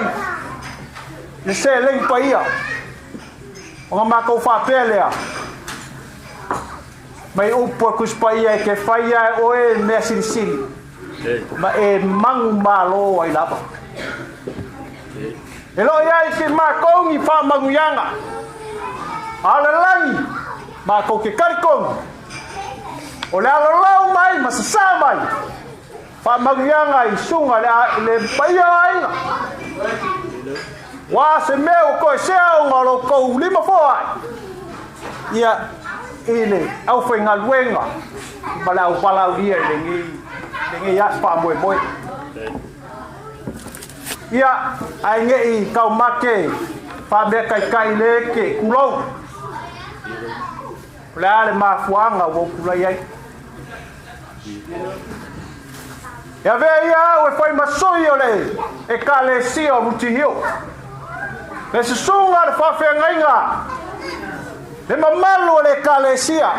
Le se lengi pa ia. O ngā mākou whapea lea. Mai upu e kuspa ia e ke whaia e oe mea silisili. Ma e mangu malo ai lava. E lo ia i ke mākou ngi wha mangu ianga. A le langi, mākou ke karikongu. O le alo mai, ma sasa mai. Wha mangu ianga i sunga le paia ainga. Wa se mea o koe sea o ngā lo kou lima foa ai. Ia, i le au whai ngā luenga. Ma le au palau ia i le ngi as wha moe moe. Ia, ai nge i kau make, wha mea kai kai le ke kulou. O le ale mafuanga o kulai ai. Ia vea ia au e whai masoi o le e ka le sia o mutihio. Le susunga le whawhiangainga. Le mamalu o le kalesia.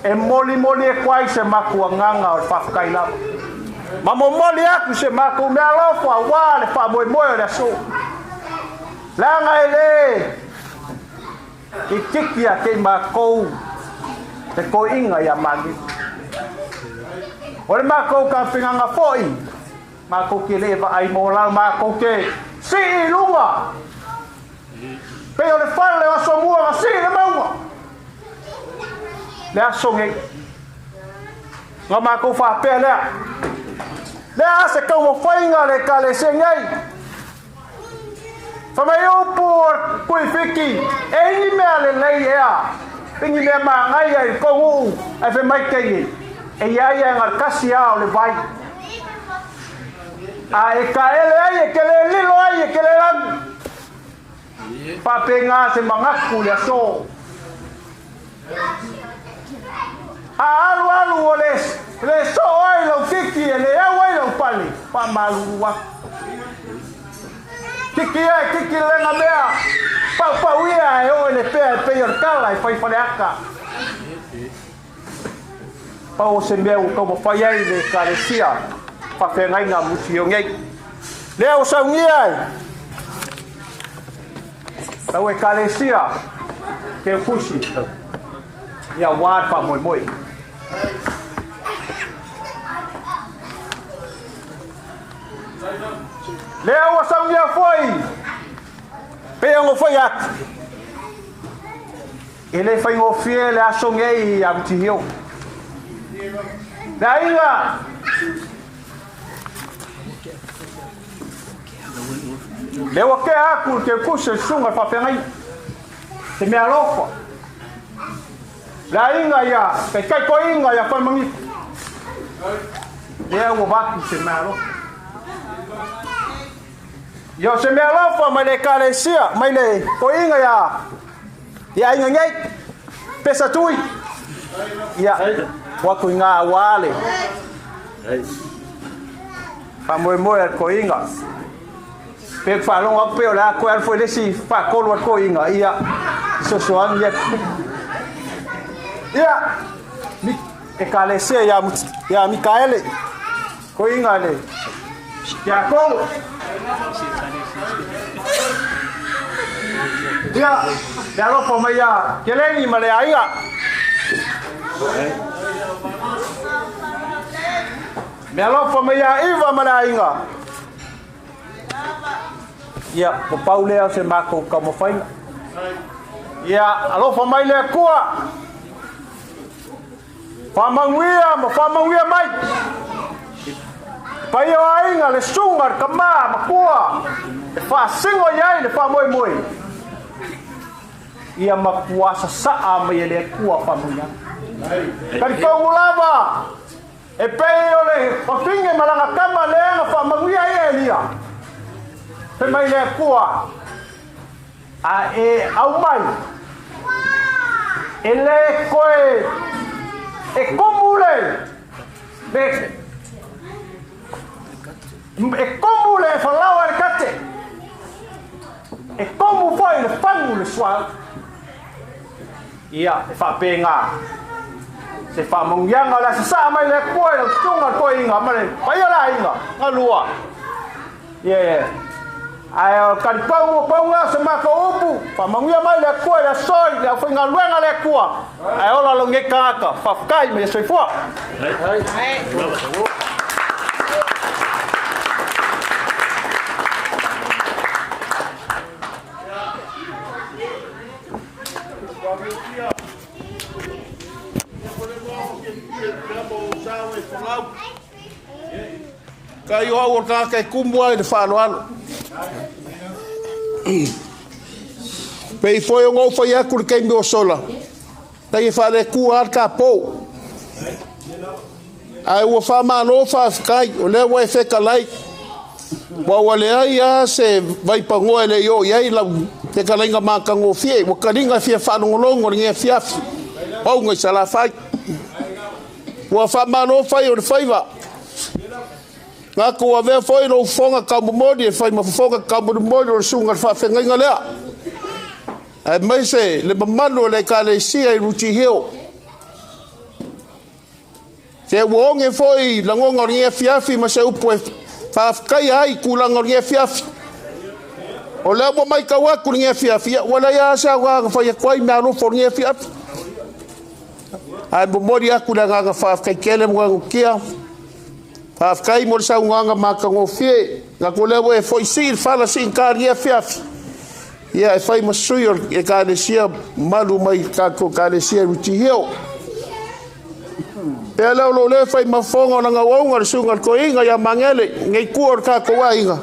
E moli moli e kwai se maku anganga o le whawhakai lava. Ma momoli aku se maku mea alofa wā le wha moe moe o le aso. Langa e le i tiki a te mākou te koinga ia mani. O le mākou ka pinganga foi. Mākou ke le wa ai mō lau mākou ke si i lunga. Pei o le whale o aso mua nga si le maunga. Le aso ngei. Ngā mākou whapea lea. Lea ase kau mo whainga le ka le se ngei. Whamai upu o kui whiki. E ingi mea le lei ea. Ingi mea maa ngai ai kongu. Ai whe mai kei. E ia ia ngar kasi a o le vai. A e ka ele ai e ke le lilo ai e ke le langu. Pape ngā se mangaku le aso. A alu alu o le so ai lau kiki e le au ai lau pali. Pa malu wa. Kiki e kiki lenga mea. Pau pau ia e o le pea e pei o le kala e whai whale aka. Pau o se mea o kau mawhai ai le kalesia. Whawhengainga muti o ngei. Lea o saungia ai. Tau e kalesia. Te kusi. Ia wā wha moe moe. Lea o saungia foi. Pea ngo foi atu. E le whai ngō fie le aso ngei a muti hio. Lea inga. Leo ke aku te kusa sunga whawhengai. Te mea alofa. Lea inga ia, te kai ko inga ia whai mangifu. Lea ua watu se mea alofa. Ia se mea alofa mai le kalesia, mai le ko inga ia, ia inga ngei, pesa tui. Ia, waku inga wale. Wha moe moe al ko inga. Pe whalonga pe o la koe al foi lesi whakolu al ko inga. Ia, sosoangi ia. Ia, e kalesia ia, ia Mikaele. Ko inga le. Ia kolo. Ia, le alofa mai ia Keleni ma le aiga. Me alofa mai ia Iva ma le aiga. Ia, po pau lea o se makou taumafaiga. Ia, alofa mai le Atua. Faamanuia ma faamanuia mai. Paia o aiga, le susuga, le tama, matua, e faasino i ai le faamoemoe. Ia matua sasaa mai e le Atua faamanuiaga. Talitonu lava, e pei o le fafine ma lana tama lea na faamanuia ai e Elia. Fai mai le Atua, a e aumai, e le koe e kumu le, e kumu le falaoa i le kate, e kumu foi le fagu le suauu. Ia, e faapena se faamanuiaga o le a sasaa mai le Atua i lau susuga le toeaina ma le paia o le aiga galua. Ia, ia. Ae o le talitonu o pauga o se matou upu, faamanuia mai le Atua i le aso i le aufaigaluega a le Atua, ae ola lou nei tagata. Faafetai ma ia soifua. Kai o au o le tagata e kumu ai i le faaaloalo. Pei foi ona ou fai atu i le taimi o sola, tai e faalekua lava le tatou. Ae ua faamalo faafetai, o lea ua e fetalai, ua ua leai lava se vaipanoa e le i oo i ai lau fetalaiga matagofie, ua taliga fia faalogologo i lenei afiafi, pauga i Salafai. Ua faamalo fai o le faiva. Gata ua avea foi lou fofoga taumomoli e fai ma fofoga taumolimoli o le susuga i le faafeagaiga lea, aemaise le mamalu o le Ekalesia i Ruti Hill. Se ua oge foi lagona o lenei afiafi ma se upu e faafetaia ai tulaga o lenei afiafi. O lea ua matau atu lenei afiafi, ia, ua leai lava se aoga na fai atu ai meaalofa o lenei afiafi. Ae momoli atu le agaga faafetai tele mo Anukia. Faafetai mo le saunoaga matagofie. Gata lea ua e foi sii le fala sii ta lenei afiafi. Ia e fai ma sui o le Ekalesia malu mai tatou Ekalesia i Ruti Hill. Pea lea o lo o le fai ma fofoga o lana auauna le susuga i le toeaina ia Magele, nei tua o le tatou aiga.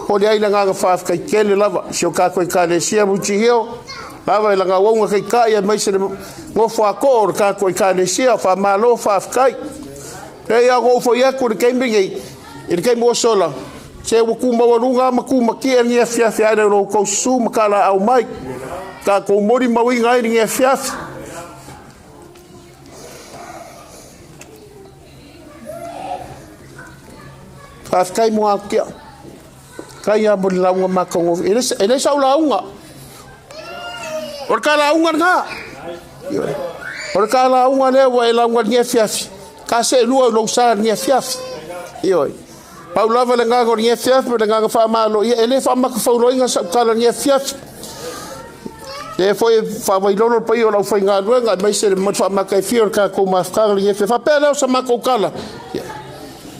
Momoli ai le agaga faafetai tele lava i si o tatou Ekalesia Ruti Hill, lava i lana auauna taitai aemaise le nofo atoa o le tatou Ekalesia. Faamalo faafetai. Pea ia ona ou foi atu i le taimi nei, i le taimi ua sola, se ua tu maualuga ma tu matie lenei afiafi ae le o lo outou susu ma talaau mai. Tatou molimauina ai lenei afiafi. Faafetai mo Aotea. Kai a mo le lauga matagofie. E le sau lauga. O le ta lauga lena. O le ta lauga lea ua e lauga i lenei afiafi. Ka seelua i lou sa i lenei afiafi. Ioe. Pau lava le agaga o lenei afiafi ma le agaga faamalo, ia e le faamatafauloina sau tala i lenei afiafi. Lea foi e faavailolo le paia o le aufaigaluega aemaise le mamalu faamataifia o le tatou mafutaga i lenei afiafi. Faapea lea o sa matou tala. Ia.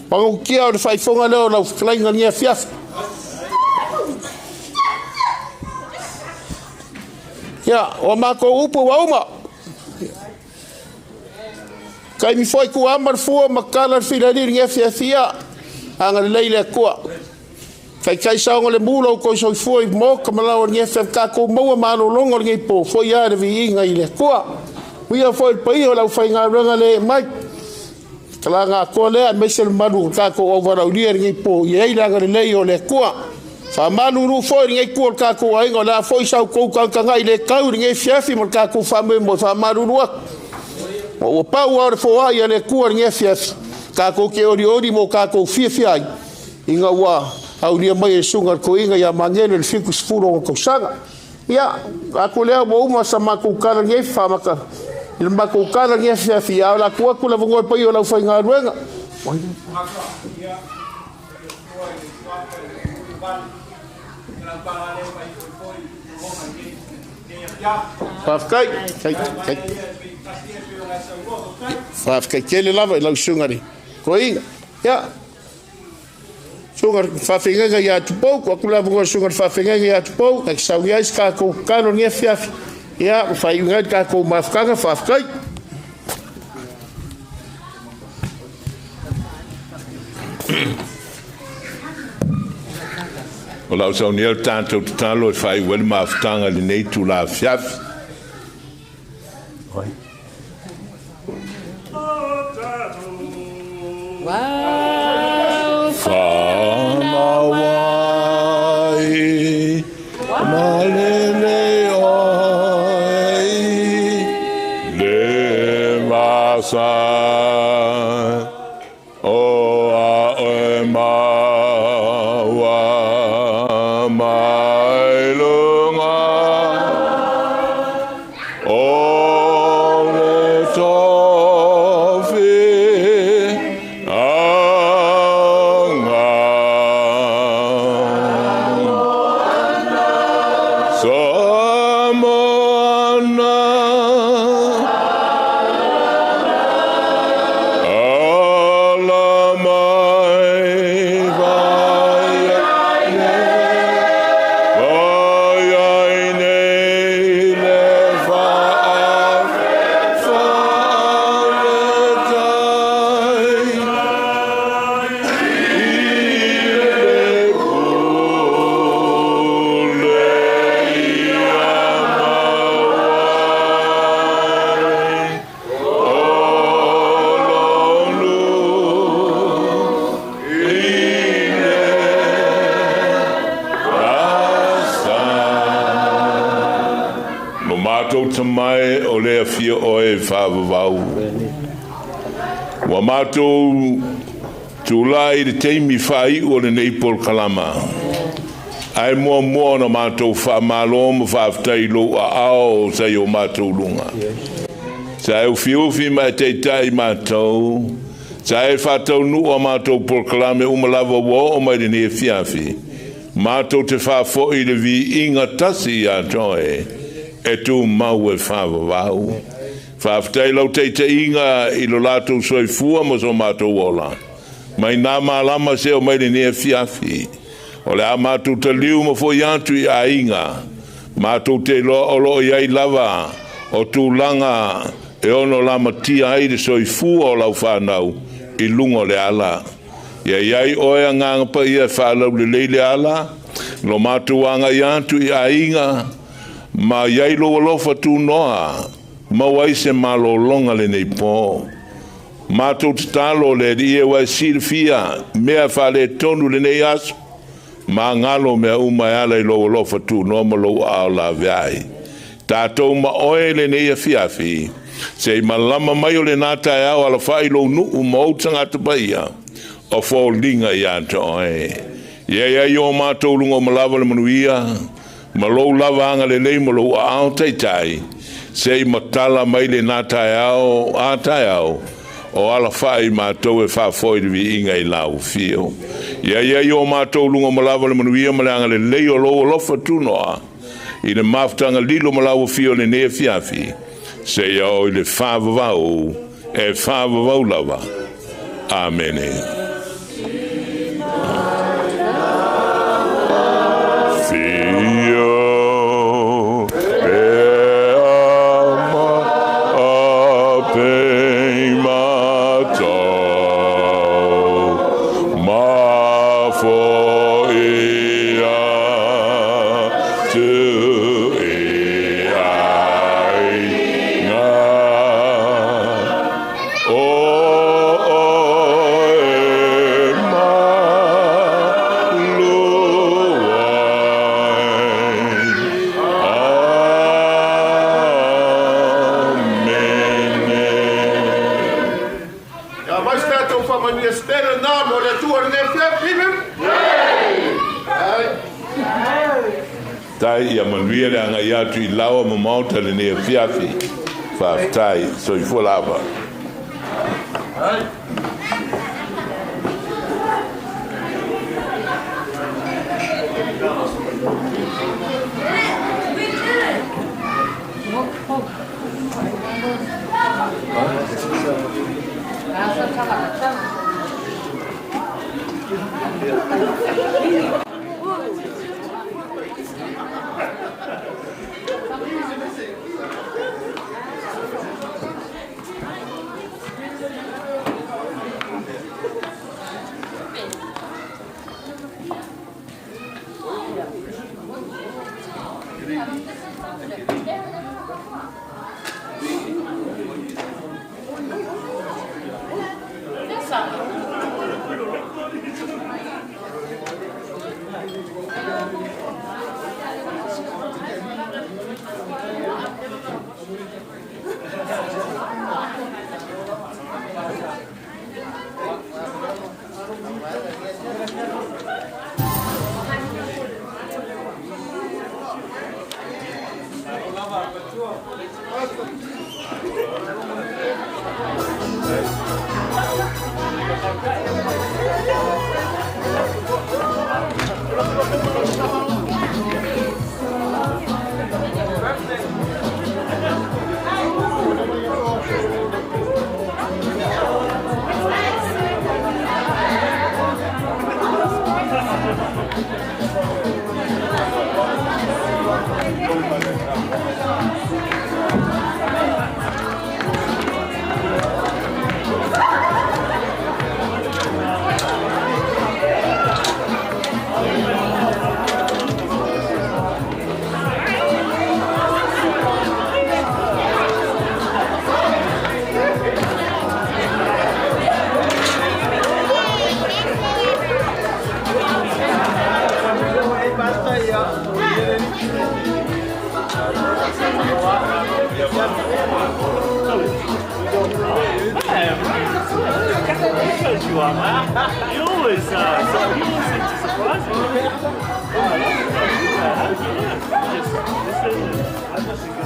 Pagautia o le faaifoga lea o lau fetalaiga i lenei afiafi. Ia, o a matou upu ua uma. Taimi foi tuama le fua ma tala le filali i lenei afiafi, ia agalelei le Atua. Taitai saoga le mu lo outou soifua i maota ma laoa i lenei afiafi, tatou maua malologa o lenei po, foi a le viiga i le Atua. Uia foi le paia o le aufaigaluega le ee mai. Talaga atoa lea aemaise le mamalu o tatou auvalaulia i lenei po, ia i ai le agalelei o le Atua. Faamalulu foi i lenei itu o le tatou aiga, o le a foi sa outou tagatagai le tau i lenei afiafi ma le tatou faamoemoe, faamalulu atu. Ma ua pau lava o le foai a le Atua i lenei afiafi, tatou te olioli mo tatou fiafia ai, ina ua aulia mai e le Susuga i le Toeaina ia Magele le 70 o ona tausaga. Ia, atu lea ua uma sa matou tala nei faamata i le matou tala nei afiafi, a o le a tuu atu le avanoa i le paia o le aufaigaluega. Faafetai. Faafetai tele lava i lau susuga i le toeaina. Ia, susuga i le faafeagaiga ia Tupou, tuu atu le avanoa i le susuga i le faafeagaiga ia Tupou, na te saunia ai se tatou tatalo i lenei afiafi. Ia, ua faaiuina ai le tatou mafutaga, faafetai. O lau saunia le tatou tatalo e faaiu ai le mafutaga i lenei itula afiafi. Whanawai malele oe i le vasa o a oe maua mai luga o le tofi anga. Samoana ala mai vai vai ai nei le faafetai i le pule ia mauai o lonu i le rasa. Lo matou tamae o le afio oe faavavau. Ua matou tulai i le taimi faaiu o lenei polokalama. Ae muamua ona matou faamalo ma faafetai i lou aao sa i o matou luga. Sa e ufiufi ma e taitai i matou, sa e faataunuu a matou polokalame uma lava ua oo mai lenei afiafi. Matou te faafoi i le viiga tasi ia te oe, e tumau e faavavau. Faafetai i lau taitaiga i lo latou soifua ma so matou ola. Mai nā malama se o mai lenei afiafi. O le a matou taliu ma fo'i atu i aiga. Matou te iloa o lo o i ai lava o tulaga e ono lamatia ai le soifua o lau fanau i luga o le ala. Ia i ai oe Agaga Paia e faalaulelei le ala, lo matou agai atu i aiga, ma i ai lou alofa tunoa, maua ai se malologa lenei po. Matou tatalo le Alii e ua e silafia mea faaletonu lenei aso, ma galo mea uma e ala i lou alofa tunoa ma lou aao laveai. Tatou ma oe lenei afiafi, se i malama mai o lena taeao alafai lou nuu ma ou tagata paia, o foliga ia te oe. Ia i ai o matou luga o malava le manuia, ma lou lava agalelei ma lou aao taitai, se i matala mai lena taeao a taeao, o alafai matou e faafoi le viiga i lau afio. Ia i ai o matou luga o malava le manuia ma le agalelei o lou alofa tunoa, i le mafutaga lilo ma lau afio lenei afiafi, seia oo i le faavavau, e faavavau lava. Amene. Fio pe ama a pe matau ma fo ia tu i ai ngā o oe malu ai. Amene. Ia mai se tatou faamanuia se tele lena mo le Atua i lenei afiafi. Ai. Tai ia manuia le agai atu i laoa ma maota lenei afiafi. Faafetai, soifua lava. Ai. You are, man. You always, you always seem to surprise me. Just listen. I'm just a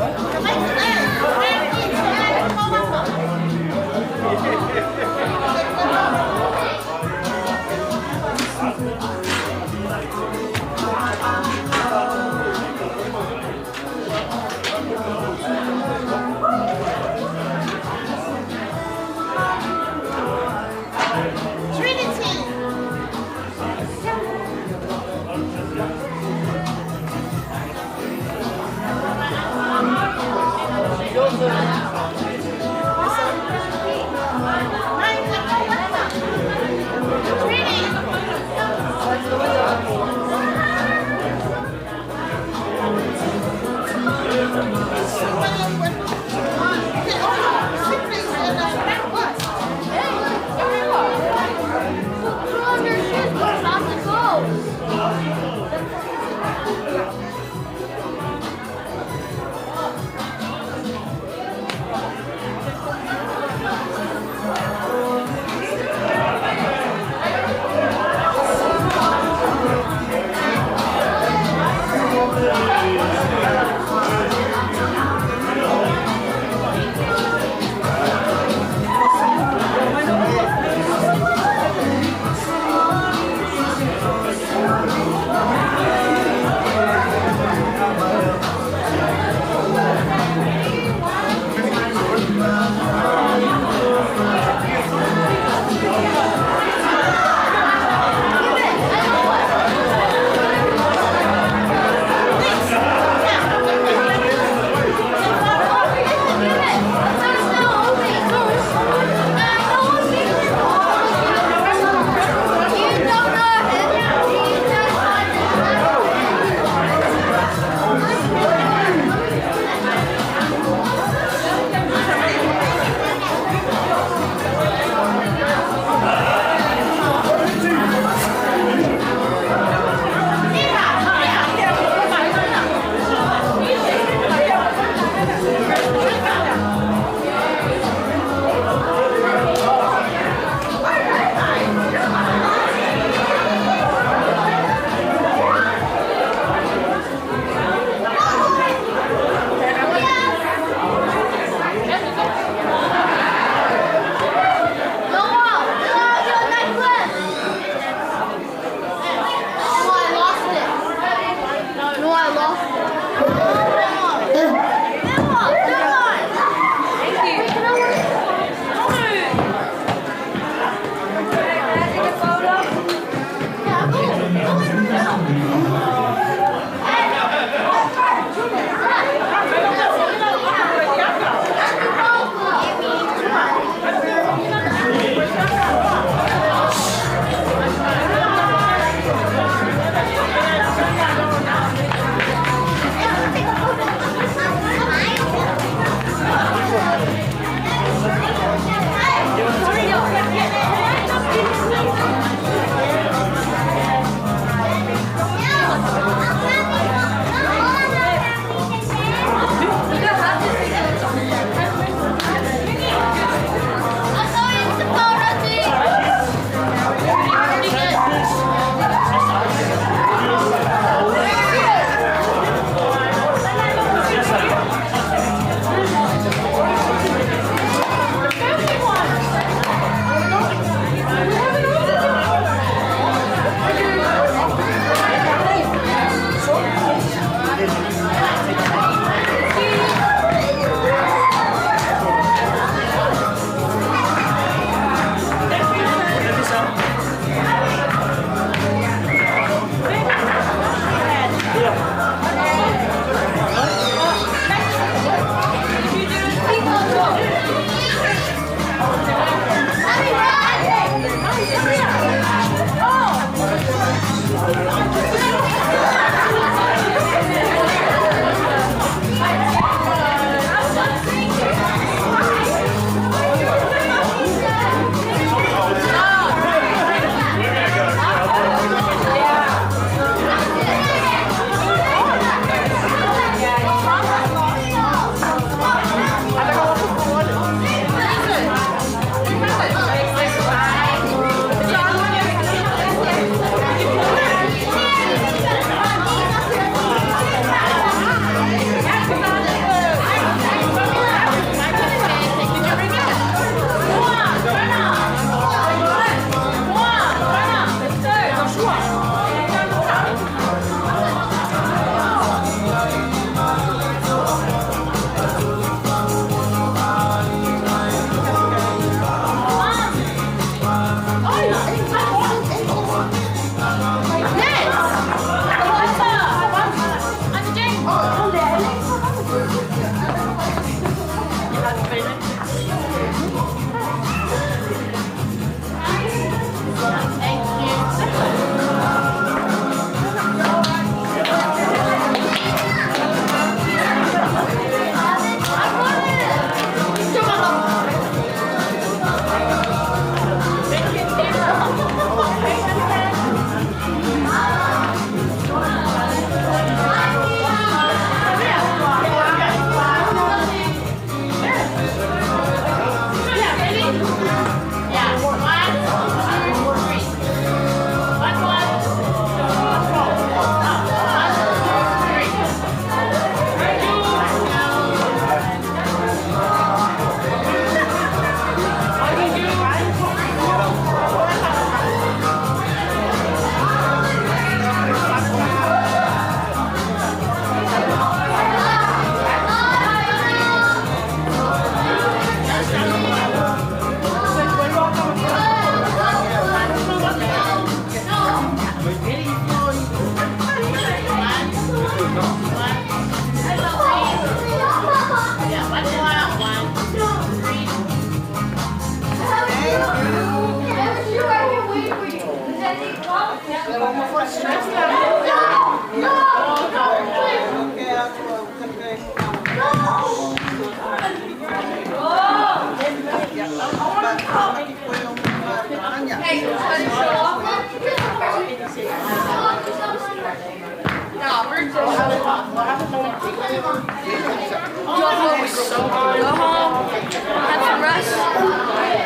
Go home, have some rest.